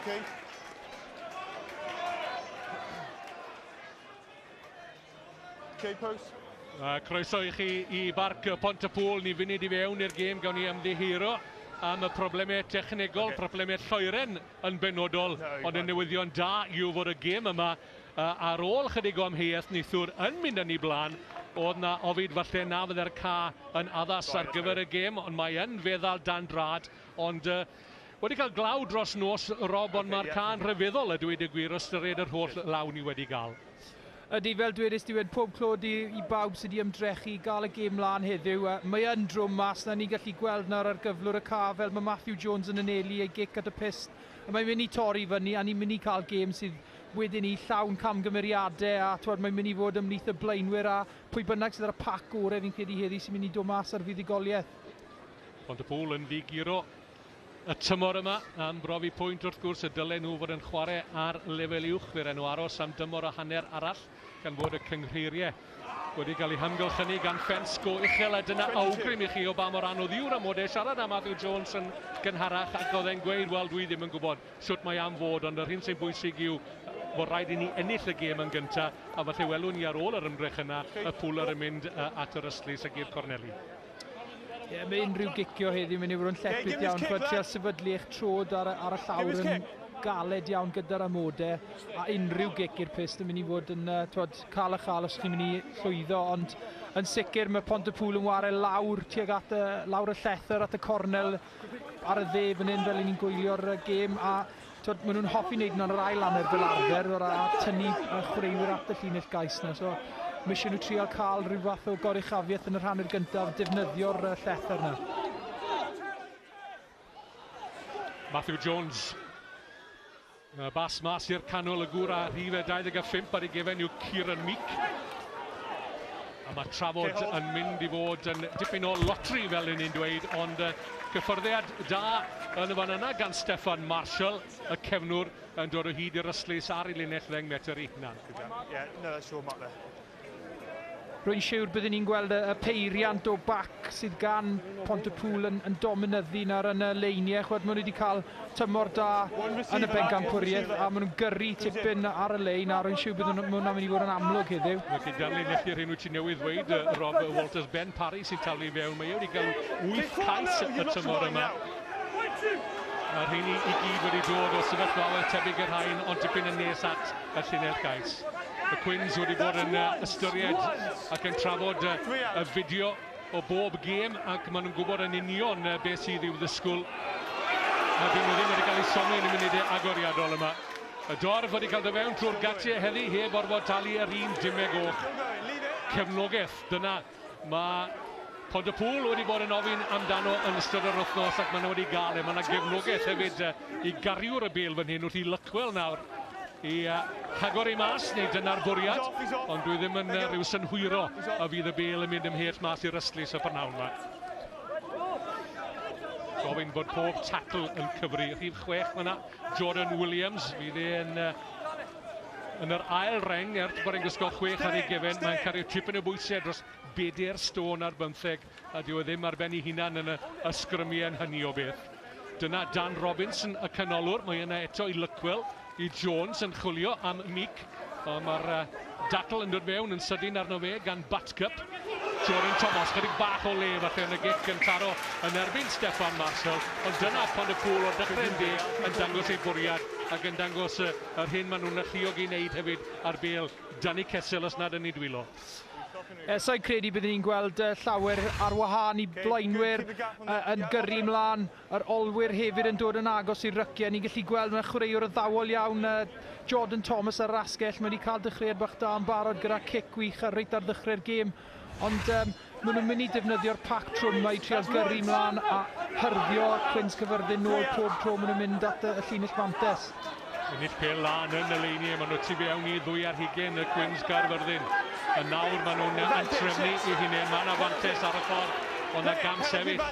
Okay. Okay, post. Croeso i chi i Barc Pontypŵl. Ni funud i fewn i'r gêm, gawn ni ymddiheuro am y problemau technegol, okay. Problemau lloeren yn benodol, no, ond y newyddion da yw fod y gêm yma ar ôl chydig o amheuaeth neithiwr yn mynd yn ei blaen. Oedd na ofid falle na fydde'r ca yn addas ar gyfer y gêm, ond mae yn feddal dan drad, ond wedi cael glaw dros nos, Rob, ond mae'r ca'n rhyfeddol a dweud y gwir, ystyried yr holl law ni wedi gael. Ydy, fel dwedais ti wedi, pob clod i bawb sydd wedi ymdrechu i gael y gêm mlaen heddiw. Mae yn drwm mas na, ni'n gallu gweld nawr ar gyflwr y ca, fel mae Matthew Jones yn anelu ei gic at y pyst. A mae'n mynd i torri fyny, a ni'n mynd i cael gêm sydd wedyn ni llawn camgymeriadau, a twad, mae'n mynd i fod ymhlith y blaenwyr a pwy bynnag sydd ar y pac gorau fi'n credu heddi sy'n mynd i dod mas ar fuddugoliaeth. Pontypŵl yn ddiguro y tymor yma am brofi pwynt wrth gwrs y dylen nhw fod yn chwarae ar lefel uwch. Fe enw aros am dymor a hanner arall gan fod y cynghreiriau wedi cael eu hamgylchynu gan ffens go uchel, a dyna awgrym i chi o ba mor anodd yw'r amodau. Siarad am Matthew Jones yn gynharach ac oedd e'n gweud, wel, dwi ddim yn gwybod sut mae am fod, ond yr hyn sy'n bwysig yw bod rhaid i ni ennill y gêm yn gyntaf, a falle welwn ni ar ôl yr ymdrech yna y pwler yn mynd at yr ystlys ag i'r corneli. Ie, mae unrhyw gicio heddiw mynd i fod yn lletchwith iawn. Chwed, trial sefydlu eich trod ar y llawr yn galed iawn gyda'r amodau, a unrhyw gic i'r pyst yn mynd i fod yn twod, cael a chael os chi'n mynd i llwyddo, ond yn sicr mae Pontypŵl yn ware lawr tuag at y, lawr y llethr at y cornel ar y dde fan hyn fel ni'n gwylio'r gêm, a twod, maen nhw'n hoffi wneud nhw'n yr ail hanner fel arfer a tynnu chwaraewyr at y llinell gais yna. So, mae eisiau nhw trial cael rhyw fath o goruchafiaeth yn yr hanner gyntaf, defnyddio'r llethr yna. Matthew Jones. Bas mas i'r canol, y gŵr a rhif 25 ar ei gefen yw Kieran Meek. A mae trafod yn mynd i fod yn dipyn o lotri fel ni'n dweud, ond cyffyrddiad da yn y fan yna gan Steffan Marshall, y cefnwr, yn dod o hyd i'r ystlys ar ei linell 10 metr ei hunan. Yeah, no, that's your mark there. Rwy'n siwr byddwn ni'n gweld y peiriant o bac sydd gan Pontypŵl yn dominyddu nawr yn y leiniau. Chwed, maen nhw wedi cael tymor da yn y bencampwriaeth a maen nhw'n gyrru tipyn ar y lein, a rwy'n siwr bydd hwnna'n mynd i fod yn amlwg heddiw. Felly darlunellu'r hyn wyt ti newydd ddweud, Rob Walters, Ben Parry sy'n taflu fewn. Mae e wedi cael 8 cais y tymor yma. A rheini i gyd wedi dod o sefyllfaoedd tebyg i'r rhain, ond dipyn yn nes at y llinell gais. Y Cwins wedi bod yn ystyried ac yn trafod y fideo o bob gêm, ac maen nhw'n gwybod yn union beth sydd i'w ddisgwyl. A dyn nhw ddim wedi cael eu siomi yn y munudau agoriadol yma. Y dorf wedi cael dod fewn trwy'r gatiau heddi, heb orfod talu yr un dimau goch. Cefnogaeth, dyna mae Pontypŵl wedi bod yn ofyn amdano yn ystod yr wythnos, ac maen nhw wedi gael e. Mae yna gefnogaeth hefyd i gariwr y bêl fan hyn wrth i Lycwel nawr i hagor ei mas, neu dyna'r bwriad, ond dwi ddim yn rhyw synhwyro a fydd y bêl yn mynd ymhell mas i'r ystlys y prynhawn yma. Gofyn bod pob tackle yn cyfri. Rhif 6 fyna, Jordan Williams, fydd e'n yn yr ail reng, er bod e'n gwisgo 6 ar ei gefen, mae'n cario tipyn o bwysau dros 4 stôn ar 15, a dyw e ddim ar ben ei hunan yn y ysgrymiau yn hynny o beth. Dyna Dan Robinson, y canolwr, mae yna eto i Lycwel, i Jones yn chwilio am Meek, ond mae'r datl yn dod mewn yn sydyn arno fe gan Batcup. Jordan Thomas, chydig bach o le falle yn y gic yn taro yn erbyn Steffan Marshall, ond dyna Pontypŵl o'r dechrau'n deg yn dangos ei bwriad ac yn dangos yr hyn maen nhw'n alluog i wneud hefyd ar bêl Danny Kessel os nad yn ei dwylo. Sa'n credu byddwn ni'n gweld llawer ar wahân i blaenwyr yn gyrru mlaen, yr olwyr hefyd yn dod yn agos i'r ryciau. Ni'n gallu gweld mae'n chwaraewr addawol iawn, Jordan Thomas ar yr asgell, mae wedi cael dechreuad bach da yn barod gyda cic gwych ar reit ar ddechrau'r gêm. Ond maen nhw'n mynd i defnyddio'r pac trwm yma i trial gyrru mlaen a hyrddio Cwins Caerfyrddin nôl pob tro maen nhw'n mynd at y llinell fantes. Ennill pêl lan yn y leiniau, maen nhw tu fewn i 22 y Cwins Caerfyrddin. A nawr maen nhw'n antrefnu i hunain, mae yna fantes ar y ffordd, ond na gam sefyll.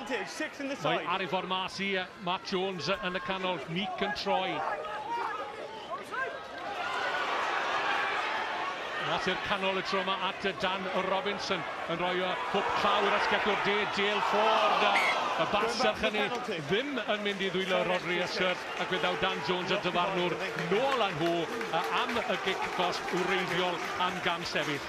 Mae ar ei ffordd mas i Matt Jones yn y canol, Meek yn troi. Mas i'r canol y tro yma at Dan Robinson yn rhoi o hwp llaw i'r asgellwr de, Dale Ford. Y bas serch hynny ddim yn mynd i ddwylo Rodri Usher, ac fe ddaw Dan Jones y dyfarnwr nôl â nhw am y gic gosb wreiddiol am gam sefyll.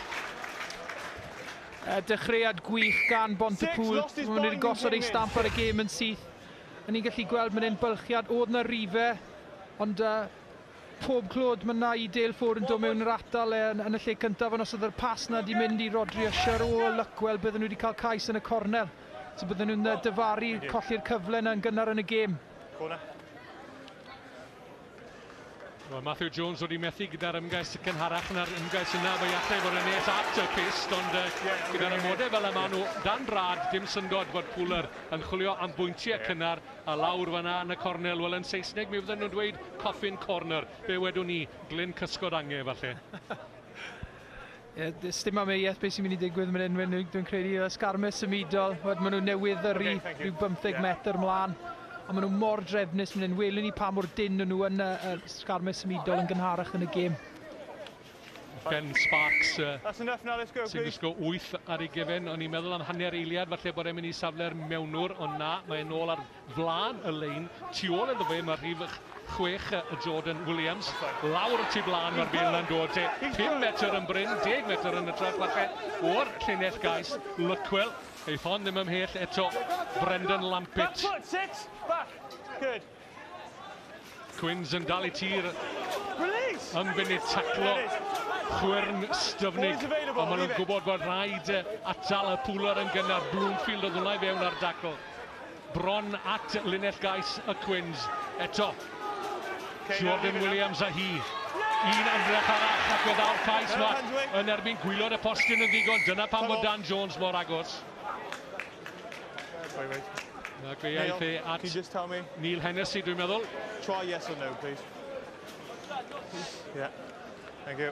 Dechreuad gwych gan Bontypŵl. Maen nhw wedi gosod eu stamp ar y gêm yn syth. A ni'n gallu gweld mynd yn bylchiad, oedd na rife, ond pob clod mae na i Dale Ford yn dod mewn yr atal yn y lle cyntaf, ond os oedd yr pas na di mynd i Rodri Usher o Luckwell, bydden nhw wedi cael cais yn y cornel. So bydden nhw'n dyfaru colli'r cyfle yna yn gynnar yn y gêm. Well, Matthew Jones wedi methu gyda'r ymgais cynharach na'r ymgais yna, fe allai fod yn nes at y pyst, ond gyda'r amodau fel yma nhw dan rad, dim syndod fod Pooler yn chwilio am bwyntiau cynnar a lawr fan'na yn y cornel. Wel, yn Saesneg mi fydden nhw'n dweud coffin corner, be wedwn ni, glyn cysgod ange falle. Dim amheuaeth beth sy'n mynd i digwydd fan hyn, dwi'n credu sgarmes symudol, maen nhw newydd yrru rhyw 15 metr mlaen. A maen nhw mor drefnus fan hyn, welwn ni pa mor dynn nhw yn y sgarmes symudol yn gynharach yn y gêm. Ben Sparks sy'n gwisgo 8 ar ei gefen. O'n i'n meddwl am hanner eiliad, falle bod e'n mynd i safle'r mewnwr, ond na, mae'n ôl ar flaen y lein. Tu ôl iddo fe, mae rhif 6 Jordan Williams. Lawr tu blaen mae'r bêl yn dod. 5 metr yn bryn, 10 metr yn y trach falle o'r llinell gais. Luckwell, ei ffon ddim ymhell eto, Brendan Lampitt. Quins yn dal i tir yn fynd taclo chwyrn styfnig, ond maen nhw'n gwybod bod rhaid atal y Pooler yn gynnar. Bloomfield oedd hwnna i fewn ar dacl. Bron at linell gais y Quins. Eto, Jordan Williams a hi. Un ymdrech arall ac fe ddaw'r cais yma yn erbyn gwylod y postyn yn ddigon. Dyna pam bod Dan Jones mor agos. Ac fe aeth e at Neil Hennessy, dwi'n meddwl. Try yes or no, please. Yeah. Thank you.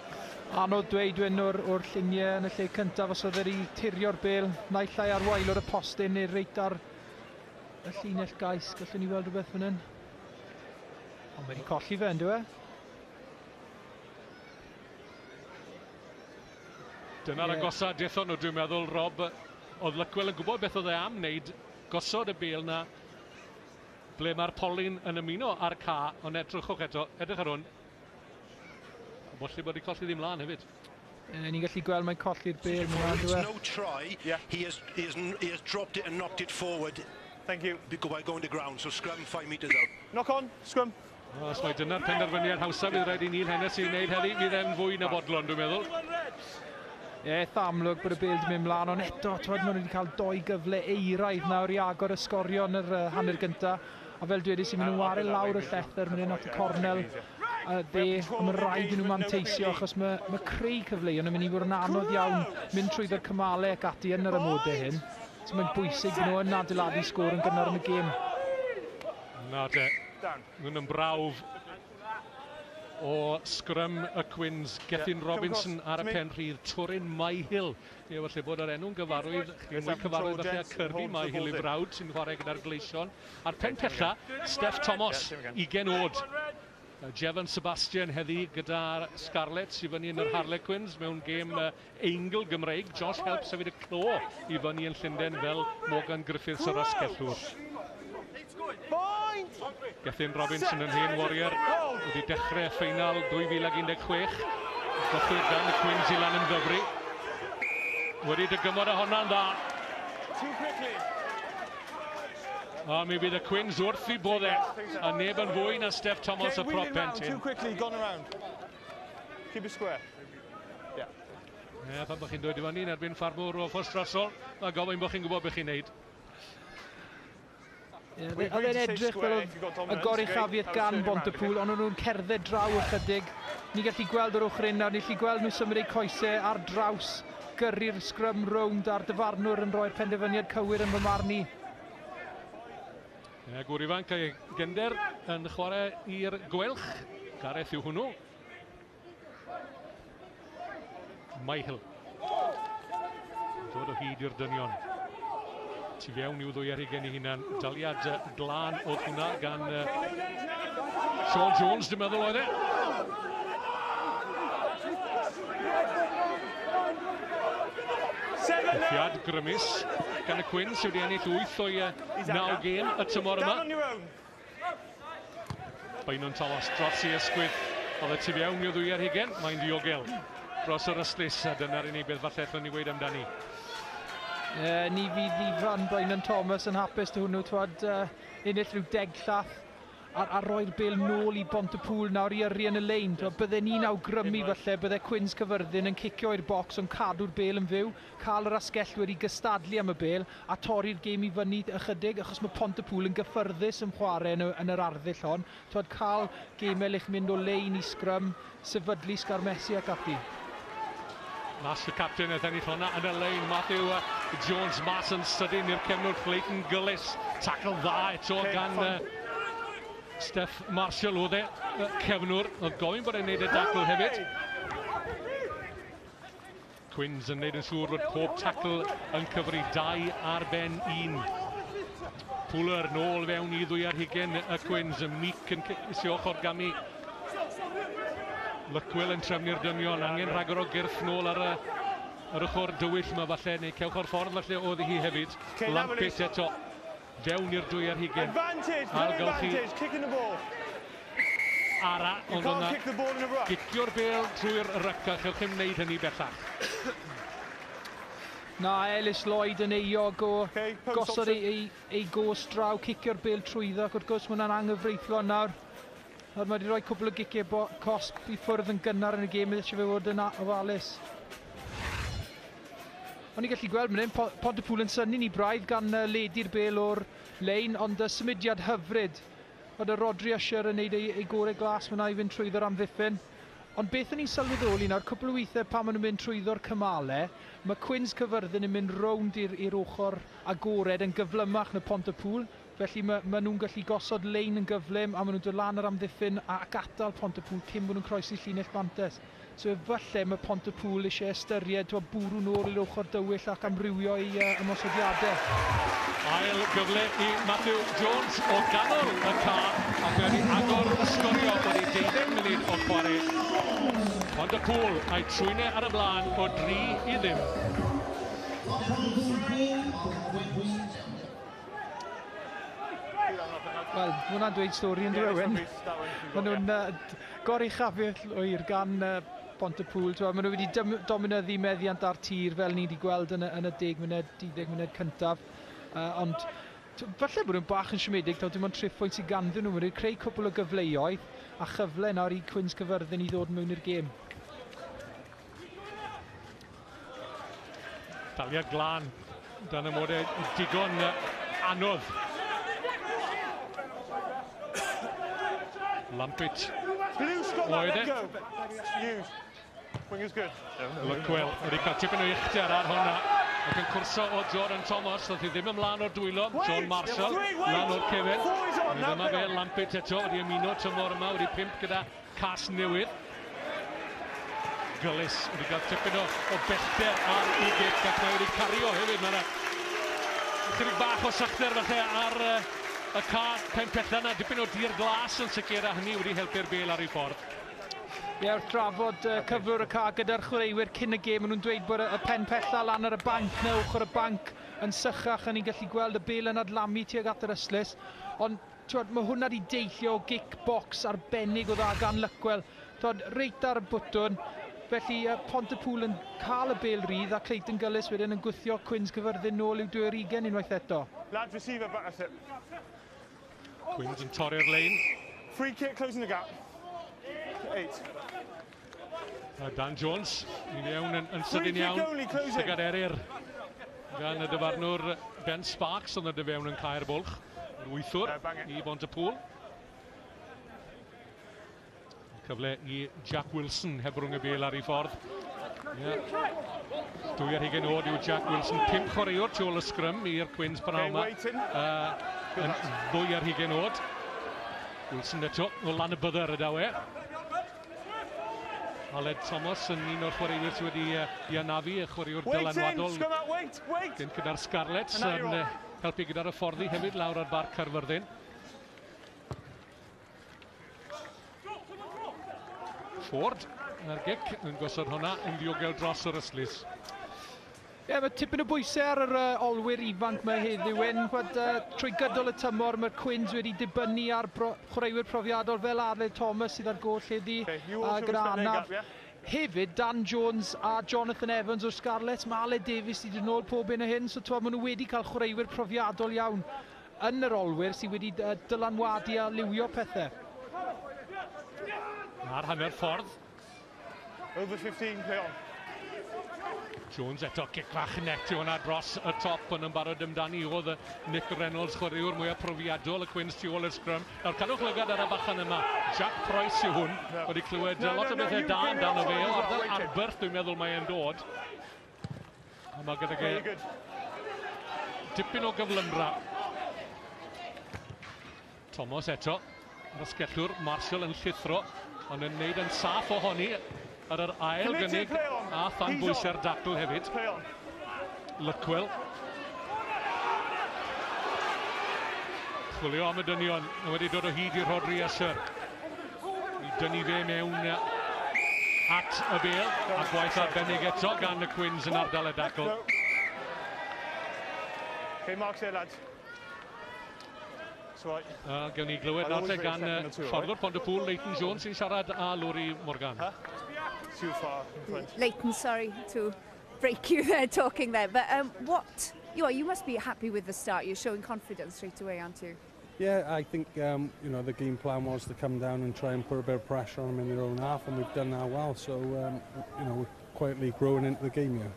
Anodd dweud wedyn o'r lluniau yn y lle cyntaf os oedd wedi tirio'r bêl, naill ai ar waelod y postyn neu reit ar y llinell gais. Gallwn ni weld rhywbeth fan hyn. Ond mae wedi colli fe, yndyw e? Dyna'r agosa dethon nhw, dwi'n meddwl, Rob. Oedd Luckwell yn gwybod beth oedd e am wneud, gosod y bêl na ble mae'r polyn yn ymuno ar ca, ond edrychwch eto, edrych ar hwn. Bolli bod wedi colli ddim lan hefyd. Ni'n gallu gweld mae'n colli'r bêl. No try, he has dropped it and knocked it forward. Thank you. By going to ground, so scrum 5 metres out. Knock on, scrum. Os mae dyna'r penderfyniad hawsaf fydd rhaid i Neil Hennessy wneud heddi, fydd e'n fwy na fodlon, dwi'n meddwl. Eitha amlwg bod y bêl wedi mynd mlaen, ond eto, twod, maen nhw wedi cael doi gyfle eiraidd nawr i agor y sgorio yn yr hanner gyntaf. A fel dwedais i, maen nhw'n wario lawr y llethr, maen nhw'n at y cornel dde, ond mae'n rhaid i nhw manteisio, achos mae creu cyfleoedd yn mynd i fod yn anodd iawn mynd trwyddo'r cymalau ac ati yn yr amodau hyn. So mae'n bwysig bod nhw yn adeiladu sgôr yn gynnar yn y gêm. Na te, nhw'n yn brawf o sgrym y Quins. Gethin Robinson ar y pen rhydd, Turin Myhill. Ie, falle bod yr enw'n gyfarwydd, chi'n mwy cyfarwydd falle a Kirby Myhill i frawd sy'n chwarae gyda'r Gleision. A'r pen pella, Steph Thomas, 20 oed. Jevon Sebastian heddi gyda'r Scarlets i fyny yn yr Harlequins mewn gêm Eingl Gymreig. Josh Help sefyd y clo i fyny yn Llundain fel Morgan Griffiths yr asgellwr. Gethin Robinson yn hen warrior wedi dechrau ffeinal 2016. Gollwyd gan y Quins i lan yn ddyfru. Wedi dygymod â honna'n dda. A mi fydd y Quins wrth i bodde, a neb yn fwy na Steph Thomas y prop pentyn. Too quickly, gone around. Keep it square. Yeah. Ie, pan bod chi'n dod i fyny yn erbyn ffarmwr o Ffostrasol, mae gofyn bod chi'n gwybod beth chi'n neud. Oedd e'n edrych fel oedd y goruchafiaeth gan Bontypŵl, ond o'n nhw'n cerdded draw ychydig. Ni'n gallu gweld yr ochr un nawr, ni'n gallu gweld nhw symud eu coesau ar draws, gyrru'r sgrym rownd a'r dyfarnwr yn rhoi'r penderfyniad cywir yn fy marn i. Gŵr ifanc ei gender yn chwarae i'r Gweilch. Gareth yw hwnnw. Myhill. Dod o hyd i'r dynion. Tu fewn i'w ddwy ar hugain ei hunan. Daliad glân oedd hwnna gan Sean Jones, dwi'n meddwl oedd e. Cythiad grymus gan y Cwins sydd wedi ennill 8 o'i 9 gêm y tymor yma. Beynon Thomas dros i ysgwydd. Oedd y tu fewn i'w ddwy ar hugen, mae'n ddiogel dros yr ystlys, a dyna'r unig beth falle allwn ni weud amdani. Ni fydd Ifan Beynon Thomas yn hapus dy hwnnw, twad, ennill rhyw 10 llath a roi'r bêl nôl i Bontypŵl nawr i yrru yn y lein. Bydde ni'n awgrymu falle, bydde Cwins Caerfyrddin yn cicio i'r bocs ond cadw'r bêl yn fyw, cael yr asgellwyr i gystadlu am y bêl a torri'r gêm i fyny ychydig, achos mae Pontypŵl yn gyffyrddus yn chwarae yn yr arddull hon. Twad, cael gemau lle chi'n mynd o lein i sgrym, sefydlu sgarmesu ac ati. Mas y captain yn ennill hwnna yn y lein, Matthew Jones mas yn sydyn i'r cefnwr Clayton Gullis. Tackle dda eto gan Steph Marshall oedd e, cefnwr, oedd gofyn bod e'n neud y dacl hefyd. Cwins yn neud yn siŵr fod pob tacl yn cyfri 2 ar ben 1. Pooler nôl fewn i 22 y Cwins, y Meek yn ceisio ochr gamu. Luckwell yn trefnu'r dynion, angen rhagor o gyrff nôl ar yr ochr dywyll yma falle, neu cewch o'r ffordd falle oedd hi hefyd. Lampet eto, fewn i'r 22. Advantage, no advantage, kicking the ball. Ara, ond yna gicio'r bêl trwy'r ryc, a chewch chi'n wneud hynny bellach. Na, Ellis Lloyd yn euog o gosod ei gos draw, cicio'r bêl trwyddo, ac wrth gwrs mae hwnna'n anghyfreithlon nawr. Mae wedi rhoi cwpl o giciau cosb i ffwrdd yn gynnar yn y gêm, eisiau fe fod yn ofalus. O'n i'n gallu gweld mynd hyn, Pontypŵl yn synnu ni braidd gan ledu'r bêl o'r lein, ond y symudiad hyfryd. Oedd y Rodri Usher yn neud ei gorau glas fyna i fynd trwyddo'r amddiffyn. Ond beth o'n i'n sylweddoli nawr, cwpl o weithiau pan maen nhw'n mynd trwyddo'r cymalau, mae Cwins Caerfyrddin yn mynd rownd i'r ochr agored yn gyflymach na Pontypŵl. Felly ma nhw'n gallu gosod lein yn gyflym a maen nhw'n dod lan yr amddiffyn ac atal Pontypŵl cyn bod nhw'n croesi llinell mantes. So efallai mae Pontypŵl eisiau ystyried bwrw nôl i'r ochr dywyll ac amrywio i ymosodiadau. Ail gyfle i Matthew Jones o ganol y ca ac wedi agor y sgorio wedi 12 munud o chwarae. Pontypŵl a'i trwynau ar y blaen o 3-0. Wel, mae hwnna'n dweud stori yn dweud. Maen nhw'n goruchafu llwyr gan Pontypŵl. Maen nhw wedi dominyddu meddiant ar tir fel ni wedi gweld yn y 10 munud, 12 munud cyntaf. Ond falle bod nhw'n bach yn siomedig, dim ond 3 phwynt sydd ganddyn nhw. Maen nhw wedi creu cwpl o gyfleoedd a chyfle nawr i Cwins Caerfyrddin i ddod mewn i'r gêm. Daliad glân dan amodau digon anodd. Lampet oedd e. Luckwell wedi cael tipyn o uchder ar hwnna ac yn cwrso o Jordan Thomas, ddoth hi ddim ymlaen o'r dwylo, John Marshall lan o'r cefen. Dyma fe Lampet eto, wedi ymuno tymor yma, wedi 5 gyda Cas Newydd. Gullis wedi cael tipyn o bellter ar ei gic ac mae wedi cario hefyd. Mae yna chydig bach o sychder falle ar y ca pen pella yna, dipyn o dir glas yn sicr a hynny wedi helpu'r bêl ar ei ffordd. Ie, wrth drafod cyflwr y ca gyda'r chwaraewyr cyn y gêm, maen nhw'n dweud bod y pen pella lan ar y banc neu ochr y banc yn sychach, a ni'n gallu gweld y bêl yn adlamu tuag at yr ystlys. Ond twod, mae hwnna wedi deillio o gic bocs arbennig o dda gan Luckwell. Twod, reit ar y bwtwn. Felly Pontypŵl yn cael y bêl rydd a Clayton Gullis wedyn yn gwthio Cwins Caerfyrddin nôl i'w 22 unwaith eto. Lads, receiver back, that's it. Cwins yn torri'r lein. Free kick, closing the gap. 8. Dan Jones, i mewn yn sydyn iawn. Llygad eryr gan y dyfarnwr Ben Sparks, ond y fewn yn cael bwlch. Yr wythwr i Bontypŵl. Cyfle i Jack Wilson hebrwng y bêl ar ei ffordd. 22 oed yw Jack Wilson, 5 chwaraewr tu ôl y sgrym i'r Cwins prynhawn yma. Yn 22 oed. Wilson eto o lan y bydder y daw e. Aled Thomas yn un o'r chwaraewyr sydd wedi i anafu, y chwaraewr dylanwadol gyda'r Scarlets yn helpu gyda'r hyfforddi hefyd lawr ar Barc Caerfyrddin. Ford, na'r gic, yn gosod hwnna yn ddiogel dros yr ystlys. Ie, mae tipyn o bwysau ar yr olwyr ifanc mae heddiw. Trwy gydol y tymor mae'r Cwins wedi dibynnu ar chwaraewyr profiadol fel Aled Thomas sydd ar goll heddi a gyda anaf. Hefyd, Dan Jones a Jonathan Evans o'r Scarlets. Mae Aled Davies wedi dod nôl pob un o hyn, so maen nhw wedi cael chwaraewyr profiadol iawn yn yr olwyr sydd wedi dylanwadu a liwio pethau. Ar hanner ffordd. Over 15, play on. Jones eto, cic fach net yw hwnna dros y top, yn ymbarod amdani oedd Nick Reynolds, chwaraewr mwyaf profiadol y Cwins tu ôl i'r sgrym. Nawr cadwch lygad ar y bachan yma, Jack Price yw hwn, wedi clywed lot o bethau da amdano fe, o ardal Arberth dwi'n meddwl mae e'n dod. A mae gydag e dipyn o gyflymdra. Thomas eto, yr asgellwr, Marshall yn llithro, ond yn neud yn saff ohoni ar yr ail gynnig a than bwysau'r dacl hefyd. Luckwell. Chwilio am y dynion, wedi dod o hyd i Rodri Esser. I dynnu fe mewn at y bêl, a gwaith arbennig eto gan y Cwins yn ardal y dacl. Okay, marks there, lads. Gewn ni glywed nawr te gan fforddwr Pontypool, Leighton Jones, sy'n siarad â Lowri Morgan. Too far in front. Leighton, sorry to break you there talking there, but what you must be happy with the start. You're showing confidence straight away, aren't you? Yeah, I think you know, the game plan was to come down and try and put a bit of pressure on them in their own half, and we've done that well. So you know, we're quietly growing into the game here.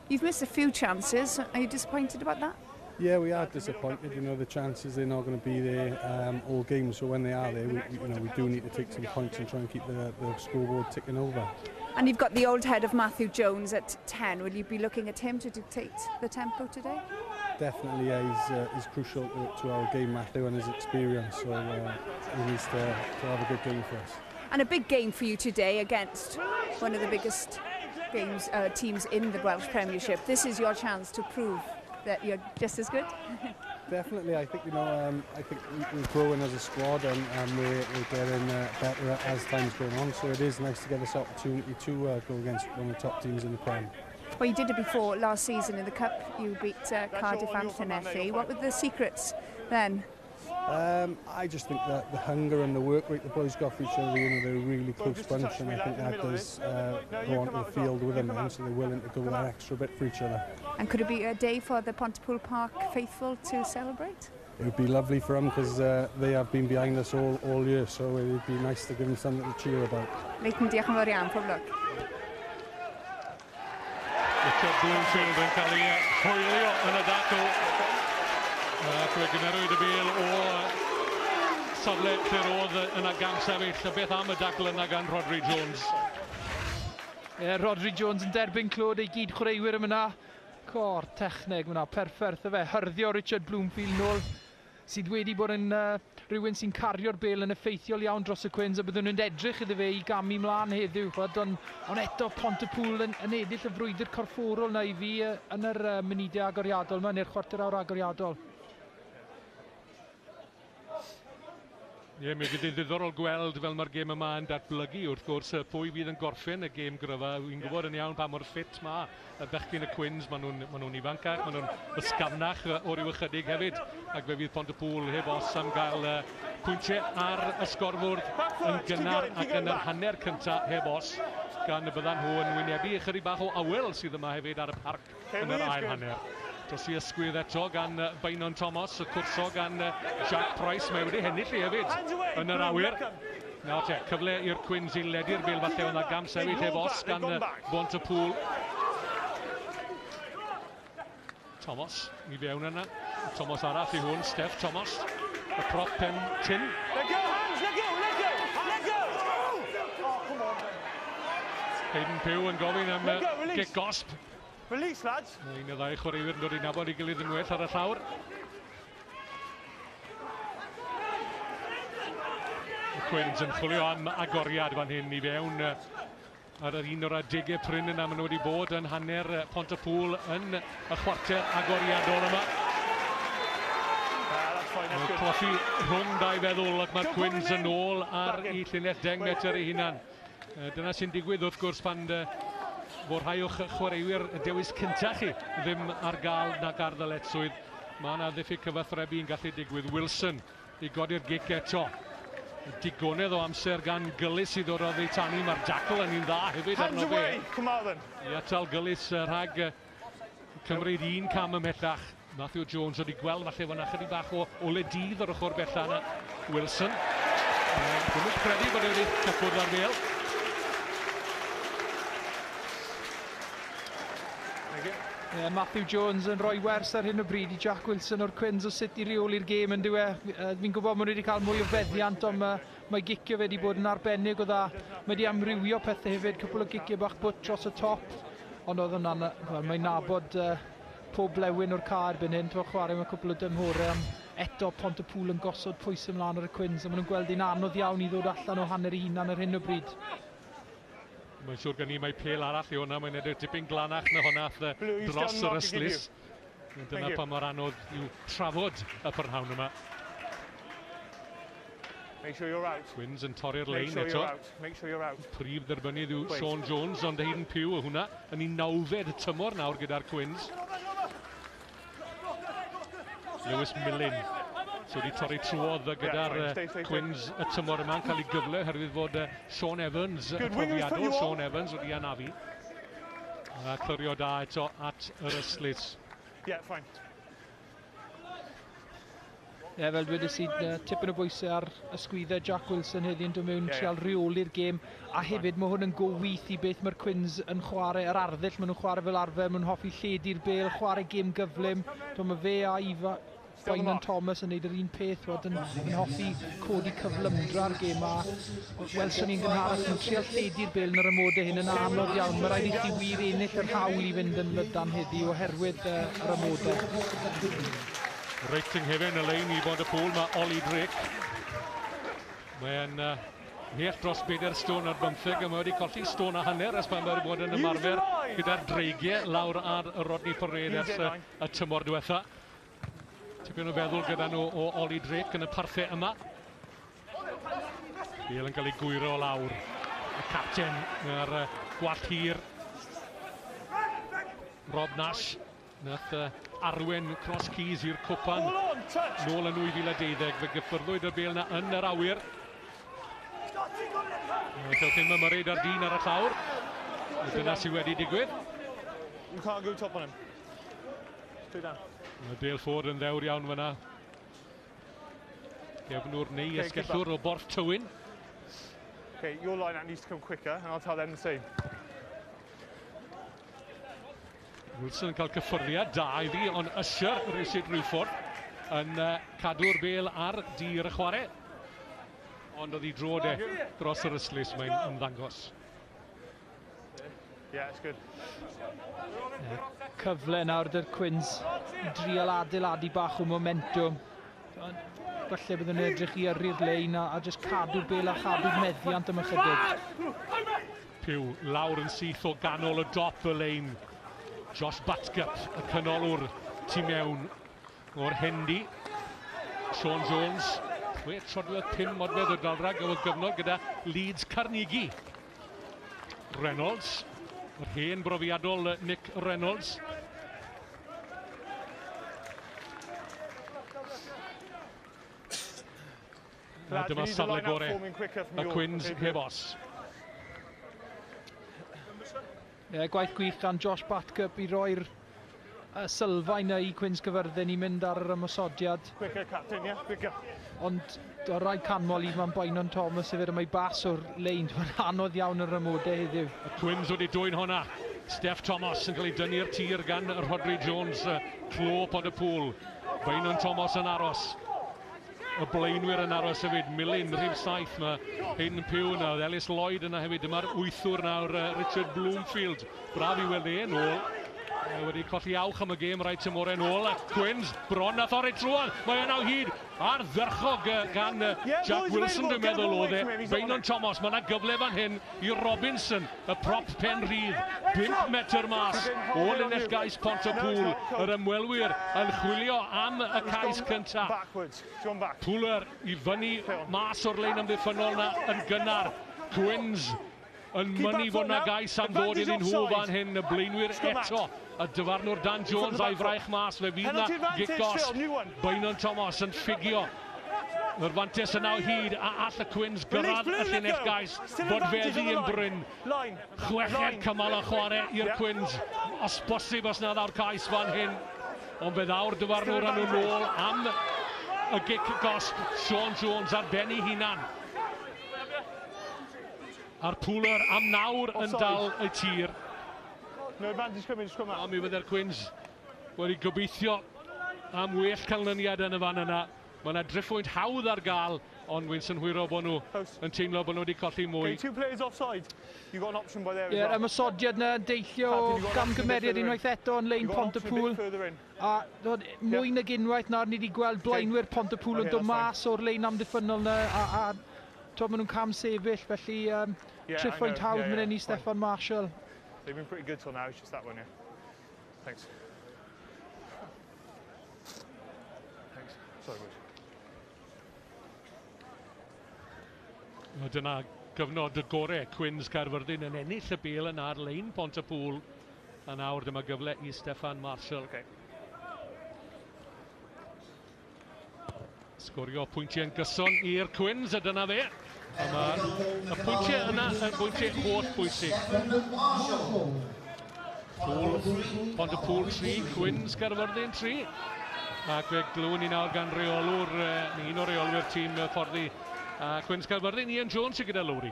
You've missed a few chances. Are you disappointed about that? Yeah, we are disappointed. You know, the chances, they're not going to be there all game. So when they are there, we do need to take some points and try and keep the scoreboard ticking over. And you've got the old head of Matthew Jones at 10. Will you be looking at him to dictate the tempo today? Definitely, yeah, he's crucial to our game, Matthew, and his experience. So he needs to have a good game for us. And a big game for you today against one of the biggest teams in the Welsh Premiership. This is your chance to prove that you're just as good? Definitely, I think, you know, I think we're growing as a squad, and we're getting better as time's going on, so it is nice to get this opportunity to go against one of the top teams in the Prem. Well, you did it before last season in the Cup. You beat Cardiff and Llanelli. What were the secrets then? I just think that the hunger and the work rate the boys got for each other, you know, they're a really close bunch, and I think that does go onto the field with them, and so they're willing to go that extra bit for each other. And could it be a day for the Pontypool Park faithful to celebrate? It would be lovely for them, because they have been behind us all year, so it would be nice to give them something to cheer about. Leighton, diolch yn fawr iawn, pob lwc. Richard Bloomfield yn cael ei hwylio yn y dacl. Ac fe gymerwyd y bêl o safle lle roedd yna gamsefyll. A beth am y dacl yna gan Rodri Jones? Yeah, Rodri Jones yn derbyn clod ei gyd chwaraewyr yma. Cor techneg yma, perffaith fe. Hyrddio Richard Bloomfield nôl, sydd wedi bod yn rhywun sy'n cario'r bêl yn effeithiol iawn dros y Cwins, a byddwn nhw'n edrych iddo fe i gamu mlaen heddiw. Ond eto Pontypool yn ennill y frwydr corfforol na i fi yn yr munudau agoriadol yma, neu'r chwarter awr agoriadol. Ie, mi fydd yn ddiddorol gweld fel mae'r gêm yma yn datblygu. Wrth gwrs, pwy fydd yn gorffen y gêm gryfa. Wy'n gwybod yn iawn pa mor ffit mae y bechgyn y Cwins. Maen nhw'n ifancach, maen nhw'n ysgafnach o ryw ychydig hefyd. Ac fe fydd Pontypool heb os am gael pwyntiau ar y sgorfwrdd yn gynnar ac yn yr hanner cyntaf heb os, gan y byddan nhw yn wynebu ychydig bach o awel sydd yma hefyd ar y parc yn yr ail hanner. Dros i ysgwydd eto gan Bainon Thomas, y cwrso gan Jack Price. Mae wedi hennill i hefyd yn yr awyr. Nawr te, cyfle i'r Cwins i ledu'r bêl falle, ond gam sefyll heb os gan Pontypool. Thomas i fewn yna. Thomas arall i hwn, Steph Thomas. Y prop pen tyn. Let go, hands, let go, let go, let go! Oh, come on. Hayden Pugh yn gofyn am gic gosb. Release, lads. Un o ddau chwaraewyr yn dod i nabod ei gilydd yn well ar y llawr. Y Cwins yn chwilio am agoriad fan hyn i fewn ar yr un o'r adegau prin yna maen nhw wedi bod yn hanner Pontypool yn y chwarter agoriadol yma. Cloffi rhwng dau feddwl ac mae'r Cwins yn ôl ar ei llinell 10 metr ei hunan. Dyna sy'n digwydd wrth gwrs pan fod rhai o'ch chwaraewyr y dewis cyntaf chi ddim ar gael nag ar ddyletswydd. Mae yna ddiffyg cyfathrebu yn gallu digwydd. Wilson i godi'r gic eto. Digonedd o amser gan Gillis i ddod oddi tani. Mae'r dacl yn un dda hefyd arno fe. I atal Gillis rhag cymryd un cam ymhellach. Matthew Jones wedi gweld falle fod yna chydig bach o ole dydd o'r ochr bella yna. Wilson. Dwi'm yn credu bod e wedi cyffwrdd ar bêl. Yeah, Matthew Jones yn rhoi wers ar hyn o bryd i Jack Wilson o'r Cwins o sut i reoli'r gêm yn dyw e. Fi'n gwybod maen nhw wedi cael mwy o feddiant, ond mae gicio fe wedi bod yn arbennig o dda. Mae wedi amrywio pethau hefyd, cwpl o giciau bach bwt dros y top. Ond oedd hwnna'n, well, mae'n nabod pob blewyn o'r car erbyn hyn. Ti'n chwarae mewn cwpl o dymhorau am eto Pontypool yn gosod pwys ymlaen ar y Cwins, a maen nhw'n gweld hi'n anodd iawn i ddod allan o hanner eu hunan ar hyn o bryd. Mae'n siŵr gen i mai pêl arall i hwnna, mae'n edrych dipyn glanach na hwnna dros yr ystlys. Dyna pa mor anodd i'w trafod y prynhawn yma. Make sure you're out. Cwins yn torri'r lein eto. Make sure you're out. Prif dderbynnydd yw Sean Jones, ond Hayden Pugh yw hwnna yn ei 9fed tymor nawr gyda'r Cwins. Lewis Millen sydd wedi torri trwodd gyda'r Cwins y tymor yma yn cael ei gyfle oherwydd fod Sean Evans, y profiadol Sean Evans, wedi anafu. A clirio da eto at yr ystlys. Yeah, fine. Ie, fel dwedes i, tipyn o bwysau ar ysgwyddau Jack Wilson heddi yn dod mewn, trial reoli'r gêm. A hefyd mae hwn yn go wych i beth mae'r Cwins yn chwarae, yr arddull maen nhw'n chwarae fel arfer, maen nhw'n hoffi lledu'r bêl, chwarae gêm gyflym. Mae fe a Ifa Beynon Thomas yn neud yr un peth, yn hoffi codi cyflymdra'r gêm, a welson ni'n gynharach yn trial lledu'r bêl yn yr amodau hyn yn anodd iawn. Mae rhaid i chi wir ennill yr hawl i fynd yn lydan heddi oherwydd yr amodau. Reit yng nghefn y lein i Bontypool mae Ollie Drake. Mae'n mhell dros 4 stôn ar 15 a mae wedi colli stôn a hanner ers pan mae wedi bod yn ymarfer gyda'r dreigiau lawr ar y Rodney Parade ers y tymor diwetha. Tipyn o feddwl gyda nhw o Ollie Drake yn y parthau yma. Bêl yn cael ei gwyro lawr. Y capten ar gwallt hir. Rob Nash nath arwen Cross Keys i'r cwpan nôl yn 2012. Fe gyffyrddwyd y bêl na yn yr awyr. Cewch chi'n ymyrryd ar dyn ar y llawr. Dyna sydd wedi digwydd. You can't go top on him. Two down. Mae Dale Ford yn ddewr iawn fyna. Gefnwr neu esgellwr o Borth Tywyn. Okay, your line out needs to come quicker and I'll tell them the same. Wilson yn cael cyffyrddiad da iddi, ond Usher, Richard Ruford, yn cadw'r bêl ar dir y chwarae. Ond oedd ei drod e dros yr ystlys, mae'n ymddangos. Yeah, it's good. Cyfle nawr dy'r Cwins i drial adeiladu bach o momentum. Falle byddwn nhw'n edrych i yrru'r lein a jyst cadw bêl a chadw meddiant am ychydig. Pugh lawr yn syth o ganol y dop y lein. Josh Batcup, y canolwr tu mewn o'r Hendy. Sean Jones, 6 troedfedd 5 modfedd o daldra, gafodd gyfnod gyda Leeds Carnegie. Reynolds, yr hen brofiadol Nick Reynolds. A dyma safle gore y Cwins heb os. Yeah, gwaith gwych gan Josh Batcup i roi'r sylfaen i Cwins Caerfyrddin i mynd ar yr ymosodiad. Quicker, captain, yeah, quicker. Ond o rhaid canmol Ifan Beynon Thomas hefyd, mae bas o'r lein, mae'n anodd iawn yr amodau heddiw. Y Cwins wedi dwyn hwnna. Steff Thomas yn cael ei dynnu'r tir gan Rhodri Jones, clo Pontypool. Beynon Thomas yn aros. Y blaenwyr yn aros hefyd, Millen, rhif 7, mae Hayden Pugh yna, Ellis Lloyd yna hefyd, dyma'r wythwr nawr, Richard Bloomfield. Braf i weld e nôl. Wedi colli awch am y gêm rai tymorau nôl, a Cwins bron a thorri trwodd. Mae yna o hyd ardderchog gan Jack Wilson, dwi'n meddwl oedd e. Beynon Thomas, mae yna gyfle fan hyn i Robinson, y prop pen rhydd, 5 metr mas o linell gais Pontypool. Yr ymwelwyr yn chwilio am y cais cyntaf. Pooler i fyny mas o'r lein amddiffynnol na yn gynnar. Cwins yn mynnu fod na gais am ddod iddyn nhw fan hyn, y blaenwyr eto. Y dyfarnwr Dan Jones a'i fraich mas, fe fydd na gic gosb. Beynon Thomas yn ffugio. Yr fantes yna o hyd, a all y Cwins gyrraedd y llinell gais, bodfeddi yn brin. Chweched cymal o chwarae i'r Cwins, os bosib os na ddaw'r cais fan hyn. Ond fe ddaw'r dyfarnwr â nhw nôl am y gic gosb, Sean Jones ar ben ei hunan. A'r Pooler am nawr yn dal y tir. No advantage coming, scrum out. A mi fydde'r Cwins wedi gobeithio am well canlyniad yn y fan yna. Mae yna driphwynt hawdd ar gael, ond wy'n synhwyro bod nhw yn teimlo bod nhw wedi colli mwy. Okay, two players offside. You got an option by there as Ie, well. ymosodiad yna yn deillio o gamgymeriad unwaith eto yn lein Pontypŵl. A dod, mwy nag unwaith nawr ni wedi gweld blaenwyr Pontypŵl yn dod mas o'r lein amddiffynnol yna a twod, maen nhw'n cam sefyll, felly triphwynt hawdd mynd yn i Steffan Marshall. They've been pretty good till now, it's just that one, yeah. Thanks. Thanks. Sorry, boys. Dyna gyfnod y gorau, Cwins Caerfyrddin yn ennill y bêl yna ar lein Pontypŵl. A nawr dyma gyfle i Steffan Marshall. Okay. Sgorio pwyntiau'n gyson i'r Cwins, a dyna fe. A mae y pwyntiau yna yn bwyntiau holl bwysig. Pontypŵl 3, Cwins Caerfyrddin 3. Ac fe glywwn ni nawr gan reolwr, un o reolwyr tîm Fforddi Cwins Caerfyrddin, Ian Jones sydd gyda Lowri.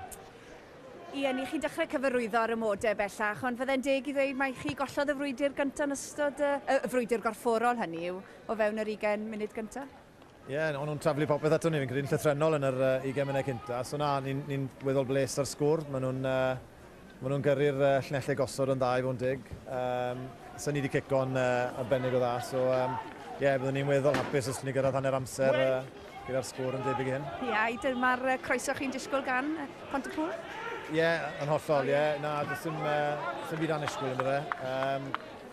Ian, i chi'n dechrau cyfarwyddo ar y modau bellach, ond fydde'n deg i ddweud mai chi gollodd y frwydr gyntaf yn ystod, y frwydr gorfforol hynny yw, o fewn yr 20 munud gyntaf? Ie, yeah, o'n nhw'n taflu popeth ato ni, fi'n credu'n llythrennol yn yr 20 munud cyntaf. So na, ni'n weddol bles ar sgwr. Maen nhw'n gyrru'r llinellau gosod yn dda i fod yn deg. So ni wedi cico'n arbennig o dda. So ie, byddwn ni'n weddol hapus os ni gyrraedd hanner amser gyda'r sgôr yn debyg i hyn. Ie, dyma'r croeso chi'n disgwyl gan Pontypŵl? Ie, yn hollol, ie. Na, does dim byd annisgwyl yn bydde.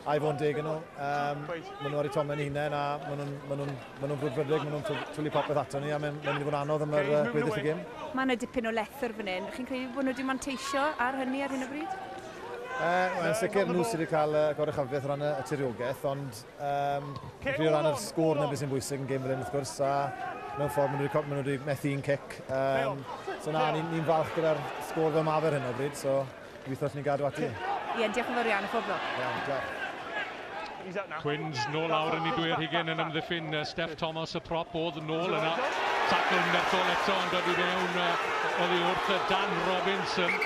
A i fod yn deg yn nhw. Maen nhw ar eu tomen eu hunain a maen nhw'n frwdfrydig, maen nhw'n twlu popeth ato ni a mae'n mynd i fod yn anodd am yr gweddill y gêm. Mae yna dipyn o lethr fan hyn. Chi'n credu bod nhw wedi manteisio ar hynny ar hyn o bryd? Wel, sicr nhw sydd wedi cael goruchafiaeth o ran y tiriogaeth, ond o ran yr sgôr na beth sy'n bwysig yn gêm fel hyn, wrth gwrs, a mewn ffordd maen nhw wedi methu un cic. So na, ni'n falch gyda'r sgôr fel ma fe ar hyn o bryd, so gobeithio allwn ni gadw ati. Ie, diolch yn fawr iawn, a phob lwc. Iawn, diolch. Cwins nôl lawr yn ei 22 yn ymddiffyn. Steff Thomas y prop oedd nôl yna. Tacl nerthol eto yn dod i mewn oddi wrth Dan Robinson.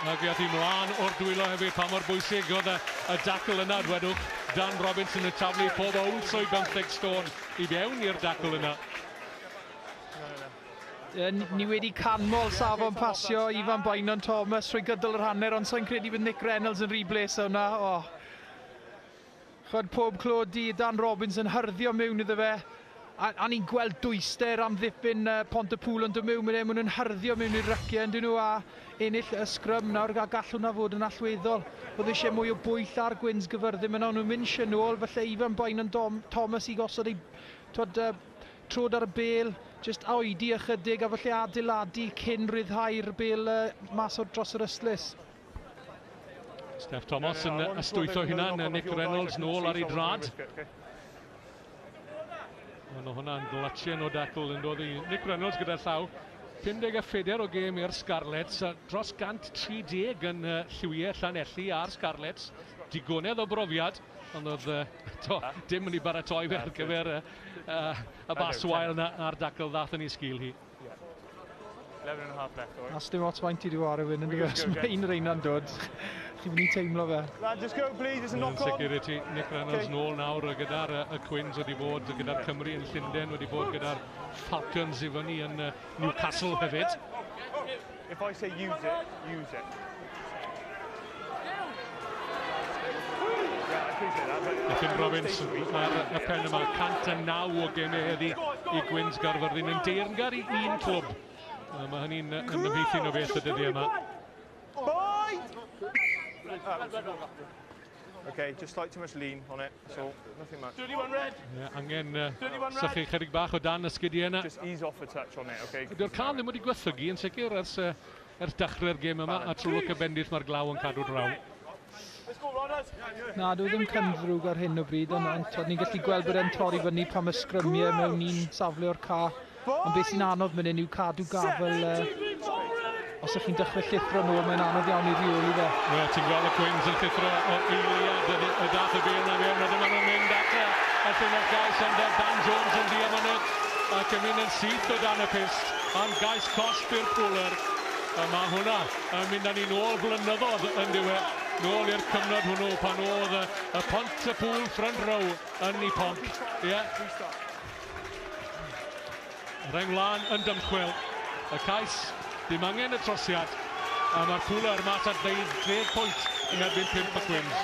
Ac aeth hi mlaen o'r dwylo hefyd, pa mor bwysig oedd y dacl yna, dwedwch. Dan Robinson yn taflu pob owns o'i 15 stôn i fewn i'r dacl yna. Ni wedi canmol safon pasio Ifan Beynon Thomas trwy gydol yr hanner, ond so'n credu bydd Nick Reynolds yn rhy bles o hwnna. Oh. Chod pob clod i Dan Robinson hyrddio mewn iddo fe. A ni'n gweld dwyster am ddiffyn Pontypŵl yn dod mewn, maen nhw'n hyrddio mewn i'r ryciau yn dyn nhw a ennill y sgrym nawr, a gall hwnna fod yn allweddol. Oedd eisiau mwy o bwyll ar Gwins Gyfyrddin, maen nhw'n mynd eisiau nôl, felly Ifan Beynon Thomas i gosod ei trod ar y bêl, just oedi ychydig a felly adeiladu cyn rhyddhau'r bêl mas o'r dros yr ystlys. Steff Thomas yn ystwytho hunan, Nick Reynolds nôl ar ei drad. Ond hwnna'n glatien o dacl yn dod i Nick Reynolds gyda'r llaw. 54 o gêm i'r Scarlets, a dros 130 yn lliwiau Llanelli a'r Scarlets. Digonedd o brofiad, ond oedd dim yn ei baratoi fe ar gyfer y bas wael yna a'r dacl ddath yn ei sgil hi. A sdim ots faint i ddwy ar y wyn yn dweud, mae un reina'n dod. Chi'n mynd i teimlo fe. Lad, just go please, it's a knock on. Yn sicr i ti, Nick Reynolds nôl nawr gyda'r y Cwins wedi bod gyda'r Cymru yn Llundain, wedi bod gyda'r Falcons i fyny yn Newcastle hefyd. If I say use it, use it. Nathan Robbins ar y pen yma, 109 o gemau heddi i Gwins Gaerfyrddin yn deyrngar i un clwb. Mae hynny'n ymheithi o beth y dyddiau yma. Okay, just slightly too much lean on it, so nothing much. 31 red. Yeah, angen sychu chydig bach o dan y sgidiau yna. Just ease off a touch on it, okay? Dyw'r can ddim wedi gwaethygu yn sicr ers ers dechrau'r gêm yma, a trwy lwc y bendith mae'r glaw yn cadw draw. Na, dwi ddim cynddrwg ar hyn o bryd, ond ni'n gallu gweld bod e'n torri fyny pan mae sgrymiau mewn un safle o'r ca. Ond beth sy'n anodd mynd hyn yw cadw gafel. Os ydych chi'n dechrau llithro nôl, mae'n anodd iawn i reoli fe. Ie, ti'n gweld y Cwins yn llithro o eiliad y dath y bêl na fewn, a dyma nhw'n mynd at y llinell gais, ond Dan Jones yn diamynedd ac yn mynd yn syth o dan y pyst am gais cosb i'r Pwler. A mae hwnna yn mynd â ni nôl blynyddoedd yn diwedd, nôl i'r cyfnod hwnnw pan oedd y Pont-y-pŵl front row yn ei pomp. Ie. Rheng wlân yn dymchwel. Y cais, dim angen y trosiad. A mae'r Pwler mas ar 10 pwynt yn erbyn 5 y Cwins.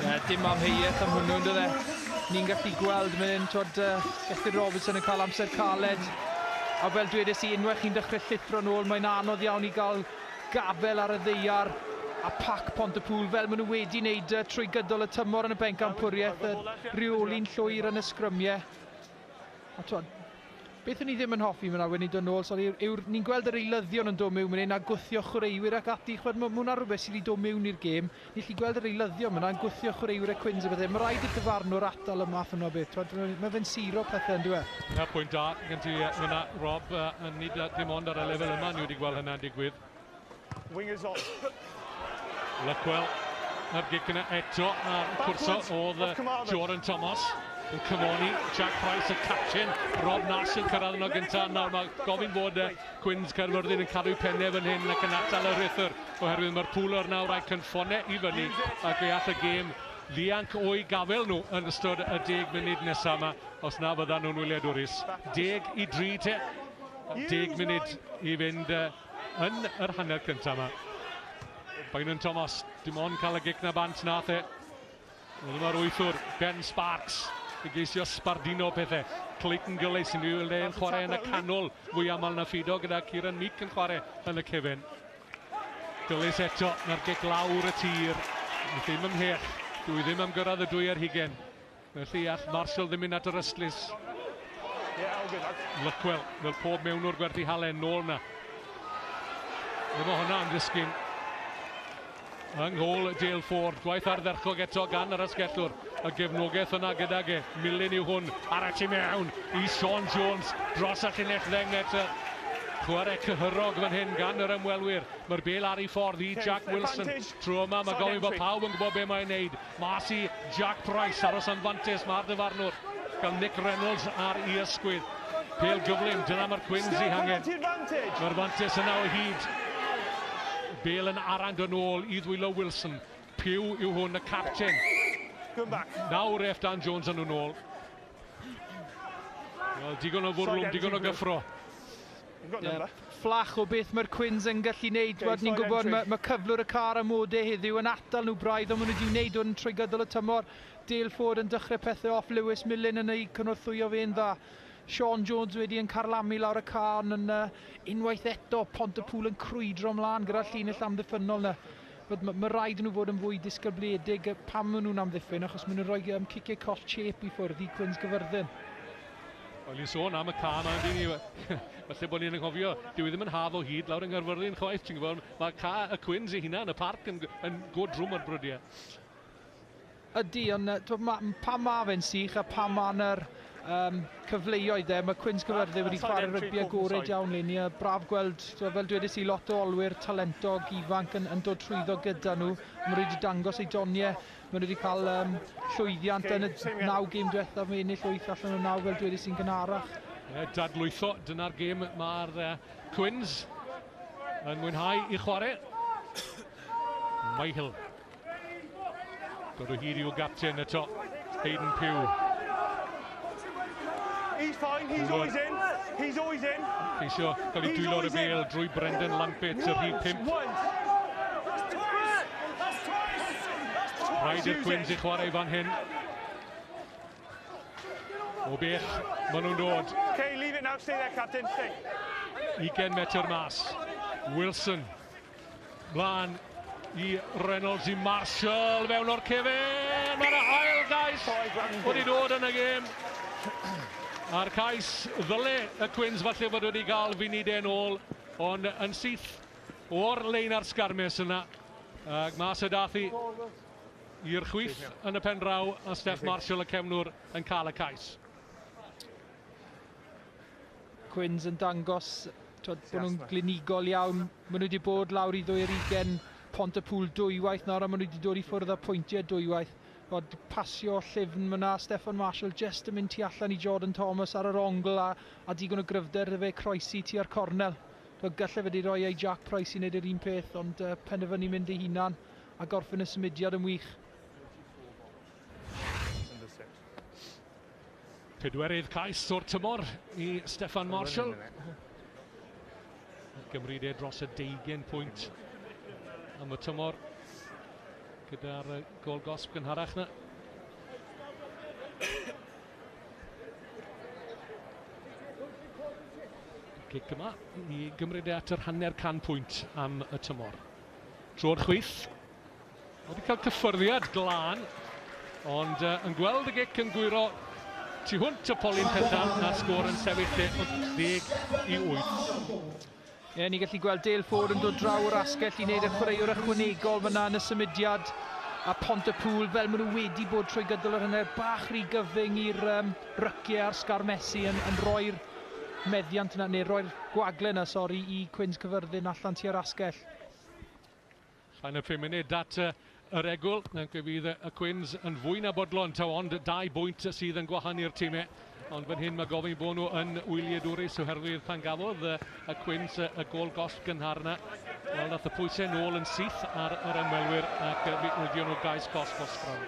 Yeah, dim amheuaeth am hwnnw, ynddo fe. Ni'n gallu gweld mynd, twod, Gethin Robinson yn cael amser caled. A fel dwedes i, unwaith chi'n dechrau llithro nôl, mae'n anodd iawn i gael gafel ar y ddaear a pac Pont-y-pŵl fel maen nhw wedi wneud trwy gydol y tymor yn y bencampwriaeth, reoli'n llwyr yn y sgrymiau. A twod, beth o'n i ddim yn hoffi fyna wedi dod nôl, sori, yw'r, ni'n gweld yr eilyddion yn dod mewn fan hyn a gwthio chwaraewyr ac ati. Chwed, mae hwnna rhywbeth sydd wedi dod mewn i'r gêm. Ni'n gallu gweld yr eilyddion yna yn gwthio chwaraewyr y Cwins a bethau. Mae rhaid i'r dyfarnwr atal y math yna o beth. Twod, mae fe'n suro pethau, yn dyw e? Na, pwynt da gen ti fyna, Rob. Nid dim ond ar y lefel yma ni wedi gweld hynna'n digwydd. Wingers off. Luckwell, a'r gic yna eto, a'r cwrso oedd Jordan Thomas yn cymoni Jack Price, y captain. Rob Nash yn cyrraedd yno gyntaf. Nawr mae gofyn bod Cwins Caerfyrddin yn cadw'u pennau fan hyn ac yn atal y rhuthr, oherwydd mae'r Pwler nawr a'i cynffonau i fyny ac fe all y gêm ddianc o'i gafel nhw yn ystod y 10 munud nesaf yma, os na fyddan nhw'n wyliadwrus. 10-3 te, 10 munud i fynd yn yr hanner cyntaf yma. Bynum Thomas, dim ond cael y gic na bant nath e. Dyma'r wythwr, Ben Sparks, i geisio sbardino pethau. Clayton Gillis yn yw'r le yn chwarae yn y canol fwy aml na ffido, gyda Kieran Meek yn chwarae yn y cefen. Gillis eto, na'r gic lawr y tir. Ddim ymhell, dwi ddim am gyrraedd y 22. Felly all Marshall ddim mynd at yr ystlys. Luckwell, fel pob mewnwr gwerthu halen, nôl na. Dyma hwnna am ddisgyn. Yng nghôl Dale Ford, gwaith ardderchog eto gan yr asgellwr. Y gefnogaeth yna gydag e, Millen yw hwn, ar y tu mewn i Sean Jones, dros y llinell 10 metr. Chwarae cyhyrog fan hyn gan yr ymwelwyr. Mae'r bel ar ei ffordd i Jack Wilson. Trwy yma, mae gofyn bod pawb yn gwybod be mae'n neud. Mas i Jack Price, aros am fantes, mae'r dyfarnwr. Gael Nick Reynolds ar ei ysgwydd. Pel gyflym, dyna mae'r Cwins i hangen. Mae'r fantes yna o hyd. Bel yn arand yn ôl i ddwylo Wilson. Pugh yw hwn, y captain. Nawr F. Dan Jones yn ôl. Wel, digon o fwrlwm, digon o gyffro. Yeah, fflach o beth mae'r Cwins yn gallu wneud. Okay, ni'n gwybod mae cyflwr y car amodau heddiw yn atal nhw braidd, ond maen nhw wedi wneud hwn trwy gydol y tymor. Dale Ford yn dechrau pethau off, Lewis Millen yn ei cynorthwyo fe'n dda. Sean Jones wedi yn carlamu lawr y can yn unwaith eto Pont-y-pŵl yn crwydro ymlaen gyda'r llinell amddiffynnol yna. Mae rhaid nhw fod yn fwy disgybledig pam maen nhw'n amddiffyn, achos maen nhw'n rhoi ciciau coll chep i ffwrdd i Cwins Gaerfyrddin. Wel, i sôn am y ca yma, ni, falle bod ni'n anghofio, dyw i ddim yn haf o hyd lawr yng Nghaerfyrddin chwaith, ti'n gwybod, mae ca y Cwins ei hunan, y parc yn go drwm ar brydiau. Ydy, ond pan ma fe'n sych a pan ma'n yr cyfleoedd e, mae Cwins Gaerfyrddin wedi chwarae rygbi agored iawn leni, a braf gweld, fel dwedes i, lot o olwyr talentog ifanc yn dod trwyddo gyda nhw. Maen nhw wedi dangos eu doniau, maen nhw wedi cael llwyddiant yn y 9 gêm diwethaf, mae ennill 8 allan o 9 fel dwedes i'n gynharach. Dadlwytho, dyna'r gêm mae'r Cwins yn mwynhau i chwarae. Myhill. Dod o hyd i'w gapten eto, Hayden Pugh. He's fine, he's always in, he's always in. Ceisio cael ei dwylo ar y bêl drwy Brendan Lampet, y rhif 5. Rhaid i'r Cwins i chwarae fan hyn. O bell, maen nhw'n dod. Okay, leave it now, stay there, captain, stay. 20 metr mas. Wilson. Mlaen i Reynolds, i Marshall, fewn o'r cefen. Mae'r ail gais wedi dod yn y gêm. A'r cais ddyle y Cwins falle fod wedi cael funudau yn ôl. Ond yn syth o'r lein ar sgarmes yna. Ac mas y dath i i'r chwith yn y pen draw, a Steph Marshall y cefnwr yn cael y cais. Cwins yn dangos twod, bod nhw'n glinigol iawn. Maen nhw wedi bod lawr i 22 Pontypŵl dwywaith nawr, a maen nhw wedi dod i ffwrdd â pwyntiau dwywaith. Bod pasio llyfn fyna, Steffan Marshall jyst yn mynd tu allan i Jordan Thomas ar yr ongl a digon o gryfder iddo fe croesi tua'r cornel. Twod, gallai fe wedi rhoi ei Jack Price i wneud yr un peth, ond penderfynu mynd ei hunan a gorffen y symudiad yn wych. Pedwerydd cais o'r tymor i Steffan Marshall. Gymryd e dros y 20 pwynt am y tymor gyda'r gol gosb gynharach na. Cic yma i gymryd e at yr 150 pwynt am y tymor. Tro'r chwith. Wedi cael cyffyrddiad glân, ond yn gweld y gic yn gwyro tu hwnt y polyn pella a'r sgôr yn sefyll 10-8. Ie, ni'n gallu gweld Dale Ford yn dod draw o'r asgell i wneud y chwaraewr ychwanegol fyna yn y symudiad, a Pontypŵl fel maen nhw wedi bod trwy gydol yr hanner bach rhy gyfyng i'r ryciau a'r sgarmesu yn rhoi'r meddiant yna, neu rhoi'r gwagle yna, sori, i Cwins Caerfyrddin allan tua'r asgell. Llai na 5 munud at yr egwyl, ac fe fydd y Cwins yn fwy na bodlon, taw ond 2 bwynt sydd yn gwahanu'r tîmau. Ond fan hyn mae gofyn bod nhw yn wyliadwrus oherwydd pan gafodd y Cwins y gôl gosb gynhar yna. Wel, nath y pwysau nôl yn syth ar yr ymwelwyr ac fe ildion nhw gais gosb o sgrom.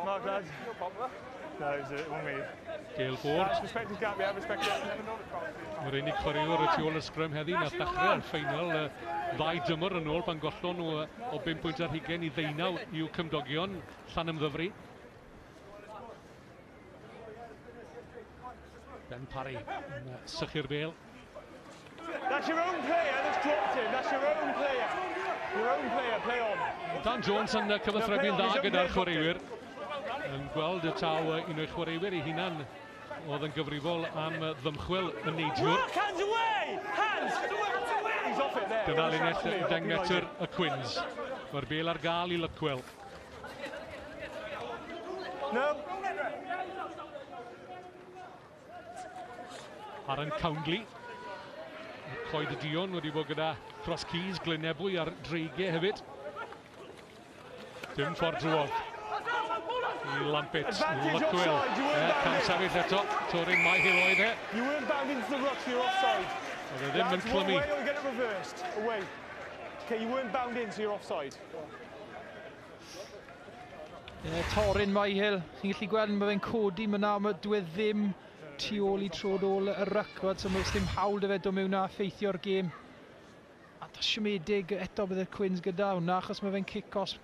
Mark, lads. No, it won't be. Dale Ford. Respect his gap, yeah, respect it. Mae'r unig chwaraewr y tu ôl y sgrym heddi nath ddechrau'r ffeinal ddau dymor yn ôl pan gollon nhw o 5 pwynt ar hugain i 19 i'w cymdogion Llanymddyfri. Ben Parry yn sychu'r bêl. That's your own player that's dropped him. That's your own player. Your own player, play on. Dan Jones yn cyfathrebu'n dda gyda'r chwaraewyr. Yn gweld y taw un o'i chwaraewyr ei hunan oedd yn gyfrifol am ddymchwel y neidiwr. Hands away! Hands! He's off it there. Dyna linell 10 metr y Cwins. Mae'r bêl ar gael i Luckwell. No. Aaron Coundley. Coed y Dion wedi bod gyda Cross Keys, Glynebwy a'r Dreigiau hefyd. Dim ffordd drwodd. I Lampet, Luckwell. Cam sefyll eto, Torin Myhill oedd e. You weren't bound into the ruck, so you're offside. Oedd e ddim yn clymu. Away or you get it reversed. Away. Okay, you weren't bound in, so you're offside. Torin Myhill, chi'n gallu gweld mae fe'n codi myna, mae dwi ddim tu ôl i trod ôl y ryc, so mae ddim hawl dy fe dod mewn a effeithio'r gêm. A da siomedig eto bydd y Cwins gyda hwnna, achos mae fe'n cic os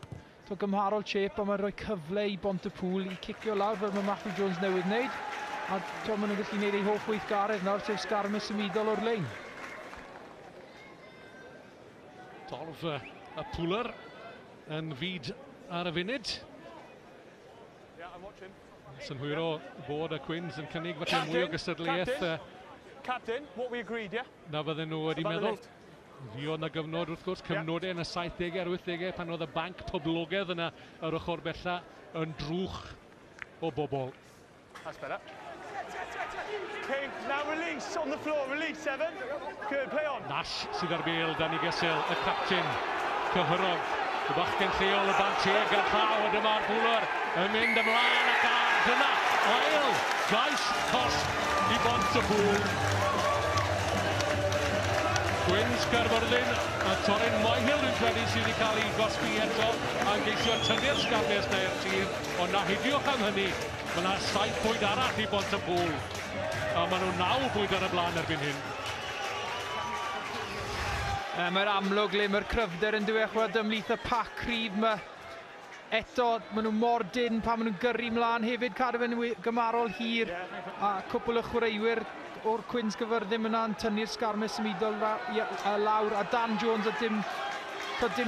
so gymharol chip, a mae'n rhoi cyfle i Bontypŵl i cicio lawr fel mae Matthew Jones newydd wneud. A to, maen nhw'n gallu gwneud eu hoff weithgaredd nawr, sef sgarmes symudol o'r lein. Dorf y Pwler yn fyd ar y funud. Yeah, I'm watching. Synhwyro bod y Cwins yn cynnig falle mwy o gystadleuaeth. Captain, what we agreed, yeah? Na fydden nhw wedi meddwl. Fuodd na gyfnod wrth gwrs, cyfnodau yn y 70au a'r 80au pan oedd y banc poblogaidd yna yr ochr bella yn drwch o bobl. That's better. Okay, now release on the floor, release, 7. Good, play on. Nash sydd ar bêl, Danny Gessel, y captain, cyhyrog. Y bachgen lleol, y bant teg a'r llaw, a dyma'r Bwler yn mynd ymlaen ac ar dyna ail gais cosb i Bontypŵl. Cwins Caerfyrddin a Torin Myhill dwi'n credu sydd wedi cael ei gosbi eto a'n geisio tynnu'r sgarmes na i'r tir, ond na hidiwch am hynny, mae yna 7 pwynt arall i Bontypŵl a maen nhw 9 pwynt ar y blaen erbyn hyn. Mae'r amlwg le mae'r cryfder yn dweud ymhlith y pac cryf yma. Eto, maen nhw mor dynn pan maen nhw'n gyrru mlaen hefyd, cadw fe'n gymarol hir a cwpl o chwaraewyr o'r Cwins Caerfyrddin yna yn tynnu'r sgarmes symudol lawr, a Dan Jones a dim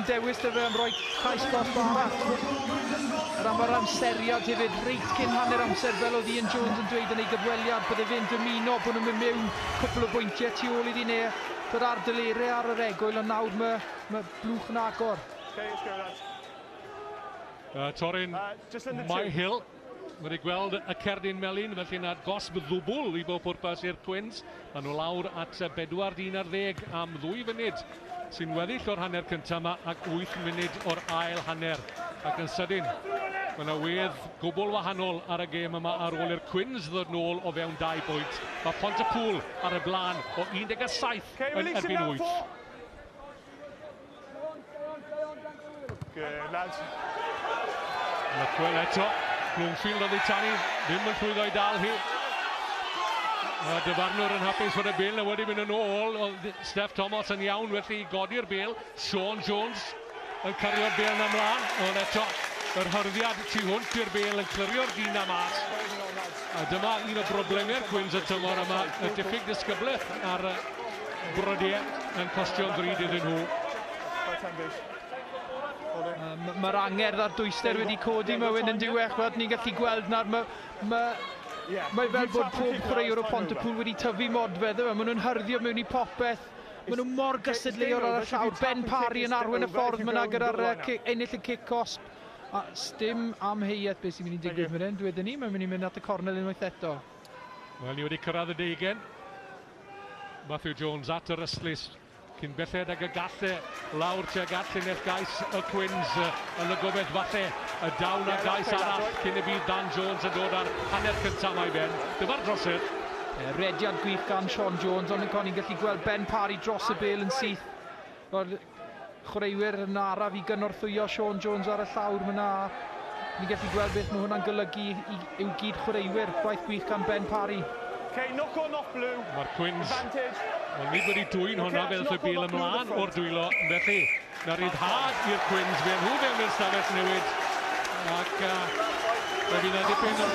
dewis dy fe am roi cais gosb arall. Yr am yr amseriad hefyd, reit cyn hanner amser, fel oedd Ian Jones yn dweud yn ei gyfweliad, bydde fe'n dymuno bod nhw'n mynd mewn cwpl o bwyntiau tu ôl iddi neu Twyd ar delere ar yr egwyl, ond nawr mae blwch yn agor. Okay, let's go, lads. Torin Myhill wedi gweld y cerdyn melyn, felly na gosb ddwbl i bob pwrpas i'r Cwins. Maen nhw lawr at 4 dyn ar 10 am 2 funud sy'n weddill o'r hanner cyntaf yma ac 8 munud o'r ail hanner. Ac yn sydyn, mae yna wedd gwbl wahanol ar y gêm yma ar ôl i'r Cwins ddod nôl o fewn 2 bwynt. Mae Pontypool ar y blaen o 17 yn erbyn 8. Good, lads. Luckwell eto, Bloomfield oddi tani, ddim yn llwyddo i dal hi. Mae dyfarnwr yn hapus fod y bêl na wedi mynd yn ôl. Oedd Steph Thomas yn iawn felly i godi'r bêl. Sean Jones yn cario'r bêl na mlaen. Ond eto, yr hyrddiad tu hwnt i'r bêl yn clirio'r dyn na mas. A dyma un o broblemau'r Cwins y tymor yma, y diffyg disgyblaeth ar brydiau yn costio'n ddrud iddyn nhw. Mae'r angerdd a'r dwyster wedi codi Mywyn yn diwedd, ni'n gallu gweld nawr, mae fel bod pob chwaraewr o Pontypool wedi tyfu modfedd, maen nhw'n hyrddio mewn i popeth, maen nhw mor gystadleuol ar y llawr. Ben Parry yn arwain y ffordd fyna gyda'r ennill y cic cosb. A sdim amheuaeth beth sy'n mynd i digwydd fan hyn, dwedwn ni, mae'n mynd i mynd at y cornel unwaith eto. Wel, ni wedi cyrraedd y 20. Matthew Jones at yr ystlys. Cyn belled ag y galle lawr tuag at llinell gais y Cwins yn y gobeith falle y dawn a gais arall cyn y bydd Dan Jones yn dod ar hanner cyntaf mae ben. Dyma'r drosedd. Rediad gwych gan Sean Jones, ond ni'n gallu gweld Ben Parry dros y bêl yn syth. Chwaraewyr yn araf i gynorthwyo Sean Jones ar y llawr fyna. Ni'n gallu gweld beth mae hwnna'n golygu i'w gyd chwaraewyr. Gwaith gwych gan Ben Parry. Okay, knock on off blue. Mae'r Cwins, ond nid wedi dwyn hwnna fel y bêl ymlaen o'r dwylo. Felly, na ryddhad i'r Cwins, fe nhw fewn i'r stafell newid. Ac fe fydd yna dipyn o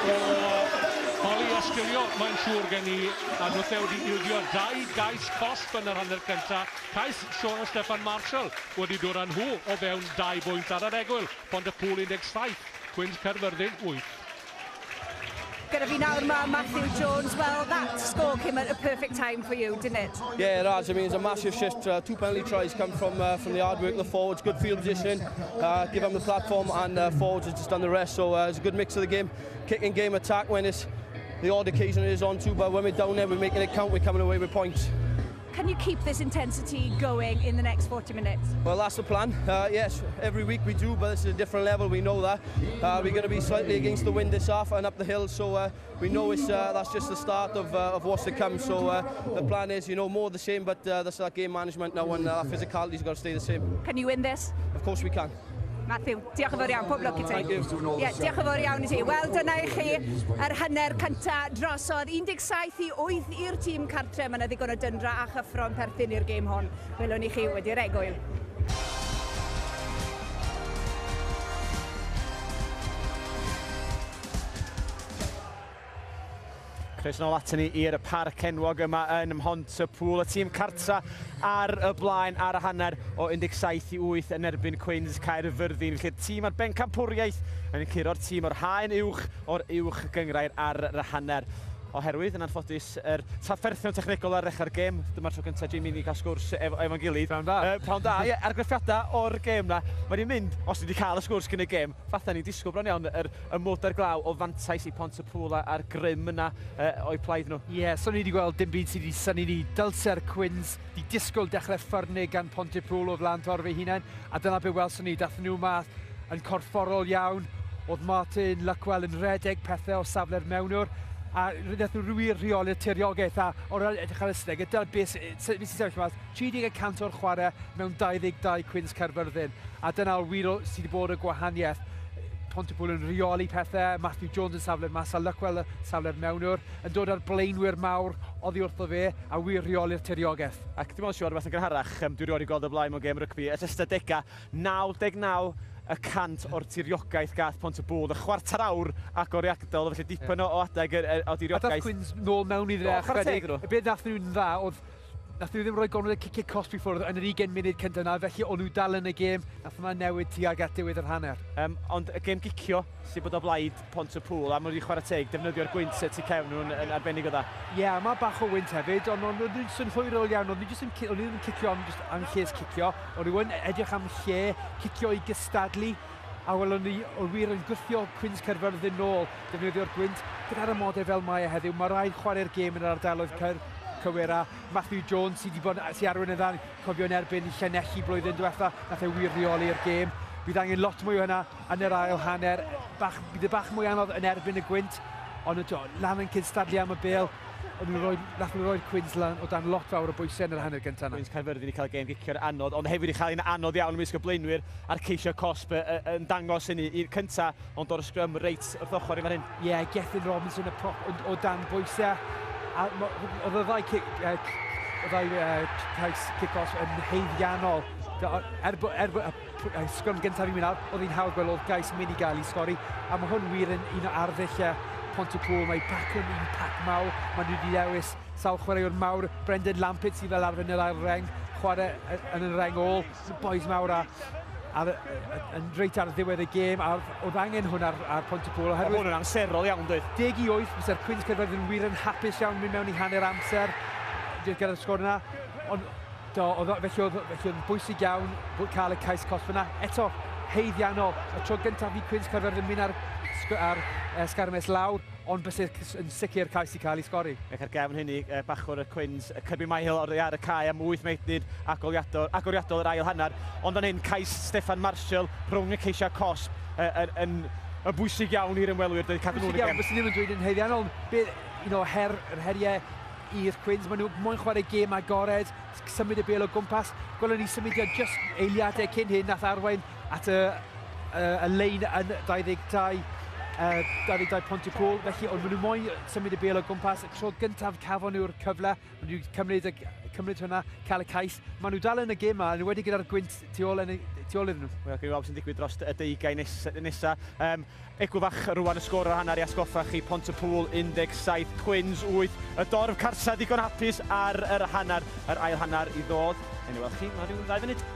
holi a sgilio, mae'n siŵr gen i. A nhwthe wedi ildio 2 gais cosb yn yr hanner cyntaf. Cais Sean a Steffan Marshall wedi dod â nhw o fewn 2 bwynt ar yr egwyl. Pontypool 17, Cwins Caerfyrddin 8. Gyda fi nawr mae Matthew Jones. Well, that score came at a perfect time for you, didn't it? Yeah, it has. I mean, it's a massive shift. 2 penalty tries come from the hard work of the forwards. Good field position, give them the platform, and forwards have just done the rest. So it's a good mix of the game. Kicking game, attack when it's the odd occasion it is on to, but when we're down there, we're making it count, we're coming away with points. Can you keep this intensity going in the next 40 minutes? Well, that's the plan. Yes, every week we do, but this is a different level, we know that. We're going to be slightly against the wind this half and up the hill, so we know it's, that's just the start of what's to come. So the plan is, you know, more of the same, but that's that game management now, and that physicality's got to stay the same. Can you win this? Of course we can. Matthew, diolch yn fawr iawn, pob lwc i ti. Ie, diolch yn fawr iawn i ti. Wel, dyna i chi yr hanner cynta drosodd. 17-8 i'r tîm cartre. Mae yna ddigon o dyndra a chyffro yn perthyn i'r gêm hon. Welwn ni chi wedi'r egwyl. Croeso nôl aton ni i'r parc enwog yma yn Mhontypŵl. Y tîm cartra ar y blaen ar y hanner o 17-8 yn erbyn Cwins Caerfyrddin. Felly'r tîm ar bencampwriaeth yn curo'r tîm o'r haen uwch o'r uwch gynghrair ar yr hanner. Oherwydd, yn anffodus, yr trafferthion technegol ar ddechrau'r gêm. Dyma'r tro cyntaf, Jamie, ni cael sgwrs efo'n gilydd. Prawn da. Prawn da, ie, argraffiadau o'r gêm na. Mae ni'n mynd, os ni wedi cael y sgwrs cyn y gêm, fatha ni'n disgwyl bron iawn yr ymodau'r glaw o fantais i Pontypŵl a'r grym yna o'i plaid nhw. Ie, so ni wedi gweld dim byd sydd wedi synnu ni. Dylse'r Cwins di disgwyl dechrau ffyrnig gan Pontypŵl o flaen torf ei hunain, a dyna be welson ni. Dathon nhw mas yn corfforol iawn. Oedd Martin Luckwell yn rhedeg pethau o safle'r mewnwr, a wnaeth nhw wir rheoli'r tiriogaeth, a o'r edrych ar ysteg, dyna beth sy'n sefyll mas, 30% o'r chwarae mewn 22 Cwins Caerfyrddin, a dyna wir sydd wedi bod y gwahaniaeth. Pontypŵl yn rheoli pethau, Matthew Jones yn safle'r mas, a Luckwell yn safle'r mewnwr, yn dod ar blaenwyr mawr oddi wrtho fe, a wir rheoli'r tiriogaeth. Ac dim ond siŵr, rhywbeth yn gynharach, dwi rioed wedi gweld o blaen mewn gêm rygbi, y ystadegau, 99% o'r tiriogaeth gath Pontypŵl, y chwarter awr agoriadol, felly dipyn o adeg o diriogaeth. A dath Cwins nôl mewn i ddechrau. Be nath nhw'n dda oedd Nath nhw ddim rhoi gormod o ciciau cosb i ffwrdd yn yr 20 munud cyntaf yna, felly o'n nhw dal yn y gêm, nath hwnna newid tuag at diwedd yr hanner. Ond y gêm gicio sydd bod o blaid Pont-y-pŵl, a maen nhw wedi chwarae teg, defnyddio'r gwynt tu cefn nhw'n yn arbennig o dda. Ie, yeah, mae bach o wynt hefyd, ond o'n nhw'n synhwyrol iawn, o'n nhw jyst yn, o'n nhw ddim yn cicio am, just am lles cicio, o'n nhw yn edrych am lle, cicio i gystadlu, a welon ni o wir yn gwthio Cwins Caerfyrddin nôl, defnyddio'r gwynt, gyda'r amodau fel mae e heddiw, mae rhaid chwarae'r gêm yn yr ardaloedd cywir, a Matthew Jones sydd wedi bod sy'n arwain yn dda, cofio yn erbyn Llanelli blwyddyn diwetha, nath e wir reoli'r gêm. Bydd angen lot mwy o hynna yn yr ail hanner, bach, bydd e bach mwy anodd yn erbyn y gwynt, ond to, lan yn cystadlu am y bêl, ond nhw roi, nath nhw roi'r Cwins lan o dan lot fawr o bwysau yn yr hanner gyntaf yna. Cwins Caerfyrddin wedi cael gêm gicio'r anodd, ond hefyd wedi cael un anodd iawn ymysg y blaenwyr a'r ceisio cosb yn dangos hynny i'r cynta, ond o'r sgrym reit wrth ochr i fan hyn. Ie, yeah, Gethin Robinson y prop o dan bwysau. A oedd y ddau cais kick-off yn haeddiannol. Er sgrym gyntaf i mynd ar, oedd hi'n hawdd gweld oedd gais mynd i gael ei sgori. A mae hwn wir yn un o arddulliau Pontypool. Mae bac yn un pac mawr. Mae nhw wedi dewis sawl chwaraewr mawr. Brendan Lampitt sydd fel arfer yn yr ail reng, chwarae yn y reng ôl. Boys mawr a yn reit ar ddiwedd y gêm, a oedd angen hwn ar Pontypool. Oedd hwn yn amserol iawn, dweud. 10-8, bysa'r Cwins Caerfyrddin wir yn hapus iawn mynd mewn i hanner amser gyda'r sgôr yna. Ond do, felly oedd yn bwysig iawn cael y cais cosb yna. Eto, haeddiannol, y tro gyntaf i Cwins Caerfyrddin mynd ar sgarmes lawr, ond bys yn sicr cais i cael ei sgori. Ac ar gefn hynny, bachwr y Cwins, Kirby Myhill o'r ar y cae am 8 munud agoriadol yr ail hanner. Ond fan hyn, cais Steffan Marshall rhwng y ceisiau cosb yn bwysig iawn i'r ymwelwyr. Cadw nhw'n y gem. Bys ddim yn dweud yn haeddiannol. Yr heriau i'r Cwins, maen nhw moyn chwarae gêm agored, symud y bêl o gwmpas. Gwelwn ni symudiad just eiliadau cyn hyn, nath arwain at y lein yn 22 Pontypool, felly ond maen nhw moyn symud y bêl o gwmpas. Y tro gyntaf cafon nhw'r cyfle, maen nhw cymryd hwnna, cael y cais. Maen nhw dal yn y gêm ma, nhw wedi gyda'r gwynt tu ôl iddyn nhw. Wel, gwyn weld sy'n digwydd dros y deugain nesa. Egwyl fach rwan y sgôr o'r hanner i atgoffa chi, Pontypool 17, Cwins 8. Y dorf cartra digon hapus ar yr hanner, yr ail hanner i ddod. Yn ei weld chi, mae rhyw 2 funud.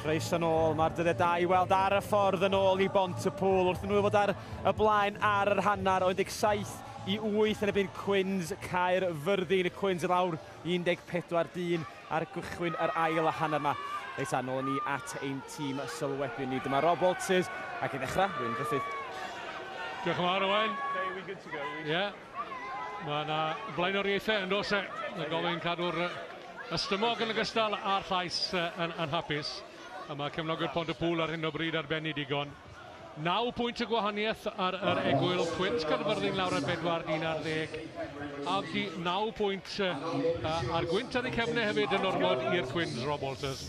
Croeso nôl, mae'r dyddiau da i weld ar y ffordd yn ôl i Bontypool wrth nhw fod ar y blaen ar yr hanner o 17-8 yn erbyn Cwins Caerfyrddin. Y Cwins yn lawr 14 dyn ar gychwyn yr ail hanner yma. Reit, a nôl ni at ein tîm sylwebu ni. Dyma Rob Walters ac i ddechrau, Wyn Griffith. Diolch yn fawr, Owen. Ie, mae yna flaenoriaethau yn dos e. Y gofyn cadw'r ystymog yn ogystal a'r llais yn hapus. A mae cefnogwyr Pontypool ar hyn o bryd ar ben i digon. 9 pwynt y gwahaniaeth ar yr egwyl. Cwins Caerfyrddin lawr ar 4 dyn ar 10. A di 9 pwynt ar gwynt ar eu cefnau hefyd yn ormod i'r Cwins, Rob Walters.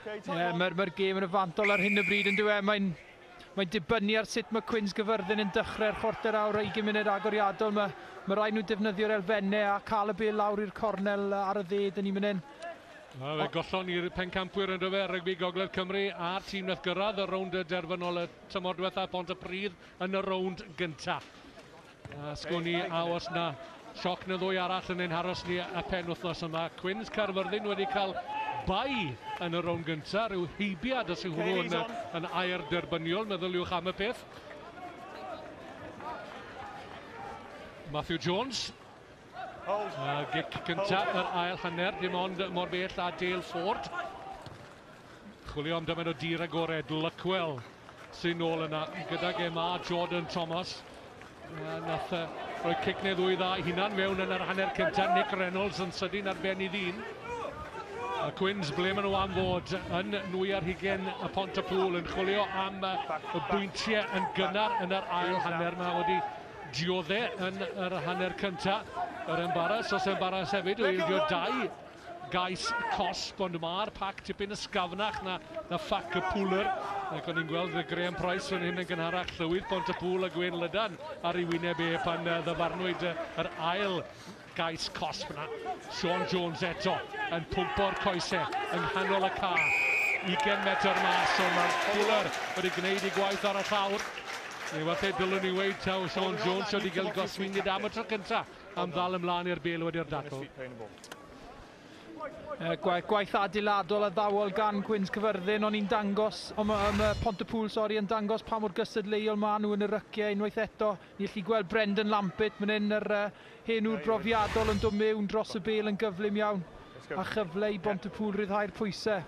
Ie, mae'r gêm yn y fantol ar hyn o bryd yn dyw e. Mae'n dibynnu ar sut mae Cwins Gaerfyrddin yn dechrau'r chwarter awr a 20 munud agoriadol. Mae rhaid nhw defnyddio'r elfennau a cael y bêl lawr i'r cornel ar y dde, dyn ni'n mynd hyn. Fe gollon i'r pencampwyr yn dyfe, rygbi Gogledd Cymru a'r tîm nath gyrraedd y rownd derfynol y tymor diwetha, Pontypridd yn y rownd gynta. Sgwn i a os na sioc na ddwy arall yn ein haros ni y pen wythnos yma. Cwins Caerfyrddin wedi cael bai yn y rownd gynta, rhyw heibiad os yw hwnnw yn air derbyniol, meddyliwch am y peth. Matthew Jones. Gic cynta yr ail hanner, dim ond mor bell a Dale Ford. Chwilio am dymed o dir agored, Luckwell sy'n nôl yna gydag e ma Jordan Thomas. Nath roi cic neu ddwy dda hunan mewn yn yr hanner cynta. Nick Reynolds yn sydyn ar ben i ddyn. Y Cwins, ble maen nhw am fod yn 22 y Pontypool yn chwilio am y bwyntiau yn gynnar yn yr ail hanner. Mae wedi dioddau yn yr hanner cynta. Yr embaras, os embaras hefyd, o ildio 2 gais cosb, ond mae'r pac tipyn ysgafnach na ffac y pwler. Ac o'n i'n gweld Graham Price fan hyn yn gynharach, llywydd Pontypool a Gwen Lydan ar ei wyneb e pan ddyfarnwyd yr ail gais cosb na. Sean Jones eto yn pwmpo'r coesau yng nghanol y ca. 20 metr mas, ond mae'r pwler wedi gwneud ei gwaith ar y llawr. Neu falle dylwn ni weud taw Sean Jones wedi cael goswiniad am y tro cyntaf am ddal ymlaen i'r bel wedi'r dacl. Gwaith adeiladol addawol gan Cwins Caerfyrddin, ond i'n dangos, ond ma Pontypool, sori, yn dangos pa mor gystadleuol maen nhw yn y ryciau unwaith eto. Ni allu gweld Brendan Lampitt, fan hyn yr hen ŵr brofiadol yn dod mewn dros y bel yn gyflym iawn. A chyfle i Pontypool ryddhau'r pwysau.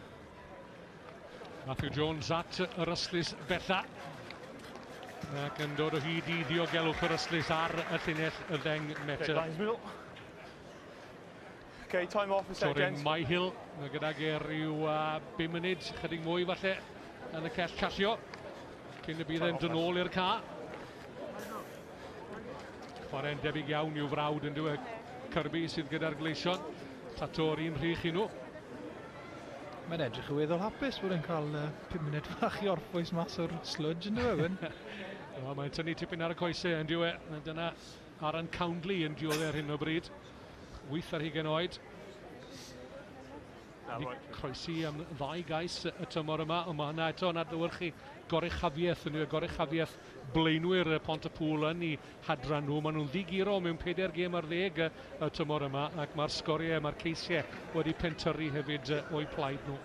Matthew Jones at yr ystlys bella. Ac yn dod o hyd i ddiogelwch yr ystlys ar y llinell y 10 metr. Okay, time off a sec, Sorin Myhill, mae gydag e rhyw 5 munud, chydig mwy falle, yn y cell callio, cyn y bydd e'n dod nôl i'r ca. Chwarae'n debyg iawn i'w frawd yn dyw e, Kirby sydd gyda'r Gleision. Tato'r un rhych i nhw. Mae'n edrych yn weddol hapus bod e'n cael 5 munud fach i orffwys mas o'r sludge yn dyw e, Wyn? O, mae'n tynnu tipyn ar y coesau yn dyw e. Dyna Aaron Coundley yn dioddef ar hyn o bryd. 8 ar hugain oed. Wedi croesi am 2 gais y tymor yma, ond mae hynna eto yn adlewyrchu goruchafiaeth, yn yw goruchafiaeth blaenwyr y Pontypool yn ei hadran nhw. Maen nhw'n ddiguro mewn 4 gêm ar 10 y tymor yma, ac mae'r sgoriau, mae'r ceisiau wedi pentyrru hefyd o'u plaid nhw.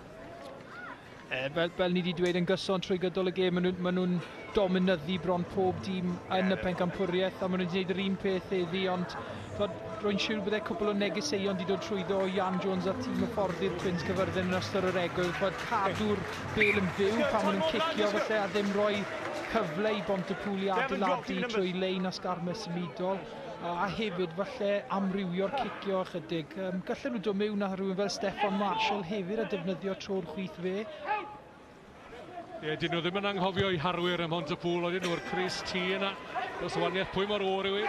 Fel ni wedi dweud yn gyson trwy gydol y gêm, maen nhw'n dominyddu bron pob dîm yn y pencampwriaeth, a maen nhw'n gwneud yr un peth heddi, ond rwy'n siŵr byddai cwpl o negeseuon wedi dod trwyddo o Ian Jones a tîm hyfforddi'r Cwins Caerfyrddin yn ystod yr egwyl, fod cadw'r bel yn fyw pan maen nhw'n cicio falle, a ddim rhoi cyfle i Bontypool i adeiladu trwy lein a sgarmes symudol, a hefyd falle amrywio'r cicio ychydig. Gallen nhw dod mewn â rhywun fel Steffan Marshall hefyd a defnyddio tro'r chwith fe. Ie, dyn nhw ddim yn anghofio i harwyr ym Mhontypool, oedden nhw'r Chris T yna. Dos waniaeth pwy mor oer yw i.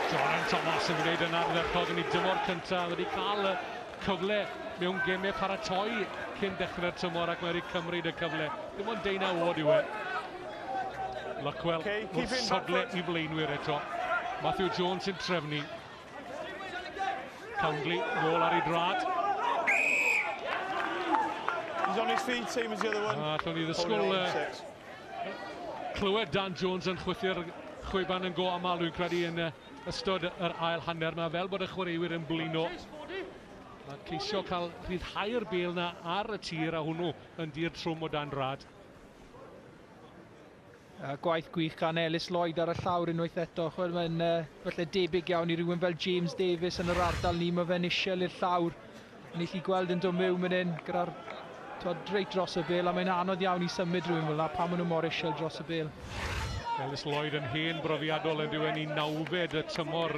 Jordan Thomas yn gwneud yn ardderchog yn ei dymor cyntaf, wedi cael y cyfle mewn gemau paratoi cyn dechrau'r tymor ac mae wedi cymryd y cyfle. Dim ond 19 oed yw e. Luckwell wrth sodle i flaenwyr eto. Matthew Jones yn trefnu. Coundley nôl ar ei drad. He's on his feet, same as the other one. A allwn ni ddisgwyl clywed Dan Jones yn chwythu'r chwiban yn go aml, dwi'n credu, yn ystod yr ail hanner yma, fel bod y chwaraewyr yn blino. Mae'n ceisio cael rhyddhau'r bel na ar y tir, a hwnnw yn dir trwm o dan rad. Gwaith gwych gan Ellis Lloyd ar y llawr unwaith eto. Chwel, mae'n falle debyg iawn i rhywun fel James Davies yn yr ardal ni. Mae fe'n isiel i'r llawr. Ni allu gweld yn dod mewn fan hyn gyda'r reit dros y bel, a mae'n anodd iawn i symud rhywun fel 'na pan maen nhw mor isiel dros y bel. Ellis Lloyd yn hen brofiadol yn diwen i 9fed y tymor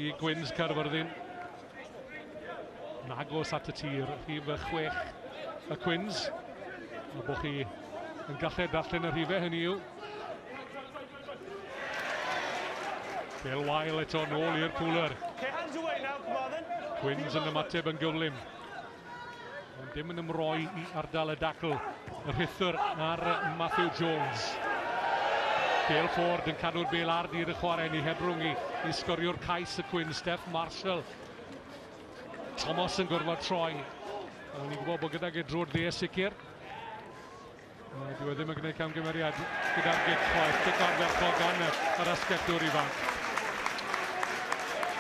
i Gwins Caerfyrddin. Yn agos at y tir, rhif 6 y Cwins. A bod chi yn gallu darllen y rhifau, hynny yw. Bel wael eto nôl i'r Pooler. Cwins yn ymateb yn gyflym. Ond dim yn ymroi i ardal y dacl. Y rhuthr ar Matthew Jones. Dale Ford yn cadw'r bel ar dir y chwarae ni hebrwng i sgorio'r cais y Cwins, Steph Marshall. Thomas yn gorfod troi. Ond ni'n gwybod bod gydag e drwy'r dde sicr. Dyw e ddim yn gwneud camgymeriad gyda'r gic chwaith. Gic ardderchog gan yr asgellwr ifanc.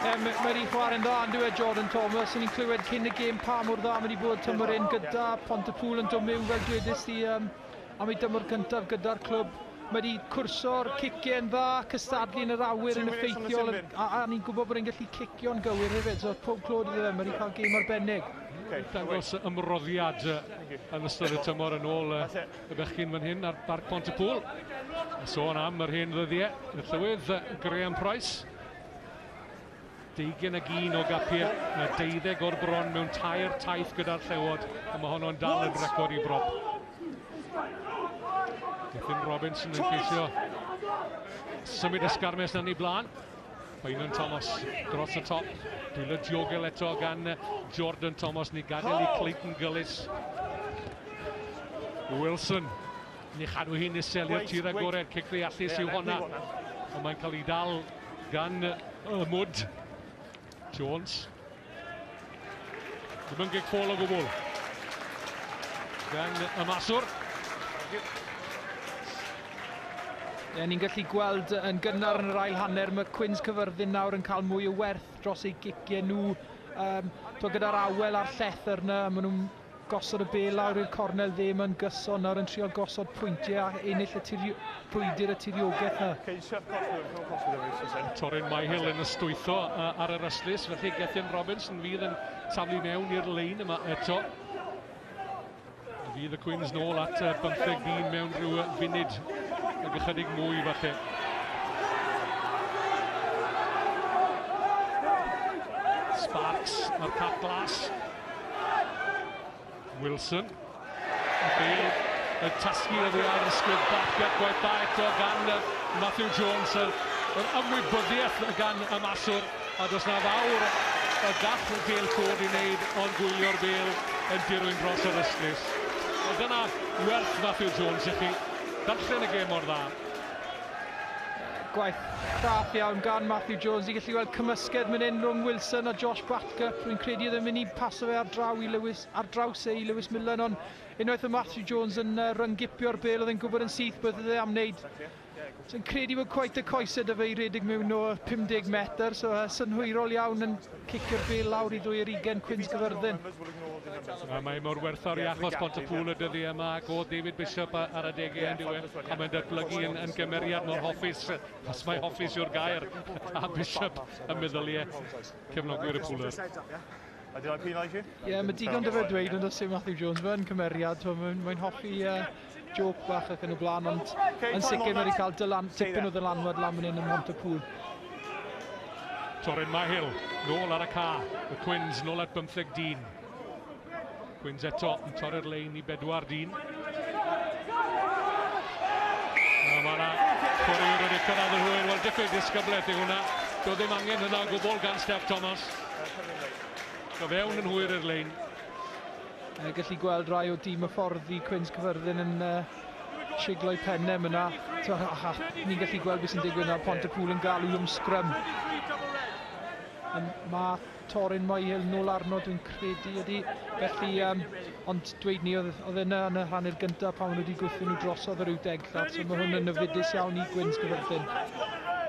Mae wedi chwarae'n dda, yn dyw e, Jordan Thomas. Ni'n clywed cyn y gêm pa mor dda mae wedi bod tymor un gyda Pontypool yn dod mewn, fel dwedais di, am ei dymor cyntaf gyda'r clwb. Mae wedi cwrso'r ciciau yn dda, cystadlu yn yr awyr yn effeithiol, a ni'n gwybod bod e'n gallu cicio'n gywir hefyd, so pob clod iddo fe, mae wedi cael gêm arbennig. Dangos ymroddiad yn ystod y tymor yn ôl y bechgyn fan hyn ar Barc Pontypool. A sôn am yr hen ddyddiau, y llywydd Graham Price. 21 o gapiau, 12 o'r bron mewn 3 taith gyda'r Llewod, a mae honno'n dal yn record i brop. Gethin Robinson yn ceisio symud y sgarmes na'n ei blaen. Bainon Thomas dros y top. Dwylo diogel eto gan Jordan Thomas. Ni gadael i Clayton Gullis. Wilson. Ni chadw hi'n isel i'r tir agored. Cic ddeallus yw honna. Ond mae'n cael ei dal gan y mwd. Jones. Ddim yn gic ffôl o gwbl. Gan y maswr. Ie, ni'n gallu gweld yn gynnar yn yr ail hanner, mae Cwins Caerfyrddin nawr yn cael mwy o werth dros eu giciau nhw. Gyda'r awel a'r llethr yna, maen nhw'n gosod y bêl lawr i'r cornel dde, mae'n gyson nawr yn trio gosod pwyntiau a ennill y brwydr y tiriogaeth yna. Torin Myhill yn ystwytho ar yr ystlys, felly Gethin Robinson fydd yn taflu mewn i'r lein yma eto. Fydd y Cwins nôl at 15 dyn mewn rhyw funud ac ychydig mwy falle. Sparks a'r cap glas. Wilson. Bale y tasgu oddi ar ysgwydd Batgap, gwaith da eto gan Matthew Jones. Yr ymwybyddiaeth gan y maswr, a does na fawr y gall Dale Ford i wneud ond gwylio'r bêl yn dirwyn dros yr ystlys. Wel, dyna werth Matthew Jones i chi. Darllen y gêm mor dda. Gwaith craff iawn gan Matthew Jones. Ni'n gallu gweld cymysgedd mynd hyn rhwng Wilson a Josh Batcup. Rwy'n credu oedd yn mynd i paso fe ar draw i Lewis, ar draws e i Lewis Millen, ond unwaith o Matthew Jones yn ryngipio'r bêl, oedd e'n gwybod yn syth beth oedd e am wneud. So'n credu bod cweit y coesau 'da fe i redeg mewn o 50 metr, so synhwyrol iawn yn cicio'r bêl lawr i 22 Cwins Caerfyrddin. A mae mor werthfawr i achos Pontypool y dyddiau yma, ac o David Bishop ar adegau yn diwedd, a mae'n datblygu yn gymeriad mor hoffus, os mae hoffus yw'r gair, a Bishop yn meddyliau cefnogwyr y Pooler. Ie, mae digon 'da fe dweud ond os yw Matthew Jones fe'n cymeriad, mae'n hoffi joke bach ac yn y blaen, ond yn sicr mae wedi cael tipyn o ddylanwad lan fan hyn ym Mhontypool. Torin Myhill, nôl ar y ca, y Cwins nôl at 15 dyn. Cwins eto yn torri'r lein i 4 dyn. A mae yna chwaraewr wedi cyrraedd yn hwyr, wel diffyg disgyblaeth i hwnna. Doedd ddim angen hynna o gwbl gan Steff Thomas. Go fewn yn hwyr i'r lein. Gallu gweld rai o dîm y ffordd i Cwins Caerfyrddin yn siglo'i pennau yna. Ni'n gallu gweld beth sy'n digwydd nawr, Pontypool yn galw am sgrym. Mae Torin Myhill nôl arno, dwi'n credu ydy. Felly, ond dweud ni, oedd yna yn y hanner gyntaf pan maen nhw wedi gwthio nhw drosodd yr 80 llath, so mae hwn yn ofidus iawn i Cwins Caerfyrddin.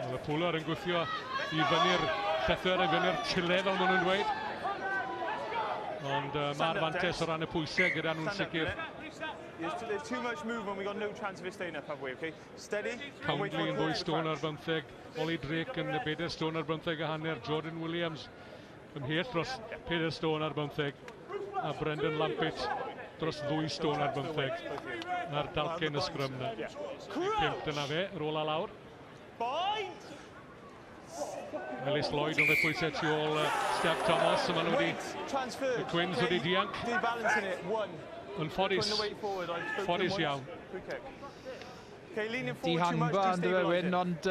Oedd y Pooler yn gwthio i fyny'r llethr, i fyny'r tile fel maen nhw'n dweud. Ond mae'r fantes o ran y pwysau gyda nhw'n sicr. Coundley yn 2 stôn ar 15, Ollie Drake yn 4 stôn ar 15 a hanner, Jordan Williams ymhell dros 4 stôn ar 15 a Brendan Lampitt dros 2 stôn ar 15 a'r dalcen y sgrym na. 5 dyna fe, yr ola lawr. Ellis Lloyd oedd y pwysau tu ôl Steff Thomas, maen nhw wedi, y Cwins wedi dianc. Yn ffodus, ffodus iawn. Dihangfa yn dyfe Wyn, ond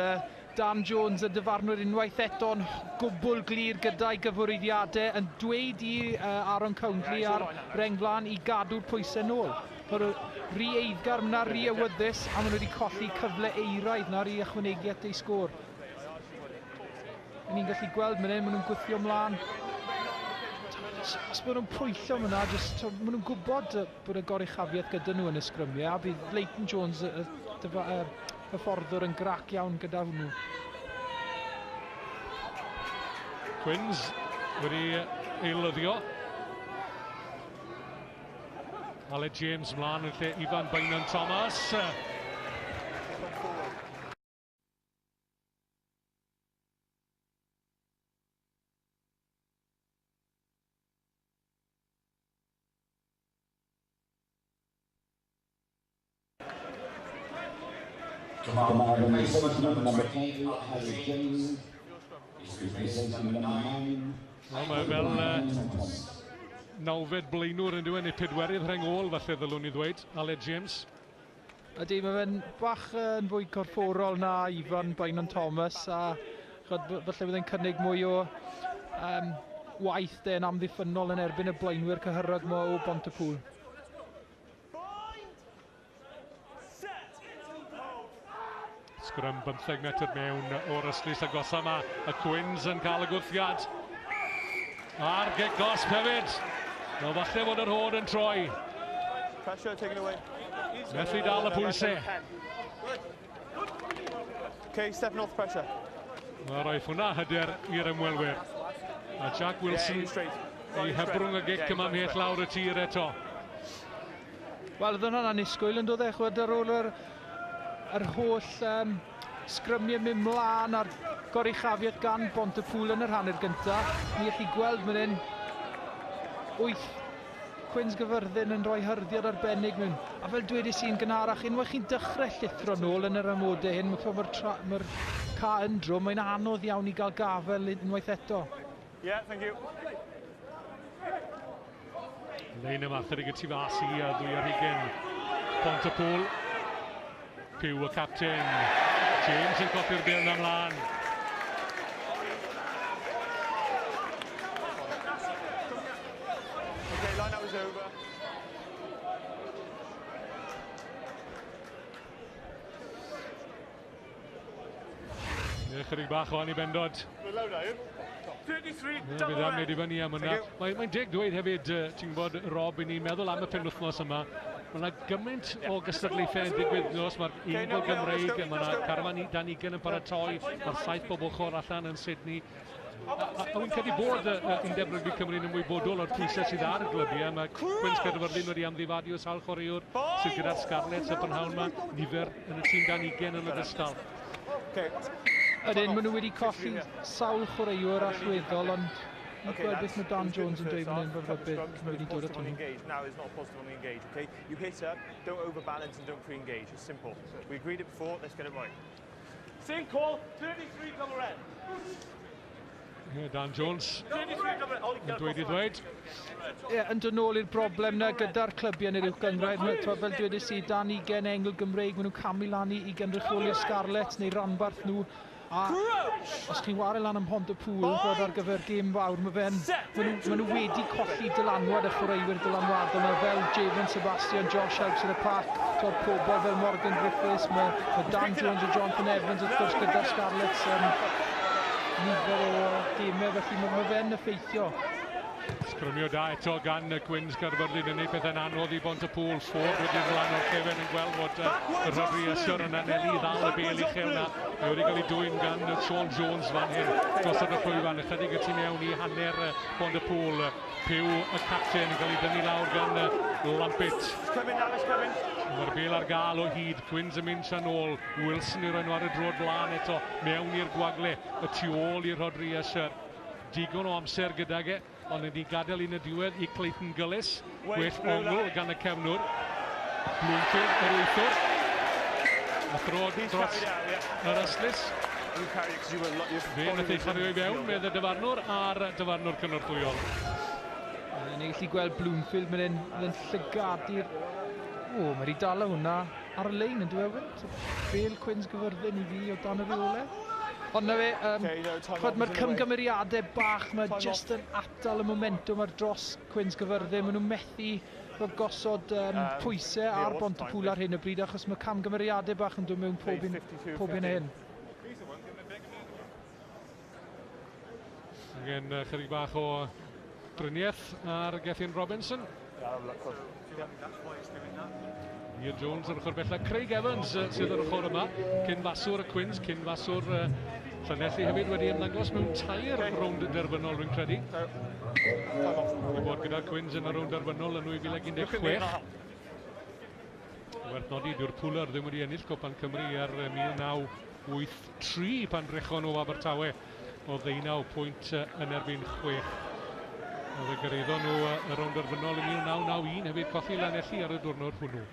Dan Jones y dyfarnwr unwaith eto'n gwbl glir gyda'i gyfwreiddiadau yn dweud i Aaron Coundley a'r reng flaen i gadw'r pwysau nôl. Mae'r rhy eiddgar, mae'na rhy awyddus, a maen nhw wedi colli cyfle eiraidd nawr i ychwanegu at eu sgôr. Ni'n gallu gweld mynd hyn, maen nhw'n gwthio ymlaen. Os maen nhw'n pwyllo fyna, maen nhw'n gwybod bod y goruchafiaeth gyda nhw yn y sgrymiau, a bydd Leighton Jones, y hyfforddwr, yn grac iawn gyda hwnnw. Cwins wedi eilyddio. Aled James mlaen yn lle Ifan Beynon Thomas. Carmarthen replacement number 5, Harry James, is replacing number 9. Mae fel nawfed blaenwr yn dweud, neu pedwerydd rheng ôl falle ddylwn ni ddweud, Aled James. Ydy, mae fe'n bach yn fwy corfforol na Ifan Beynon Thomas, a falle bydd e'n cynnig mwy o waith de'n amddiffynnol yn erbyn y blaenwyr cyhyrog yma o Bontypool. Sgrym 15 metr mewn o'r ystlys agosa yma. Y Cwins yn cael y gwthiad. A'r gic gosb hefyd. Wel, falle fod yr hod yn troi. Methu dal y pwysau. Okay, stepping off pressure. Mae rhoi hwnna hyder i'r ymwelwyr. A Jack Wilson ei hebrwng y gic yma ymhell lawr y tir eto. Wel, oedd hwnna'n annisgwyl yn dod e, chwed ar ôl yr holl sgrymiau mynd mlaen a'r goruchafiaeth gan Bontypŵl yn yr hanner gyntaf. Ni allu gweld fan hyn 8 Cwins Gaerfyrddin yn rhoi hyrddiad arbennig mewn. A fel dwedais i'n gynharach, unwaith chi'n dechrau llithro nôl yn yr amodau hyn, mae'r ca yn drwm, mae'n anodd iawn i gael gafel unwaith eto. Yeah, thank you. Lein yma, chydig y tu fas i a 22 Pontypŵl. Pugh y capten. James yn colli'r bêl yna ymlaen. Okay, line out is over. Chydig bach o anibendod. Bydd am wneud i fyny am hwnna. Mae'n deg dweud hefyd, ti'n gwybod, Rob, i ni'n meddwl am y penwythnos yma. Mae yna gymaint o gystadlaethau yn digwydd nos. Mae'r Eingl Gymreig, mae yna carfan dan 20 yn paratoi, mae'r 7 bob ochr allan yn Sydney. A wy'n credu bod Undeb Rygbi Cymru'n ymwybodol o'r pwysau sydd ar y glybiau. Mae Cwins Caerfyrddin wedi amddifadu o sawl chwaraewr sydd gyda'r Scarlets y prynhawn yma, nifer yn y tîm dan 20 yn ogystal. Ydyn, maen nhw wedi colli sawl chwaraewr allweddol, ond ni'n gweld beth mae Dan Jones yn dweud fan hyn fel rhybudd wedi dod at hwnnw. Now is not positive on the engage, okay? You hit up, don't overbalance and don't pre-engage. It's simple. We agreed it before, let's get it right. Same call, 33 double red. Dan Jones yn dweud i ddweud. Ie, yn dod nôl i'r broblem na gyda'r clybiau yn yr uwch gynghrair. Fel dwedais i, dan 20 Eingl Gymreig, maen nhw'n camu lan i gynrychioli'r Scarlets neu ranbarth nhw. A os chi'n wario lan am Pontypŵl ar gyfer gêm fawr, mae nhw wedi colli dylanwad y chwaraewyr dylanwadol yma, fel Javan Sebastian, Josh Helps yn y pac, pobl fel Morgan Griffiths, mae Dan Jones a Jonathan Evans wrth gwrs gyda'r Scarlets nifer o gemau, felly mae fe'n effeithio. Sgrymio da eto gan Cwins Caerfyrddin yn gwneud pethau'n anodd i Bontypŵl. Ford wedi lan o'r cefen yn gweld fod y Rhodri Usher yn anelu i ddal y bêl uchel na. Mae wedi cael ei dwyn gan Sean Jones fan hyn. Gosod y llwyfan ychydig y tu mewn i hanner Bontypŵl. Pugh y capten yn cael ei dynnu lawr gan Lampitt. Mae'r bêl ar gael o hyd. Cwins yn mynd tra'n ôl. Wilson i roi nhw ar y droed blaen eto. Mewn i'r gwagle y tu ôl i Rhodri Usher. Digon o amser gydag e, ond yn gadael un y diwedd i Clayton Gullis. Gwell ongl gan y cefnwr. Bloomfield yr wythwr. A throd dros yr ystlys. Fe nath ei chario i fewn, medd y dyfarnwr a'r dyfarnwr cynorthwyol. Ni'n gallu gweld Bloomfield mynd yn llygadu'r... O, mae wedi dala hwnna ar y lein yn dweud. Bêl Cwins Gaerfyrddin i fi o dan y reolau. Ond na fe, mae'r cymgymeriadau bach mae jyst yn atal y momentum ar dros Cwins Gaerfyrddin. Maen nhw'n methu gosod pwysau ar Bontypŵl ar hyn o bryd, achos mae camgymeriadau bach yn dod mewn pob un hyn. Angen chydig bach o driniaeth ar Gethin Robinson. Ian Jones ar ochr bella. Craig Evans sydd ar ochr yma, cyn faswr y Cwins, cyn faswr Llanelli hefyd wedi ymddangos mewn 3 rownd derfynol, rwy'n credu. Wedi bod gyda'r Cwins yn y rownd derfynol yn 2016. Werth nodi, dyw'r Pwler ddim wedi ennill Cwpan Cymru ar 1983 pan drechon nhw Abertawe o 19 pwynt yn erbyn 6. A fe gyrhaeddon nhw y rownd derfynol yn 1991 hefyd, colli Llanelli ar y diwrnod hwnnw.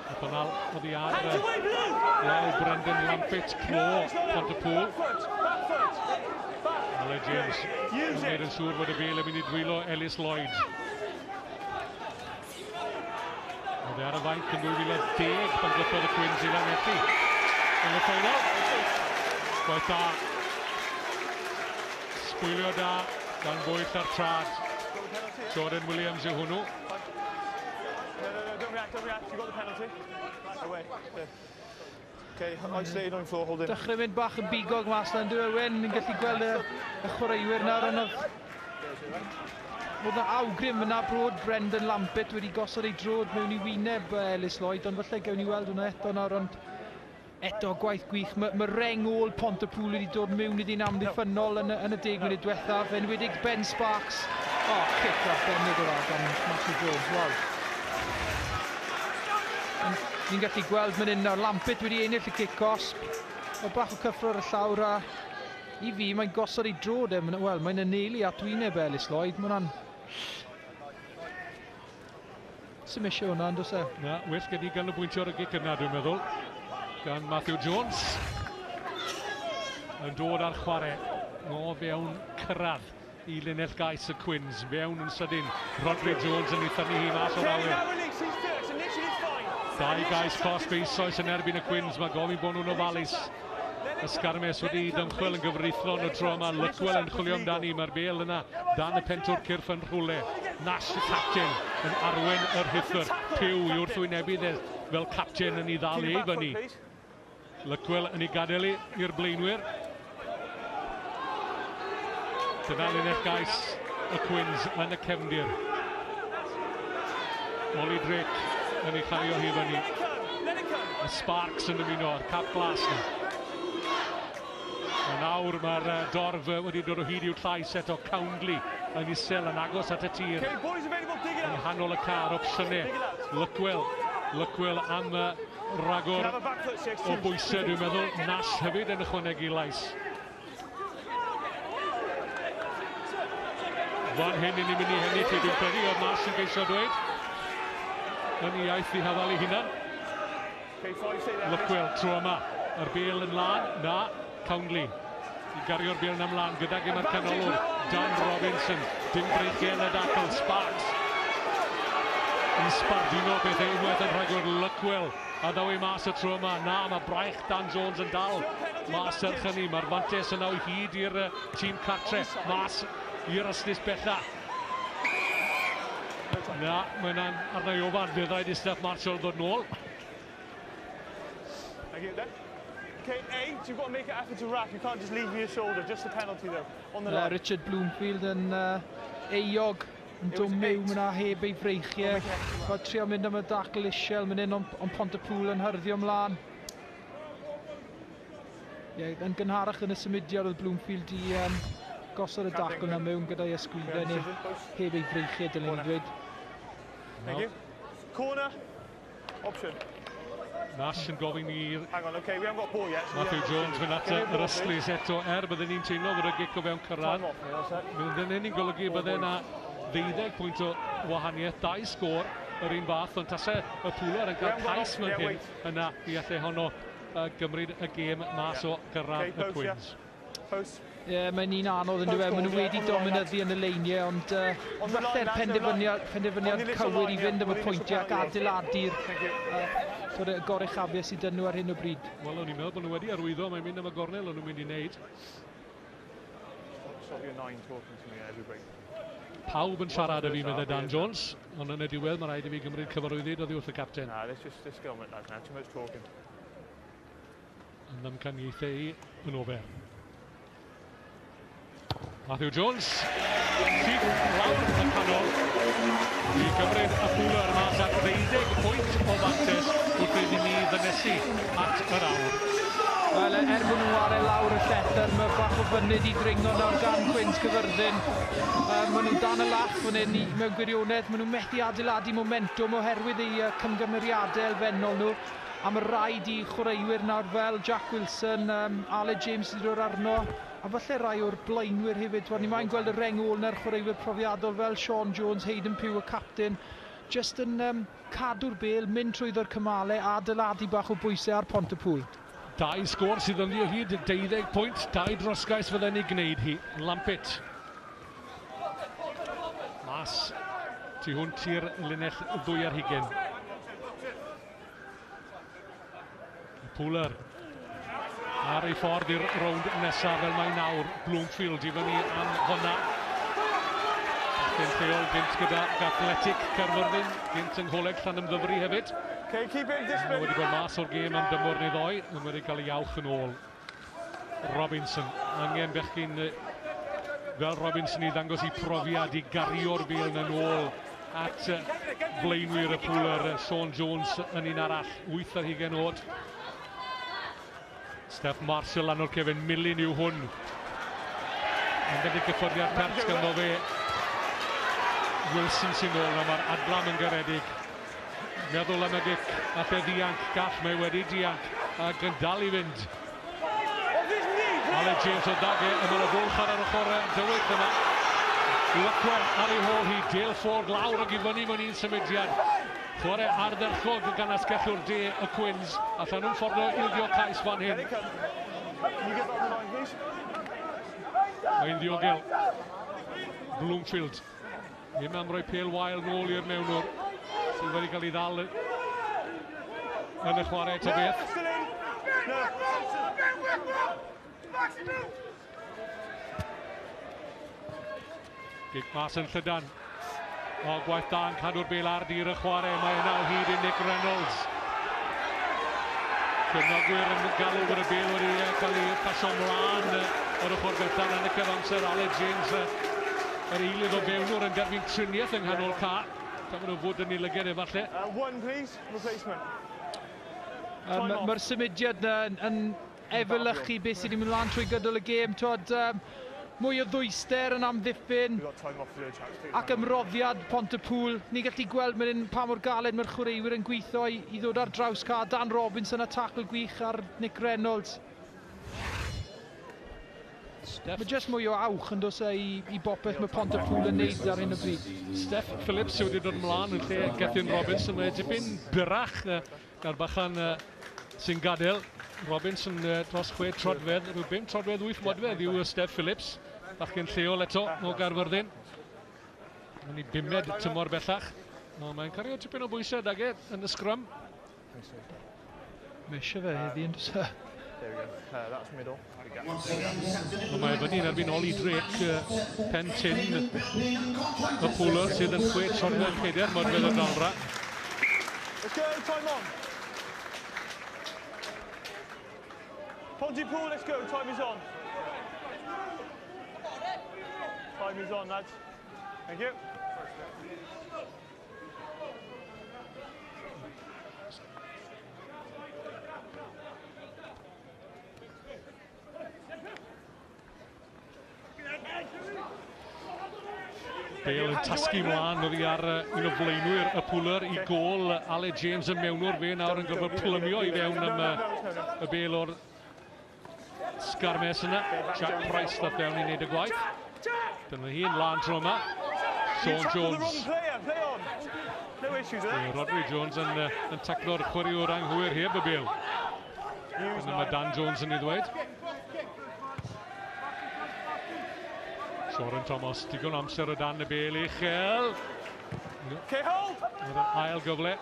Ac oddi ar law Brendan Lampitt, clo Pontypŵl. Aled James yn gwneud yn siŵr fod y bêl yn mynd i dwylo Ellis Lloyd. Oedd e ar y fainc yn 2010 pan gollodd y Cwins i Lanelli yn y ffeinal. Gwaith da. Sbwylio da gan bwyll ar trad. Jordan Williams yw hwnnw. Don't react, you got the penalty. Away. Okay, isolated on floor, hold in. Dechrau mynd bach yn bigog mas na, yn Owen, ni'n gallu gweld y chwaraewyr nawr, ond oedd yna awgrym yna bod Brendan Lampitt wedi gosod ei drod mewn i wyneb Ellis Lloyd, ond falle gewn ni weld hwnna eto nawr, ond Eto gwaith gwych, mae reng ôl Pontypool wedi dod mewn iddi'n amddiffynnol yn y 10 munud diwethaf, enwedig Ben Sparks. O, cic arbennig o dda gan Matthew Jones, waw. Ni'n gallu gweld fan hyn nawr, Lampitt wedi ennill y cic gosb. O bach o cyffro ar y llawr a i fi mae'n gosod ei drod e, wel, mae'n anelu at wyneb Ellis Lloyd, mae hwnna'n... Sim eisiau hwnna, yn does e? Na, well gen i ganolbwyntio ar y gic yna, dwi'n meddwl. Gan Matthew Jones. Yn dod ar chwarae o fewn cyrraedd i linell gais y Cwins. Fewn yn sydyn, Rodri Jones yn ei thynnu hi mas o'r awyr. 2 gais cosb eisoes yn erbyn y Cwins. Mae gofyn bod nhw'n ofalus. Y sgarmes wedi dymchwel yn gyfreithlon y tro yma. Luckwell yn chwilio amdani. Mae'r bêl yna dan y pentwr cyrff yn rhywle. Nash y captain yn arwen yr rhuthr. Pugh i wrthwynebu fel captain yn ei ddal ei fyny. Luckwell yn ei gadael i'r blaenwyr. Dyna linell gais y Cwins yn y cefndir. Ollie Drake yn ei chario hi fyny. Y Sparks yn ymuno a'r cap glas na. A nawr mae'r dorf wedi dod o hyd i'w llais eto. Coundley yn isel yn agos at y tir. Yng nghanol y car, opsiynau. Luckwell am ragor o bwysau, dwi'n meddwl. Nash hefyd yn ychwanegu lais. Fan hyn ni'n mynd i hennill, dwi'n credu, oedd Nash yn geisio dweud. Yn ei iaith i hafal ei hunan. Luckwell tro yma. Yr bêl yn lan, na. Coundley i gario'r bêl yn ymlaen gydag un o'r canolwr, Dan Robinson. Dim breichiau yn y dacl, Sparks yn sbarduno beth unwaith yn rhagor. Luckwell a ddaw ei mas y tro yma. Na, mae braich Dan Jones yn dal mas erch hynny. Mae'r fantes yna o hyd i'r tîm cartre, mas i'r ystlys bella. Na, mae'n arna i ofan. Fydd rhaid i Steph Marshall ddod nôl. Okay, eight, you've got to make an effort to wrap. You can't just leave your shoulder, just a penalty though. On the line. Richard Bloomfield yn euog yn dod mewn yna heb ei freichiau. Mae trio mynd am y dacl isiel, mynd hyn ond Pontypool yn hyrddio ymlaen. Yeah, yn gynharach yn y symudiad oedd Bloomfield i gosod y dacl yna mewn gyda'i ysgwyddau neu heb ei freichiau, dylen ni ddweud. Thank you. Corner, option. Nash yn gofyn i'r Matthew Jones fynd at yr ystlys eto, bydden ni'n teimlo fod y gic o fewn cyrraedd. Bydden ni'n golygu bydde yna 12 pwynt o wahaniaeth, 2 sgôr yr un fath, ond tasau y Pwler yn cael cais mewn hyn yna i allai honno gymryd y gêm mas o gyrraedd y Cwins. Ie, mae'n un anodd yn dweud, maen nhw wedi dominyddu yn y leiniau, ond falle'r penderfyniad cywir i fynd am y pwyntiau ac adeiladu'r goruchafiaeth sydd dyn nhw ar hyn o bryd. Wel, o'n i'n meddwl bod nhw wedi arwyddo, mae'n mynd am y gornel o'n nhw'n mynd i wneud. Pawb yn siarad â fi, meddai Dan Jones, ond yn y diwedd mae rhaid i fi gymryd cyfarwyddyd oddi wrth y capten. Yn ddamcaniaethau i yn ofer. Matthew Jones, syth lawr y canol i gymryd y Pwler mas ar 12 pwynt o fantes wrth iddyn ni ddynesu at yr awr. Wel, er bod nhw'n wario lawr y llethr, mae bach o fynydd i ddringo nawr gan Cwins Caerfyrddin. Maen nhw dan y lach fan hyn mewn gwirionedd, maen nhw'n methu adeiladu momentum oherwydd eu cymgymeriadau elfennol nhw. A mae rhaid i chwaraewyr nawr fel Jack Wilson, Aled James sydd wedi dod arno, a falle rai o'r blaenwyr hefyd. Ni mae'n gweld y reng ôl na'r chwaraewyr profiadol fel Sean Jones, Hayden Pugh, y captain, jyst yn cadw'r bêl, mynd trwyddo'r cymalau a adeiladu bach o bwysau ar Pontypool. 2 sgôr sydd ynddi o hyd, 12 pwynt, 2 drosgais fydden ni gwneud hi. Lampitt. Mas tu hwnt i'r linell 22. Pwler ar ei ffordd i'r rownd nesaf fel mae nawr. Bloomfield i fyny am honna. Bachgen lleol gynt gyda Athletic Caerfyrddin, gynt yng Ngholeg Llanymddyfri hefyd. Mae wedi bod mas o'r gêm am dymor neu ddoi, ond wedi cael ei awch yn ôl. Robinson, angen bechgyn fel Robinson i ddangos i profiad i gario'r bêl yn ôl at flaenwyr y Pwler. Sean Jones yn un arall, 28 oed. Steph Marshall lan o'r cefen, Millen yw hwn. Yn dod i gyffyrddiad pert ganddo fe. Wilson sy'n ôl, na mae'r adlam yn garedig. Meddwl am y gic, a lle ddianc, gall, mae wedi dianc, ac yn dal i fynd. Aled James o dage, ymwyl y bwlch ar yr ochr dywyll yma. Lockwell ar ei hôl hi, Dale Ford lawr ag i fyny mewn un symudiad. Chwarae ardderchog gan asgellwr de y Cwins, allan nhw'n ffordd o ildio cais fan hyn. Mae'n ddiogel. Bloomfield. Ddim am roi pêl wael nôl i'r mewnwr, sydd wedi cael ei ddal yn y chwarae ta beth. Gic mas yn llydan. O, gwaith da yn cadw'r bêl ar dir y chwarae. Mae yna o hyd i Nick Reynolds. Cefnogwyr yn galw bod y bêl wedi cael ei pasio mlaen o'r ochr gyntaf yn y cyfamser. Aled James, yr eilydd o fewnwr, yn derbyn triniaeth yng nghanol ca. Tan maen nhw fod yn ei lygad efallai. One, please. Replacement. Mae'r symudiad yna yn efelychu beth sydd wedi mynd lan trwy gydol y gêm. Twod, mwy o ddwyster yn amddiffyn ac ymroddiad Pontypool. Ni'n gallu gweld mynd pa mor galed mae'r chwaraewyr yn gweithio i ddod ar draws ca. Dan Robinson a tackle gwych ar Nick Reynolds. Mae jyst mwy o awch yn dos i bopeth mae Pontypool yn neud ar hyn o bryd. Steph Phillips sydd wedi dod ymlaen yn lle Gethin Robinson. Mae dipyn byrach na'r bachan sy'n gadael. Robinson dros 6 troedfedd, rhyw 5 troedfedd 8 modfedd yw Steph Phillips. Bachgen lleol eto o Gaerfyrddin. Mae'n ei bumed tymor bellach. No, mae'n cario tipyn o bwysau dag e yn y sgrym. Mae eisiau fe heddi yn dos e. There we go. That's middle. Mae fyny yn erbyn Ollie Drake, pen tyn y pwlwr sydd yn 6 troedfedd 4 modfedd o dalra. Let's go, time on. Pontypool, let's go, time is on. Time is on, lads. Thank you. Bale yn tasgu mlaen oddi ar un o flaenwyr y pwlwr i gôl. Aled James yn mewnwr fe nawr yn gorfod plymio i fewn am y bêl o'r sgarmes yna. Jack Price ddath fewn i wneud y gwaith. Dyna hi'n lan tro yma. Sean Jones. Rodri Jones yn taclo'r chwaraewr anghywir heb y bêl. Dyna mae Dan Jones yn ei ddweud. Soren Thomas, digon amser o dan y bêl uchel. Yr ail gyfle.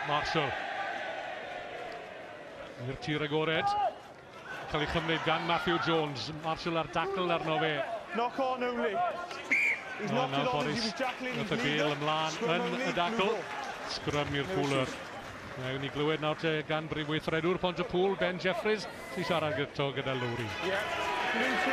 Marshall. I'r tir agored. Cael ei chymryd gan Matthew Jones. Marshall ar dacl arno fe. Knock on only. He's knocked it on as he was jackling his y bêl ymlaen yn y dacl. Sgrym i'r pwlwr. Nawn ni glywed nawr te gan brif weithredwr Pontypool, Ben Jeffries, sy'n siarad gyda Lowri.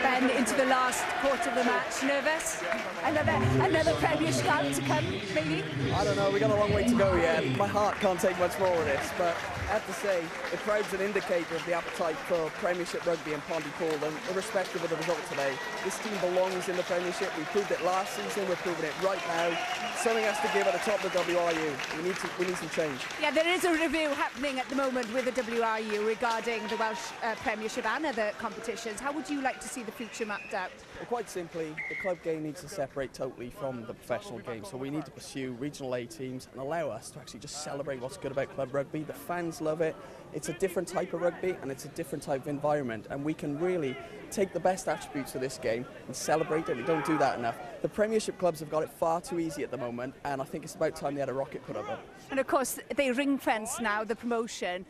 Ben, into the last quarter of the match. Nervous? Another Premiership out to come, maybe? I don't know, we got a long way to go yet. My heart can't take much more of this, but I have to say, the crowd's an indicator of the appetite for Premiership rugby in Pontypool, and irrespective of the result today, this team belongs in the Premiership. We proved it last season, we're proving it right now. Something has to give at the top of the WRU. We need some change. Yeah, there is a review happening at the moment with the WRU regarding the Welsh Premiership and other competitions. How would you like to see the future mapped out? Well, quite simply, the club game needs to separate totally from the professional game, so we need to pursue regional A teams and allow us to actually just celebrate what's good about club rugby. The fans love it. It's a different type of rugby and it's a different type of environment, and we can really take the best attributes of this game and celebrate it. We don't do that enough. The Premiership clubs have got it far too easy at the moment, and I think it's about time they had a rocket put up them. And of course, they ring fence now the promotion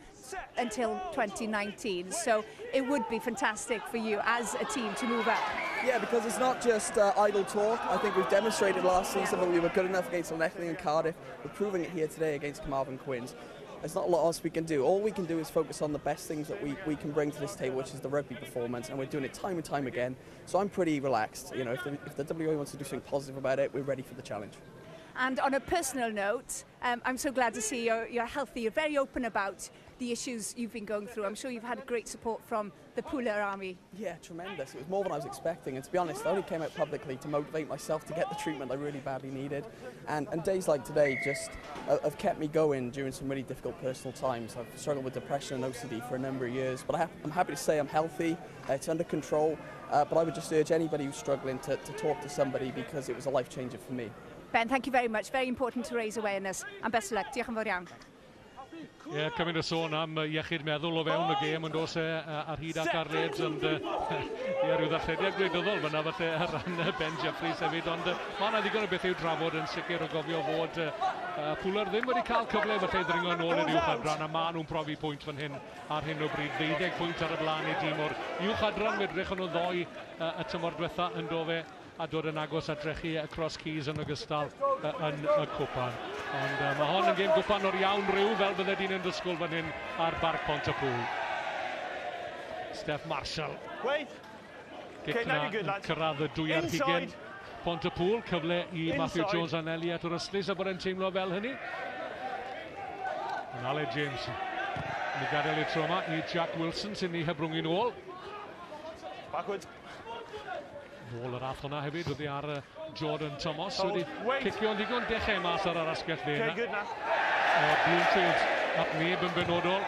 until 2019, so it would be fantastic for you as a team to move up. Yeah, because it's not just idle talk. I think we've demonstrated last season that we were good enough against Llanelli and Cardiff. We're proving it here today against Carmarthen Quins. There's not a lot else we can do. All we can do is focus on the best things that we can bring to this table, which is the rugby performance, and we're doing it time and time again. So I'm pretty relaxed. You know, if the WA wants to do something positive about it, we're ready for the challenge. And on a personal note, I'm so glad to see you're healthy. You're very open about the issues you've been going through. I'm sure you've had great support from the Pooler Army. Yeah, tremendous. It was more than I was expecting. And to be honest, I only came out publicly to motivate myself to get the treatment I really badly needed. And days like today just have kept me going during some really difficult personal times. I've struggled with depression and OCD for a number of years, but I'm happy to say I'm healthy, it's under control, but I would just urge anybody who's struggling to talk to somebody, because it was a life changer for me. Ben, thank you very much. Very important to raise awareness. And best of luck. Diolch yn fawr iawn. Ie, yeah, cymaint o sôn am iechyd meddwl o fewn y gêm yn dos e ar hyd ac ar led, ond ie, rhyw ddarllediad gwleidyddol fyna falle ar ran Ben Jeffries hefyd, ond mae yna ddigon o beth i'w drafod yn sicr o gofio fod Pooler ddim wedi cael cyfle falle i ddringo yn ôl i'r uwch adran, a maen nhw'n profi pwynt fan hyn ar hyn o bryd. 12 pwynt ar y blaen i dîm o'r uwch adran, fe edrych nhw ddoe y tymor diwetha yn do fe, a dod yn agos at drechu y Cross Keys yn ogystal yn y cwpan. Ond mae hon yn gêm gwpan o'r iawn rhyw, fel bydde dyn yn dysgwyl fan hyn ar Barc Pontypool. Steph Marshall. Gic na yn cyrraedd y 22. Pontypool, cyfle i Matthew Jones anelu at yr ystlys a bod e'n teimlo fel hynny. Yn Aled James. Ni gadael i'r tro yma i Jack Wilson sy'n ei hebrwng nôl. Backwards. Nôl yr ath hwnna hefyd, oedd hi ar Jordan Thomas, wedi cicio'n ddigon dechrau mas ar yr asgell dde yna. Bloomfield at neb yn benodol.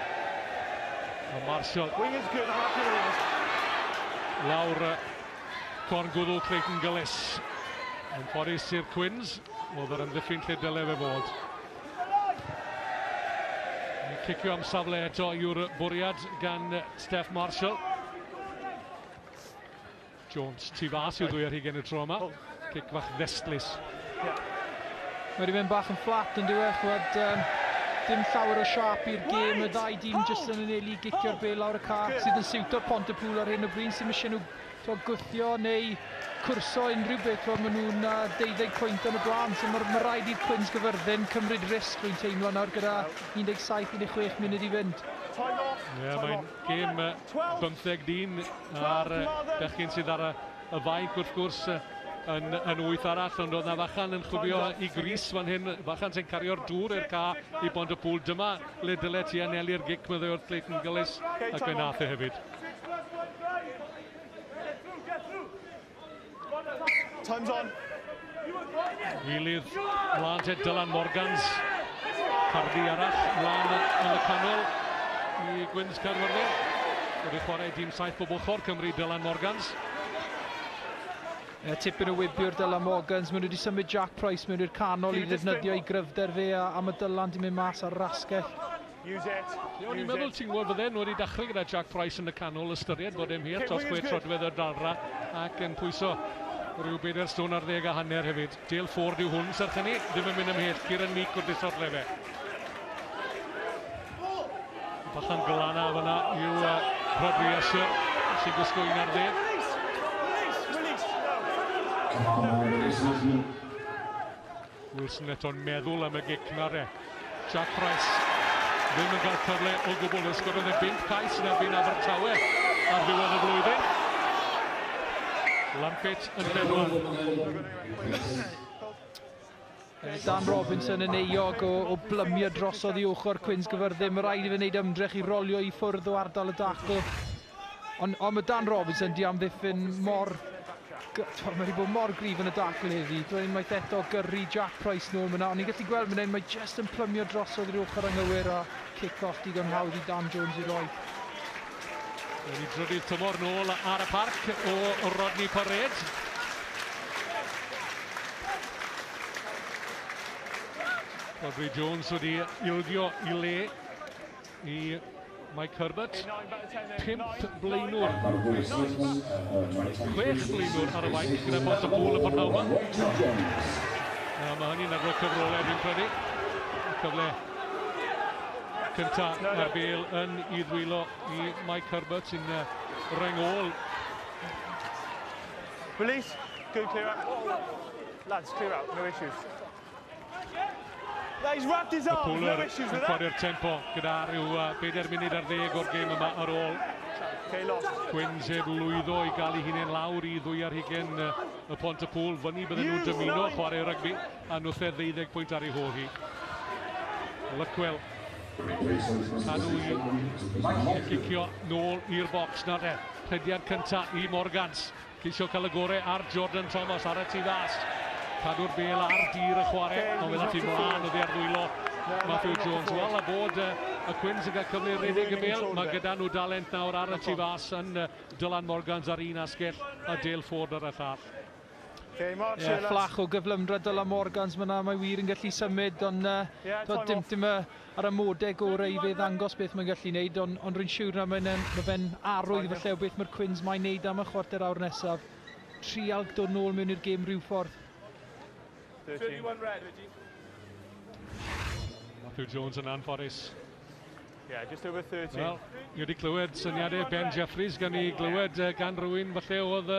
A Marshall. Lawr corn gwddw Clayton Gillis. Yn ffodus i'r Cwins, oedd yr amddiffyn lle dyle fe fod. Cicio am safle eto yw'r bwriad gan Steph Marshall. Jones, tu fas i'w 22 y tro yma. Cic fach ddestlus. Mae wedi mynd bach yn fflat yn diwedd, chwed, dim llawer o siap i'r gêm. Y ddau dîm jyst yn anelu gicio'r bel lawr y ca, sydd yn siwto'r Pontypool ar hyn o bryd, sy'n eisiau nhw gwthio neu cwrso unrhyw beth. Maen nhw'n 12 pwynt yn y blaen, so mae rhaid i'r Cwins Gaerfyrddin cymryd risg, rwy'n teimlo nawr, gyda 17-16 munud i fynd. Ie, mae'n gêm 15 dyn a'r bechgyn sydd ar y fainc wrth gwrs yn 8 arall, ond oedd na Fachan yn chwifio i gris fan hyn, Fachan sy'n cario'r dŵr i'r ca i Pontypool. Dyma le dyle ti anelu'r gic, meddai wrth Clayton Gillis, ac fe nath e hefyd. Time's on. Wheelydd mlaen te Dylan Morgans. Cardi arall mlaen yn y canol i Gwins Caerfyrddin. Wedi chwarae dîm 7 bob ochr Cymru, Dylan Morgans. Tipyn o wibio'r Dylan Morgans. Maen nhw wedi symud Jack Price mewn i'r canol i ddefnyddio ei gryfder fe, a mae Dylan di mynd mas ar rasgell. O'n i'n meddwl ti'n gwybod fydden nhw wedi dechrau gyda Jack Price yn y canol, ystyried bod e'n hir dros 6 troedfedd o dalra ac yn pwyso rhyw 4 stôn ar 10.5 hefyd. Dale Ford yw hwn, serch hynny, ddim yn mynd ymhell. Kieran Meek o'r disodle fe. Fachan glana fyna yw Rodri Usher sy'n gwisgo 11. Wilson eto'n meddwl am y gic na re. Jack Price ddim yn cael cyfle o gwbl. Ysgorodd e 5 cais yn erbyn Abertawe ar ddiwedd y flwyddyn. Lampitt yn bedwar. Dan Robinson yn euog o blymio drosodd i ochr Cwins Gaerfyrddin. Mae rhaid i fe wneud ymdrech i rolio i ffwrdd o ardal y dacl. Ond mae Dan Robinson di amddiffyn mor... Mae wedi bod mor gryf yn y dacl heddi. Dwi'n unwaith eto gyrru Jack Price nôl fyna. Ond ni'n gallu gweld fan hyn, mae jyst yn plymio drosodd i'r ochr anghywir a kick-off digon hawdd i Dan Jones i roi. Wedi drydydd tymor nôl ar y parc o Rodney Parade. Rodri Jones wedi ildio i le i Mike Herbert. 5 blaenwr, 6 blaenwr ar y fainc gyda Pontypool y prynhawn yma. Mae hynny'n adrodd cyfrolau, dwi'n credu. Cyfle cynta a'r bel yn i ddwylo i Mike Herbert sy'n reng ôl. Release, good clear out. Lads, clear out, no issues. He's wrapped his arms, no issues with that. Codi'r tempo gyda rhyw 4 munud ar 10 o'r gêm yma ar ôl. Cwins heb lwyddo i gael ei hunain lawr i 22 y Pontypool. Fyny bydden nhw'n dymuno chwarae rygbi a nwthau 12 pwynt ar ei hôl hi. Luckwell. Cadw i gicio nôl i'r bocs nawr te. Rhediad cyntaf i Morgans. Ceisio cael y gorau ar Jordan Thomas ar y tu fas. Cadw'r bel ar dir y chwarae, ond fe ddath hi mlaen oddi ar ddwylo Matthew Jones. Wel, a bod y Cwins yn cael cyfle i redeg y bel, mae gyda nhw dalent nawr ar y tu fas yn Dylan Morgans ar un asgell a Dale Ford ar y llall. Yeah, fflach o gyflymdra Dylan Morgans fyna, mae wir yn gallu symud, ond dim ar amodau gorau i fe ddangos beth mae'n gallu wneud, ond rwy'n siŵr na mae fe'n arwydd falle o beth mae'r Cwins mae'n wneud am y chwarter awr nesaf. Trial dod nôl mewn i'r gêm rhyw ffordd. 31 red, Richie. Matthew Jones yn anffodus. Yeah, just over 13. Wel, ni wedi clywed syniadau Ben Jeffries gan i glywed gan rhywun falle oedd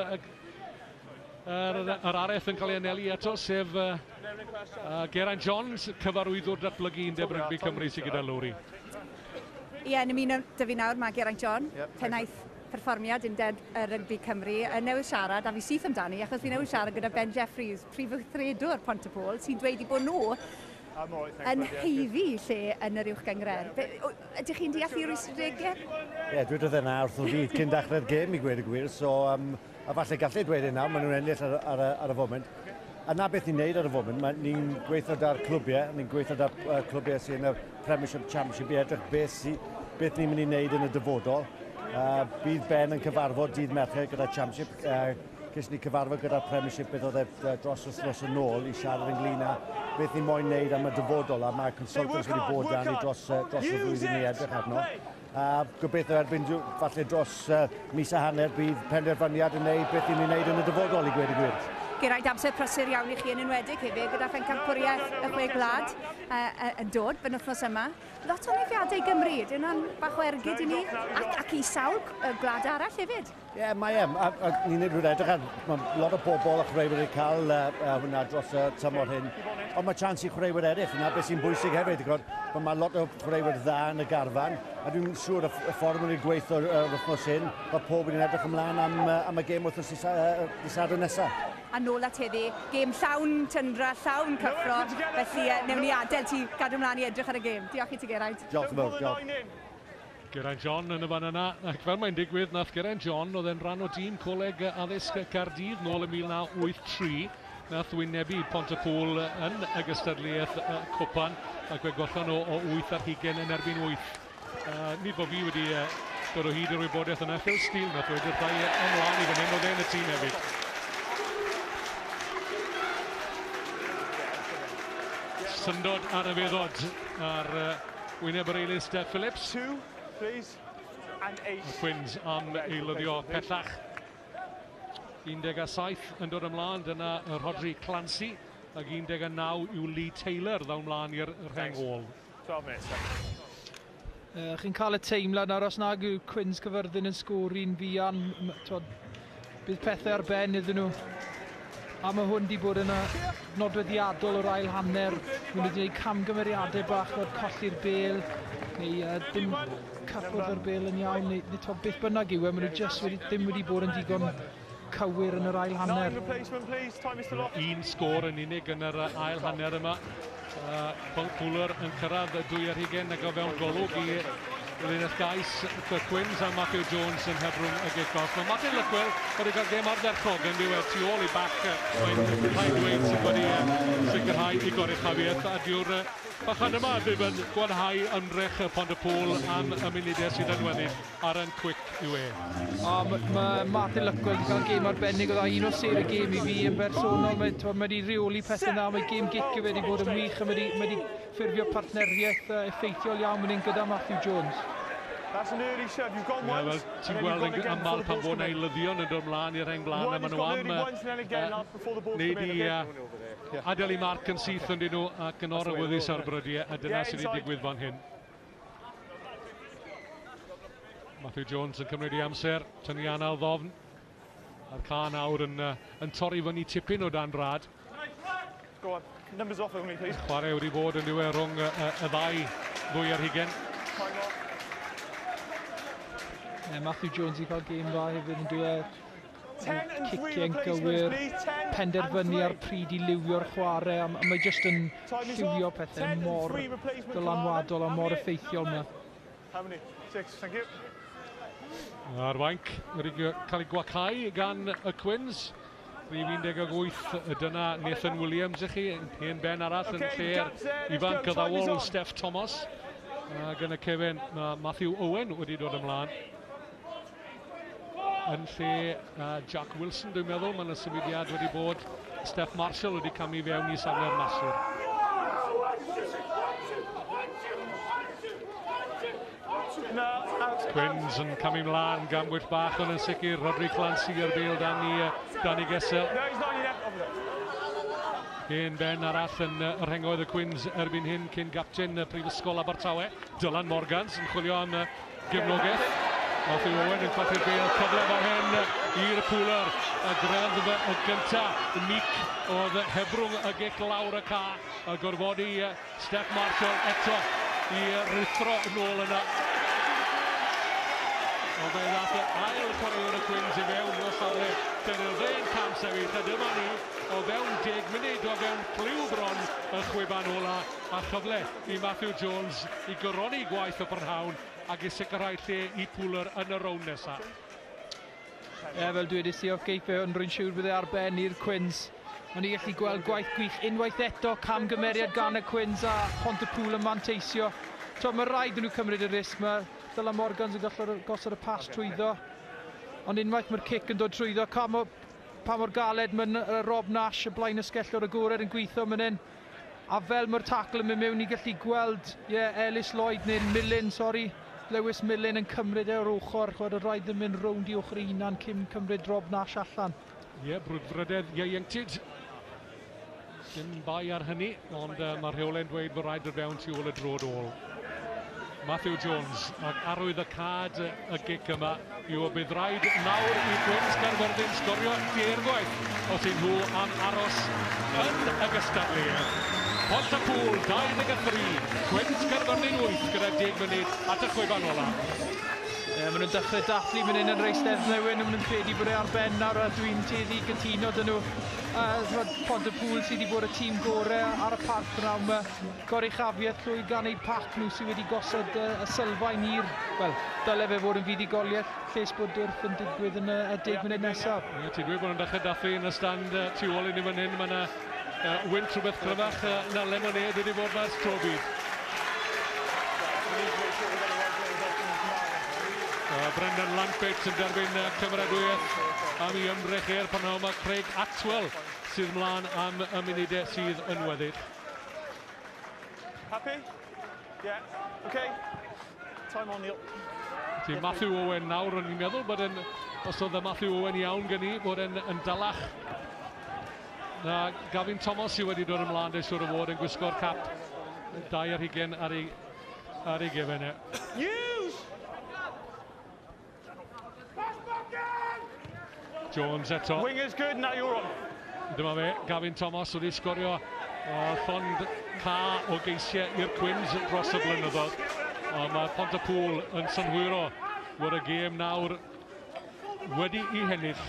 yr araith yn cael ei anelu eto, sef Geraint Jones, cyfarwyddwr datblygu Undeb Rygbi Cymru sydd gyda Lowri. Ie, yn ymuno 'da fi nawr mae Geraint John, pennaeth perfformiad Undeb Rygbi Cymru, yn newydd siarad, a fi syth amdani, achos fi newydd siarad gyda Ben Jeffries, prif weithredwr Pontypool, sy'n dweud i bod nhw yn haeddu lle yn yr uwch gynghrair. Ydych chi'n deall i rwystregau? Ie, dwedodd e na wrtho fi cyn dechrau'r gêm i gweud y gwir, so a falle gallu dweud e nawr, maen nhw'n ennill ar y foment. A na beth ni'n neud ar y foment, ni'n gweithio da'r clwbiau, ni'n gweithio da'r clwbiau sy'n yn y Premiership Championship i edrych beth ni'n mynd i wneud yn y dyfodol. Bydd Ben yn cyfarfod dydd Mercher gyda Championship. Ces ni cyfarfod gyda'r Premiership beth oedd e dros wythnos yn ôl i siarad ynglyn â beth ni moyn wneud am y dyfodol, a mae consultants wedi bod dan ni dros y flwyddyn i edrych arno. A gobeithio erbyn falle dros mis a hanner bydd penderfyniad yn wneud beth ni'n wneud yn y dyfodol i gweud y gwir. Geraint, amser prysur iawn i chi yn enwedig hefyd gyda phencampwriaeth y Chwe Gwlad yn dod benwythnos yma. Lot o newidiadau i Gymru, dyn nhw'n bach o ergyd i ni ac i sawl gwlad arall hefyd. Ie, yeah, mae e. A ni'n edrych ar, mae lot o bobl a chwaraewyr wedi cael hwnna dros y tymor hyn. Ond mae chance i chwaraewyr eraill, yna beth sy'n bwysig hefyd. Mae lot o chwaraewyr dda yn y garfan, a dwi'n siŵr y ffordd maen nhw'n gweithio yr wythnos hyn, mae pob yn edrych ymlaen am y gêm wythnos dydd Sadwrn nesaf. A nôl at heddi, gêm llawn tyndra, llawn cyffro, felly newn ni adael ti gadw ymlaen i edrych ar y gêm. Diolch i ti, Geraint. Diolch yn fawr, diolch. Geraint John yn y fan yna, ac fel mae'n digwydd, nath Geraint John, oedd e'n rhan o dîm Coleg Addysg Caerdydd nôl yn 1983, nath wynebu Pontypool yn y gystadleuaeth cwpan, ac fe gollon nhw o 8-20 yn erbyn 8. Nid bod fi wedi dod o hyd i'r wybodaeth yna, Phil Steele nath wedi rhai ymlaen i fan hyn, oedd e'n y tîm hefyd. Syndod ar y feddod ar wyneb yr eilydd Steph Phillips. 2, please, and 8. Y Cwins am eilyddio pellach. 17 yn dod ymlaen, dyna Rodri Clancy, ac 19 yw Lee Taylor ddaw ymlaen i'r rheng ôl. 12 minutes. Chi'n cael y teimlad nawr os nag yw Cwins Caerfyrddin yn sgori'n fuan, bydd pethau ar ben iddyn nhw. A mae hwn wedi bod yn nodweddiadol o'r ail hanner. Maen nhw wedi gwneud camgymeriadau bach o'r colli'r bel, neu dim cyffwrdd o'r bel yn iawn, neu beth bynnag yw e, maen nhw jyst ddim wedi bod yn digon cywir yn yr ail hanner. Un sgôr yn unig yn yr ail hanner yma. Paul Fuller yn cyrraedd 22 ac o fewn golwg i linell gais y Cwins, a Matthew Jones yn hebrwng y gic off. Mae Martin Luckwell wedi cael gêm ardderchog yn diwedd tu ôl i bac, mae'n rhaid dweud, sydd wedi sicrhau i goruchafiaeth, a dyw'r bachan yma ddim yn gwanhau ymdrech Pontypool am y munudau sydd yn weddill. Aaron Quick yw e. Mae Martin Luckwell wedi cael gêm arbennig, oedd un o sêr y gêm i fi yn bersonol. Mae wedi rheoli pethau dda, mae gêm gicio wedi bod yn wych, a mae wedi ffurfio partneriaeth effeithiol iawn fan hyn gyda Matthew Jones. That's an early shove. You've gone once. Ti'n gweld yn aml pan bod 'na eilyddion yn dod ymlaen i'r rheng blaen, a maen nhw am wneud i adael i marc yn syth yn dyn nhw ac yn orawyddus ar brydiau, a dyna sydd wedi digwydd fan hyn. Matthew Jones yn cymryd ei amser, tynnu anal ddofn, a'r ca nawr yn torri fyny tipyn o dan rad. Go on. Numbers off only, please. Chwarae wedi bod yn diwedd rhwng y ddau ddwy ar hugen. Matthew Jones i cael gêm dda hefyd yn diwedd. Ciciau'n gywir, penderfynu ar pryd i liwio'r chwarae, a mae jyst yn lliwio pethau mor dylanwadol a mor effeithiol yma. A'r wanc wedi cael ei gwacau gan y Cwins. Rhif 18, dyna Nathan Williams i chi, hen ben arall yn lle'r ifanc addawol Steph Thomas. Ac yn y cefen mae Matthew Owen wedi dod ymlaen yn lle Jack Wilson, dwi'n meddwl. Mae yna symudiad wedi bod. Steph Marshall wedi camu fewn i safle'r maswr. Cwins yn camu mlaen gan bwyll bach, ond yn sicr Rodri Clancy ar bêl Danny Gessel. Hen ben arall yn rhengoedd y Cwins erbyn hyn cyn gapten Prifysgol Abertawe, Dylan Morgans, yn chwilio am gefnogaeth. Matthew Owen yn colli'r bêl, cyfle fan hyn i'r Pooler, y greddf y gyntaf, Mick oedd hebrwng y gic lawr y ca, a gorfodi Steph Marshall eto i ruthro nôl yna. Ond fe ddath y ail chwaraewr y Cwins i fewn o safle Daniel Fe'n cam sefyll, a dyma ni o fewn 10 munud o fewn clyw bron y chwiban ola, a chyfle i Matthew Jones i goroni gwaith y prynhawn ac i sicrhau lle i Pooler yn y rownd nesaf. Ie, fel dwedais i off geipe, ond rwy'n siŵr bydd e ar ben i'r Cwins. O'n i gallu gweld gwaith gwych unwaith eto, camgymeriad gan y Cwins a Pontypool yn manteisio. So, mae rhaid nhw cymryd y risg, mae Dylan Morgans yn gosod y pas trwyddo. Ond unwaith mae'r cic yn dod trwyddo, pa mor galed mae Rob Nash, y blaen ysgellwr agored, yn gweithio man hyn. A fel mae'r tackle yn mynd mewn, ni gallu gweld, Ellis Lloyd, neu Millen, sori, Lewis Millen yn cymryd e o'r ochr. Chwarae rhaid yn mynd rownd i ochr ei hunan cyn cymryd Rob Nash allan. Ie, brwdfrydedd ieuenctid. Dim bai ar hynny, ond mae'r rheolau'n dweud bod rhaid dod fewn tu ôl y drod ôl. Matthew Jones, ac arwydd y cad y gic yma yw y bydd rhaid nawr i Cwins Caerfyrddin sgorio deirgwaith os y'n nhw am aros yn y gystadleuaeth. Pontypool 23, Cwins Caerfyrddin 8 gyda 10 munud at y chwiban ola. Ie, maen nhw'n dechrau dathlu fan hyn yn yr Eisteddfod Newydd, maen nhw'n credu bod e ar ben nawr a dwi'n tueddu i gytuno dyn nhw. Pontypool sydd wedi bod y tîm gorau ar y parc prynhawn yma. Goruchafiaeth llwy gan eu pac nhw sydd wedi gosod y sylfaen i'r... Wel, dyle fe fod yn fuddugoliaeth lles bod wrth yn digwydd yn y 10 munud nesaf. Ie, ti'n dweud bod nhw'n dechrau dathlu yn y stand tu ôl i ni fan hyn. Mae yna wynt rhywbeth cryfach na lemonade wedi bod mas tro byd. Brendan Lampett yn derbyn cymeradwyaeth am ei ymdrech i'r prynhawn yma. Craig Atwell sydd mlaen am y munudau sydd yn weddill. Happy? Yeah. Okay. Time on, Neil. Ti Matthew Owen nawr, o'n i'n meddwl bod yn, os oedd y Matthew Owen iawn gen i, bod yn dalach na Gavin Thomas sydd wedi dod ymlaen, dwi'n siŵr o fod yn gwisgo'r cap 22 ar ei gefen e. Use! Jones eto. Winger's good, now you're on. Dyma fe, Gavin Thomas wedi sgorio llond ca o geisiau i'r Cwins dros y blynyddoedd. Ond mae Pontypool yn synhwyro bod y gêm nawr wedi i hennill.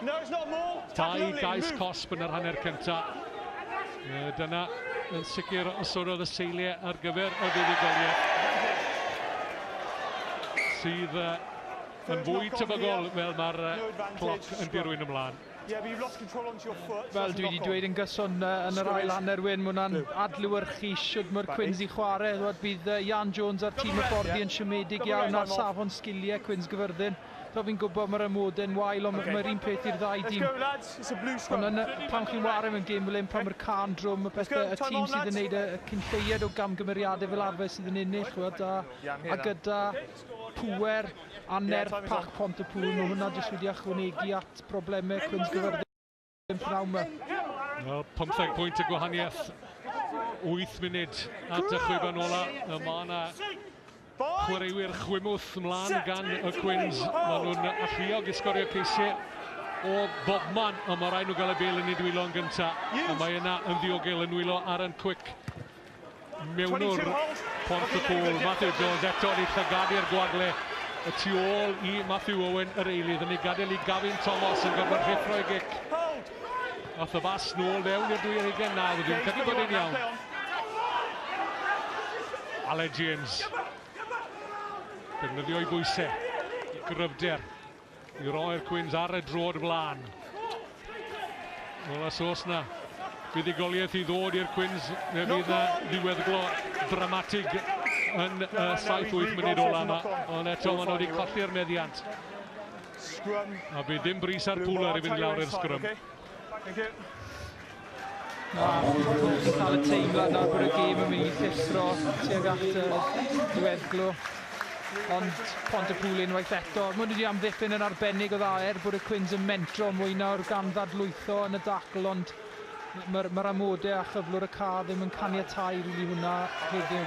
No, it's not more. 2 gais cosb yn yr hanner cyntaf. Dyna yn sicr osododd y seiliau ar gyfer y fuddugoliaeth sydd yn fwy tebygol fel mae'r cloc yn dirwyn ymlaen. Fel dwi wedi dweud yn gyson yn yr ail hanner wyn, mae hwnna'n adlewyrchu shwd mae'r Cwins i chwarae. Bydd Ian Jones a'r tîm hyfforddi yn siomedig iawn ar safon sgiliau Cwins Gaerfyrddin. So fi'n gwybod mae'r amodau'n wael, ond mae'r un peth i'r ddau dîm. Ond pan chi'n ware mewn gêm fel hyn, pan mae'r can drwm, y pethau, y tîm sydd yn neud y cyn lleied o gamgymeriadau fel arfer sydd yn ennill, a gyda pŵer a nerth pac Pontypool, mae hwnna jyst wedi ychwanegu at problemau Cwins Gaerfyrddin prynhawn yma. Wel, 15 pwynt y gwahaniaeth, 8 munud at y chwiban ola. Mae yna chwaraewyr chwimwth ymlaen gan y Cwins. Maen nhw'n alluog i sgorio ceisiau o bobman, ond mae rhaid nhw gael y bêl yn ei dwylo yn gyntaf. A mae yna yn ddiogel yn nwylo Aaron Quick. Mewnwr Pontypool, Matthew Jones eto yn ei llygadu'r gwagle Y tu ôl i Matthew Owen yr eilydd yn ei gadael i Gavin Thomas yn gorfod rhuthro i gic. Ath y fas nôl fewn i'r 22 na, dwi'n credu bod e'n iawn. Aled James. Defnyddio ei bwysau, gryfder, i roi'r Cwins ar y droed flaen. Wel, os oes na fuddugoliaeth i ddod i'r Cwins, fe fydd ddiweddglo dramatig yn y 7-8 munud ola yma. Ond eto, maen nhw wedi colli'r meddiant. A bydd ddim brys ar Pooler i fynd lawr i'r sgrym. Na, chi'n cael y teimlad nawr bod y gêm yn mynd i llithro tuag at y diweddglo. Ond Pontypool unwaith eto, maen nhw wedi amddiffyn yn arbennig o dda er bod y Cwins yn mentro mwy nawr gan ddadlwytho yn y dacl, ond mae'r amodau a chyflwr y cae ddim yn caniatáu rili hwnna heddiw.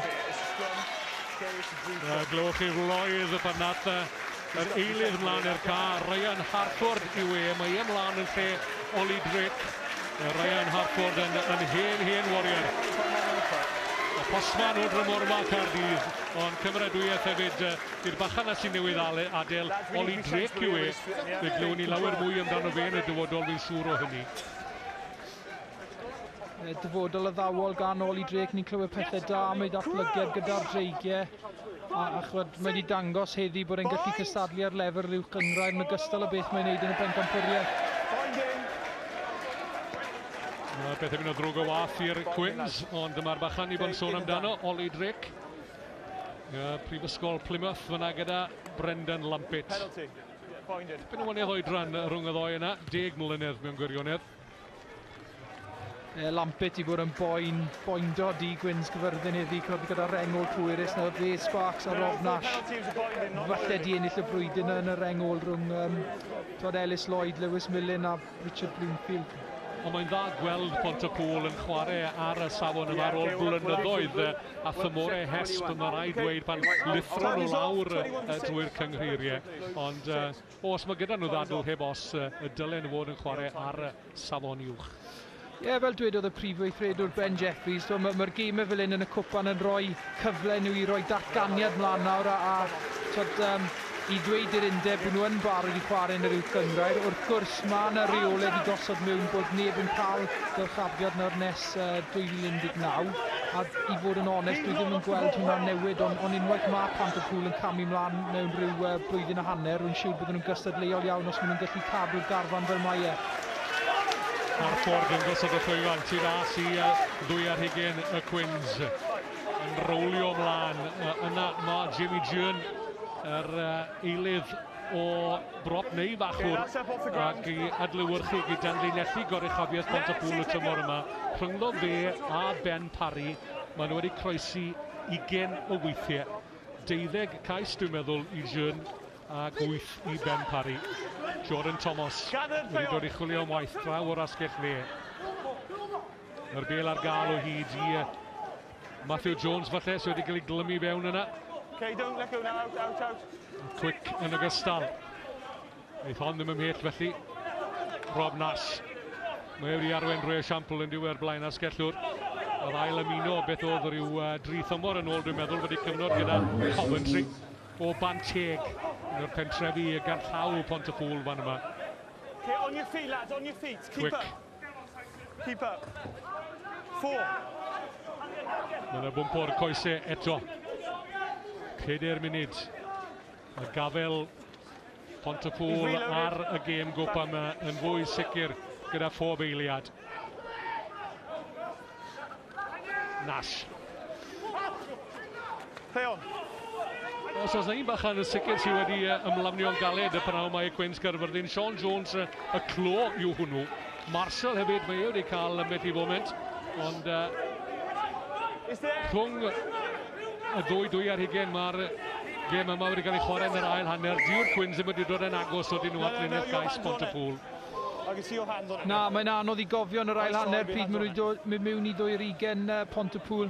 Glywch chi floedd y pan nath yr eilydd mlaen i'r cae, Ryan Harford yw e, mae e mlaen yn lle Ollie Drake. Ryan Harford yn hen warrior. Y postman o Drymorfa Caerdydd, ond cymeradwyaeth hefyd i'r bachan na sy'n newydd adael, Ollie Drake yw e. Fe glywwn ni lawer mwy amdano fe yn y dyfodol, fi'n siŵr o hynny. Dyfodol addawol gan Ollie Drake, ni'n clywed pethau da am ei ddatblygiad gyda'r dreigiau. A chwed, mae wedi dangos heddi bod e'n gallu cystadlu ar lefel uwch gynghrair yn ogystal â beth mae'n neud yn y bencampwriaeth. Mae beth yn mynd o ddrwg o wath i'r Cwins, ond dyma'r bachan i bod yn sôn amdano, Ollie Drake. Prifysgol Plymouth fyna gyda Brendan Lampitt. Dipyn o wahaniaeth oedran rhwng y ddoi yna, 10 mlynedd mewn gwirionedd. Lampitt i fod yn boendod i Gwins Gaerfyrddin heddi, gyda rengol pwerus na fe, Sparks a Rob Nash. Falle di ennill y brwydr yn y rengol rhwng Ellis Lloyd, Lewis Millen a Richard Bloomfield. Ond mae'n dda gweld Pontypool yn chwarae ar y safon yma ar ôl blynyddoedd a thymorau hesp, mae rhaid dweud, pan lithro nhw lawr drwy'r cynghreiriau. Ond os mae gyda nhw ddadl heb os, y dylen nhw fod yn chwarae ar y safon uwch. Ie, fel dwedodd y prif weithredwr Ben Jeffries, mae'r gemau fel hyn yn y cwpan yn rhoi cyfle nhw i roi datganiad mlaen nawr a i ddweud i'r undeb bod nhw yn barod i chwarae yn yr uwch gynghrair. Wrth gwrs, mae yna reolau wedi gosod mewn bod neb yn cael dyrchafiad nawr nes 2019. A i fod yn onest, dwi ddim yn gweld hwnna'n newid, ond unwaith mae Pontypool yn camu mlaen mewn rhyw blwyddyn a hanner, rwy'n siŵr bydden nhw'n gystadleuol iawn os maen nhw'n gallu cadw'r garfan fel mae e. Harford yn gosod y llwyfan tu fas i 22 y Cwins yn rowlio ymlaen. Yna mae Jamie Jern, yr eilydd o brop neu fachwr, ac i adlewyrchu gyda'n linellu goruchafiaeth Pontypool y tymor yma. Rhyngddo fe a Ben Parry, maen nhw wedi croesi 20 o weithiau. 12 cais dwi'n meddwl i Jern ac 8 i Ben Parry. Jordan Thomas wedi dod i chwilio am waith draw o'r asgell dde. Mae'r bel ar gael o hyd i Matthew Jones falle, sydd wedi cael ei glymu fewn yna. Okay, don't let go now, out, out, out. Quick yn ogystal. Eith hon ddim ymhell felly. Rob Nash. Mae wedi arwain drwy esiampl yn diwedd blaen asgellwr. Oedd ail ymuno beth oedd rhyw 3 thymor yn ôl dwi'n meddwl, wedi cyfnod gyda Coventry o Banteg, un o'r pentrefi gerllaw Pontypool fan yma. Okay, on your feet lads, on your feet. Keep Quick. up. Keep up. 4. Mae yna bwmp o'r coesau eto. 4 munud. Y gafel Pontypool ar y gêm gwpan yma yn fwy sicr gyda phob eiliad. Nash. Play on. Os oes un bachan yn sicr sydd wedi ymlamnio'n galed y pnawn mae Cwins Gaerfyrddin, Sean Jones y clo yw hwnnw. Marshall hefyd, mae e wedi cael ambell i foment, ond rhwng y ddwy ar hugain mae'r gêm yma wedi cael ei chwarae yn yr ail hanner. Dyw'r Cwins ddim wedi dod yn agos o dyn nhw at linell gais Pontypool. Na, mae'n anodd i gofio yn yr ail hanner pryd maen nhw wedi mynd mewn i 22 Pontypool.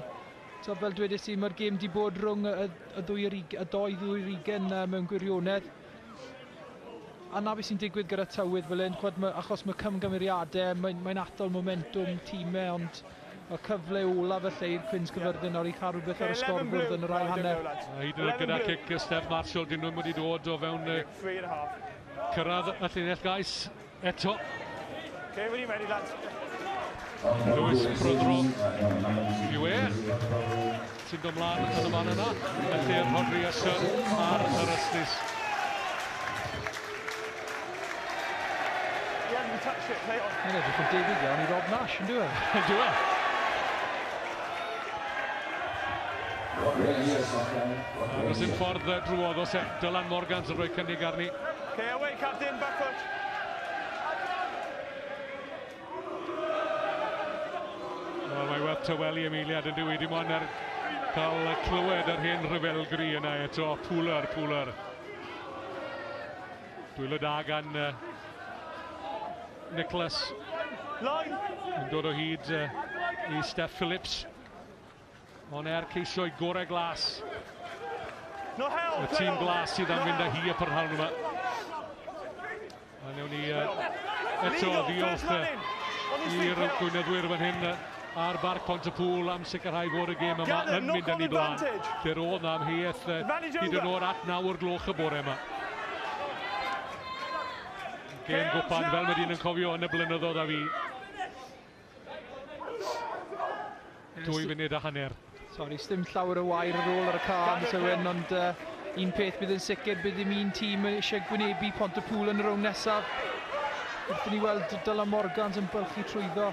So, fel dwedes i, mae'r gêm wedi bod rhwng y dwy 22 mewn gwirionedd. A na beth sy'n digwydd gyda tywydd fel hyn, achos mae cymgymeriadau, mae'n atal momentwm tîmau, ond Y cyfle olaf felly i'r Cwins Caerfyrddin nawr i cael rhywbeth ar y sgorfwrdd yn yr ail hanner. Hyd yn oed gyda cic Steph Marshall, dyn nhw'n wedi dod o fewn cyrraedd y llinell gais eto. Okay, when you ready, lads. Lewis Prothero yw e sy'n dod mlaen yn y fan yna, yn lle Rhodri Usher ar yr ystlys. Mae'n edrych yn debyg iawn i Rob Nash, yn dwi? Yn dwi? Does dim ffordd drwodd os e Dylan Morgans yn rhoi cynnig arni. Okay, away, captain, back foot. Wel, mae werth tawelu Emiliad yn dwi, dim ond er cael clywed yr hen ryfelgri yna eto. Pooler, Pooler. Dwylo da gan Nicholas. Line. Yn dod o hyd i Steph Phillips. Ond er ceisio'i gorau glas. No help, Y tîm glas sydd am fynd â hi y prynhawn yma. A newn ni eto ddiolch i'r gweinyddwyr fan hyn ar Barc Pontypŵl am sicrhau fod y gêm yma yn mynd yn ei blaen. Lle roedd na amheuaeth hyd yn oed at 9 o'r gloch y bore yma. Gêm gwpan fel mae dyn yn cofio yn y blynyddoedd a fi. 2 funud a hanner. Sori, sdim llawer o wair ar ôl ar y car, Owen, ond un peth bydd yn sicr, bydd ddim un tîm eisiau gwynebu Pontypŵl yn y rownd nesaf. Wrth i ni weld Dylan Morgans yn bylchu trwyddo.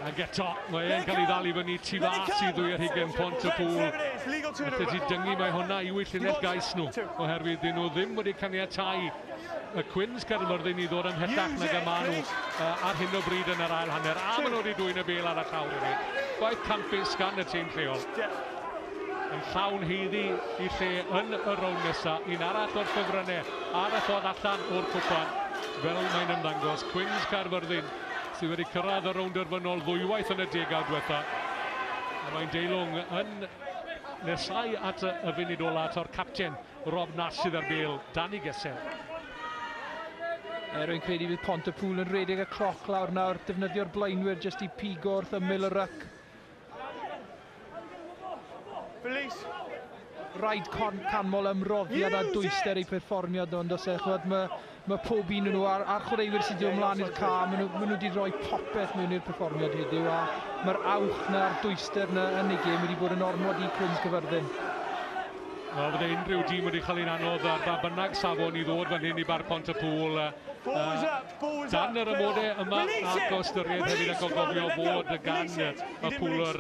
Ac eto, mae e'n cael ei ddal i fyny tu fas i 22 Pontypŵl. Felly ti dyngu mae hwnna i'w llinell gais nhw, oherwydd dyn nhw ddim wedi caniatáu y Cwins Caerfyrddin i ddod ymhellach nag y maen nhw ar hyn o bryd yn yr ail hanner. A maen nhw wedi dwyn y bêl ar y llawr hefyd. Gwaith campus gan y tîm lleol. Yn llawn haeddu i lle yn y rownd nesaf. Un arall o'r ffefrynnau ar y ffordd allan o'r cwpan, fel mae'n ymddangos. Cwins Caerfyrddin sydd wedi cyrraedd y rownd derfynol ddwywaith yn y degawd diwetha. A mae'n deilwng yn nesau at y funud ola at o'r capten Rob Nash sydd ar bêl, Danny Gessel. Rwy'n credu bydd Pontypŵl yn rhedeg y cloc lawr nawr, defnyddio'r blaenwyr jyst i pigo wrth ymyl y ryc. Release. Rhaid canmol ymroddiad a dwyster eu perfformiad nhw, ond os e, ch'mod, mae pob un nhw a'r chwaraewyr sydd wedi dod ymlaen i'r ca, maen nhw wedi rhoi popeth mewn i'r perfformiad heddiw, a mae'r awch na a'r dwyster na yn ei gêm wedi bod yn ormod i Cwins Caerfyrddin. Wel, fydde unrhyw dîm wedi cael ein anodd ar ba bynnag safon i ddod fan hyn i Barc Pontypŵl. Dan yr amodau yma ac o ystyried hefyd ac o gofio fod gan y Pooler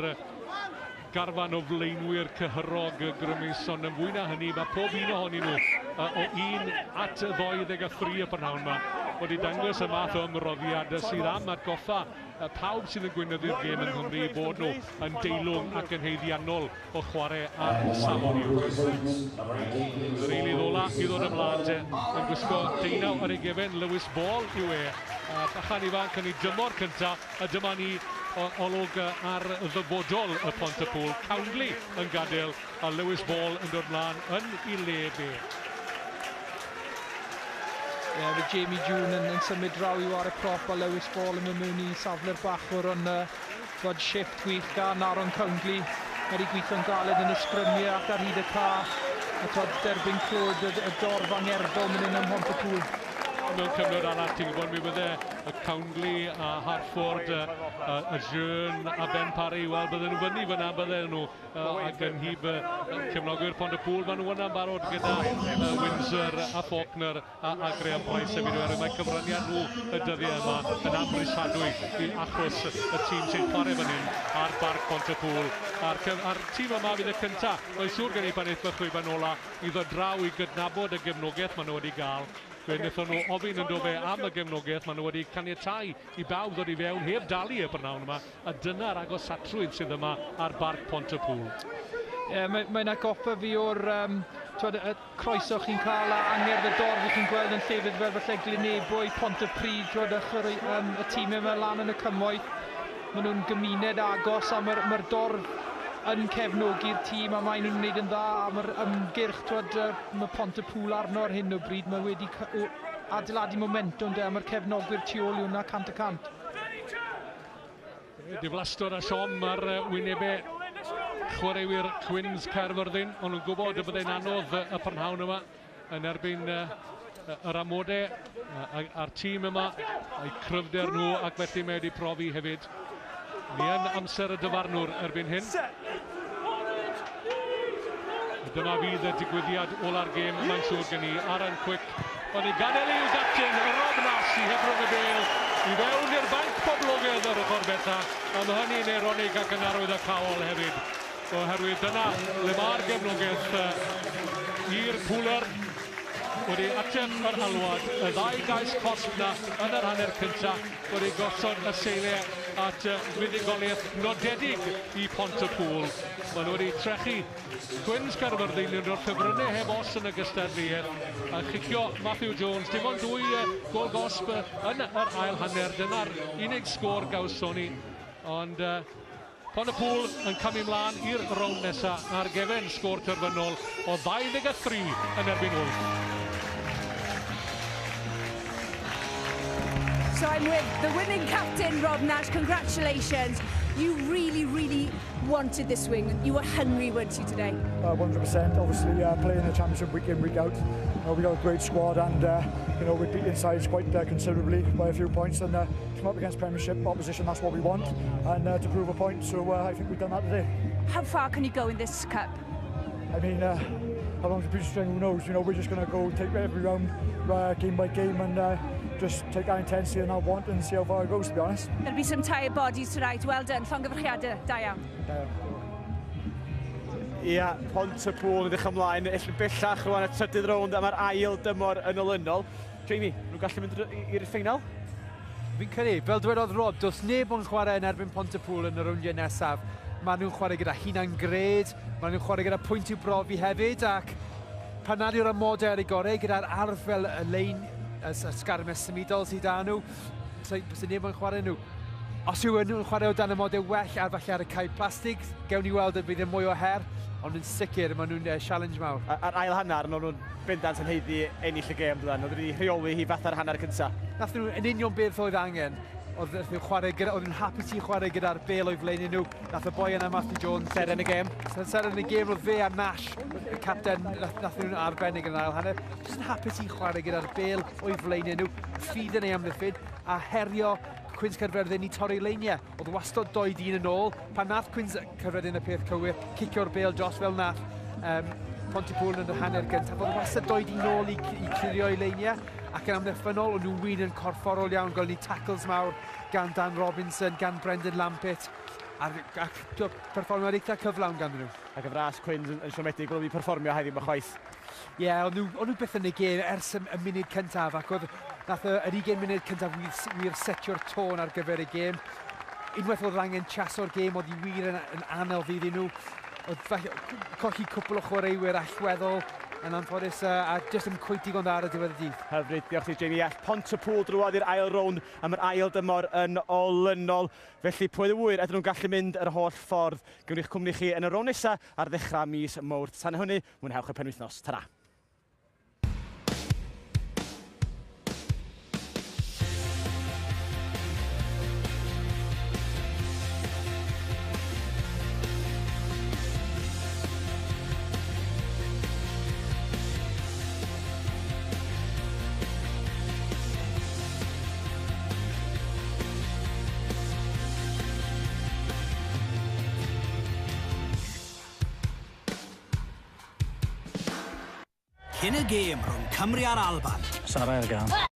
garfan o flaenwyr cyhyrog grymus, ond yn fwy na hynny, mae pob un ohonyn nhw o 1 at 23 y prynhawn yma wedi dangos y math o ymroddiad sydd am atgoffa pawb sydd yn gweinyddu'r gêm yng Nghymru bod nhw yn deilwng ac yn haeddiannol o chwarae ar safon uwch. Yr eilydd ola i ddod ymlaen te, yn gwisgo 19 ar ei gefen, Lewis Ball yw e. Bachan ifanc yn ei dymor cyntaf, a dyma ni olwg ar ddyfodol y Pontypŵl. Cownley yn gadael a Lewis Ball yn dod mlaen yn ei le be. Ie, yeah, Jamie June yn symud draw i war y prop a Lewis Ball yn mynd mewn i safle'r bachwr, ond fod shift gwych gan Aaron Cownley. Mae wedi gweithio'n galed yn y sgrymiau ac ar hyd y ca. A twod, derbyn clwyd y dorf angerddol mynd yn ym Mhontypŵl. Mewn cyfnod arall, ti'n gwybod, mi fydde y Cownley a Harford, y Jeune a Ben Parry, wel, bydden nhw fyny fyna, bydden nhw ac yn hyb cefnogwyr Pontypŵl, maen nhw yna'n barod gyda Windsor a Faulkner a Graham Price hefyd, oherwydd mae cyfraniad nhw y dyddiau yma yn amhrisiadwy i achos y tîm sy'n chwarae fan hyn ar Barc Pontypŵl. A'r tîm yma fydd y cyntaf, mae'n siŵr gen i pan eith fy chwiban ola, i ddod draw i gydnabod y gefnogaeth maen nhw wedi gael. Fe wnaethon nhw ofyn yn dofe am y gefnogaeth, maen nhw wedi caniatáu i bawb ddod i fewn heb dalu y prynhawn yma, a dyna'r agosatrwydd sydd yma ar Barc Pontypŵl. Ie, mae'n atgoffa fi o'r y croeso chi'n cael a angerdd y dorf chi'n gweld yn llefydd fel falle Glynebwy, Pontypridd, twod, y tîmau yma lan yn y cymoedd. Maen nhw'n gymuned agos a mae'r dorf yn cefnogi'r tîm a maen nhw'n gwneud yn dda, a mae'r ymgyrch, twod, mae Pontypŵl arno ar hyn o bryd, mae wedi adeiladu momentum de, a mae'r cefnogwyr tu ôl i hwnna 100%. Diflastod a siom ar wynebau chwaraewyr Cwins Caerfyrddin. O'n nhw'n gwybod y byddai'n anodd y prynhawn yma yn erbyn yr amodau a'r tîm yma, a'i cryfder nhw, ac felly mae wedi profi hefyd. Ni yn amser y dyfarnwr erbyn hyn. Dyma fydd y digwyddiad ola'r gêm, mae'n siŵr gen i. Aaron Quick, ond ei gadael i'w gapten, Rob Nash, i hebrwng y bêl i fewn i'r banc poblogaidd ar ochr bella. A mae hynny'n eironig ac yn arwyddocaol hefyd, oherwydd dyna le mae'r gefnogaeth i'r Pooler wedi ateb yr alwad. Y ddau gais cosb na yn yr hanner cyntaf wedi gosod y seiliau at fuddugoliaeth nodedig i Pontypool. Maen nhw wedi trechu Cwins Caerfyrddin yn o'r ffefrynnau heb os yn y gystadleuaeth, a chicio Matthew Jones, dim ond 2 gôl gosb yn yr ail hanner. Dyna'r unig sgôr gawson ni, ond Pontypool yn camu mlaen i'r rownd nesaf ar gefen sgôr terfynol o 23 yn erbyn 8. So I'm with the winning captain, Rob Nash. Congratulations. You really, really wanted this win. You were hungry, weren't you, today? 100%. Obviously, playing the championship week in, week out. You know, we got a great squad, and you know, we beat sides quite considerably by a few points, and to come up against Premiership opposition, that's what we want, and to prove a point. So I think we've done that today. How far can you go in this cup? I mean, how long's a piece of string? Who knows? You know, we're just going to go take every round, game by game, and just take our intensity and our want and see how far it goes, to be honest. There'll be some tired bodies tonight. Well done. Llongyfarchiadau. Da iawn. Da iawn. Ia, Pontypool yn edrych ymlaen bellach rwan y trydydd rownd am yr ail dymor yn olynol. Jamie, nhw'n gallu mynd i'r ffeinal? Fi'n credu, fel dwedodd Rob, does neb yn chwarae yn erbyn Pontypool yn y rowndiau nesaf. Maen nhw'n chwarae gyda hunan gred, maen nhw'n chwarae gyda pwynt i'w brofi hefyd, ac pan nad yw'r amodau ar ei gorau, gyda'r arf fel y lein, y sgarmes symudol sydd â nhw, sy'n neb yn chwarae nhw. Os yw nhw'n chwarae o dan amodau well ar falle ar y cae plastig, gewn ni weld y bydd yn mwy o her, ond yn sicr maen nhw'n challenge mawr. A'r ail hanner, nhw'n bendant yn haeddu ennill y gêm, dydyn. Oedd wedi rheoli hi fatha'r hanner cyntaf. Nath nhw yn union beth oedd angen. Oedd nhw'n hapus i chwarae gyda'r bêl o'i flaen nhw. Nath y boi yna, Matthew Jones. Seren y gêm. Seren y gêm, oedd fe a Nash, y capten, nath nhw'n arbennig yn yr ail hanner. Jyst yn hapus i chwarae gyda'r bêl o'i flaen nhw, ffydd yn ei amddiffyn, a herio Cwins Caerfyrddin i torri leiniau. Oedd wastad 2 dyn yn ôl. Pan nath Cwins Caerfyrddin y peth cywir, cicio'r bêl dros fel nath Pontypool yn yr hanner gyntaf. Oedd wastad 2 dyn ôl i clirio i leiniau, ac yn amddiffynnol, o'n nhw'n wir yn corfforol iawn. Gwelwn ni tackles mawr gan Dan Robinson, gan Brendan Lampitt, ac perfformiad eitha cyflawn ganddyn nhw. Ac y fras Cwins yn siomedig bod nhw wedi perfformio heddiw yma chwaith. Ie, yeah, o'n nhw byth yn y gêm ers y munud cyntaf, ac oedd nath yr 20 munud cyntaf wir setio'r tôn ar gyfer y gêm. Unwaith oedd angen chaso'r gêm, oedd hi wir yn anodd iddyn nhw. Oedd falle colli cwpl o chwaraewyr allweddol yn anffodus, a jyst yn cweit digon dda ar y diwedd y dydd. Hyfryd, diolch i Jamie Ell. Pontypool drwodd i'r ail rownd am yr ail dymor yn olynol. Felly pwy y ŵyr ydyn nhw'n gallu mynd yr holl ffordd. Gewn ni'ch cwmni chi yn y rownd nesaf ar ddechrau mis Mawrth. Tan hynny, mwynhewch y penwythnos. Ta-ra! Cyn y gêm rhwng Cymru a'r Alban. Sarah ar gân.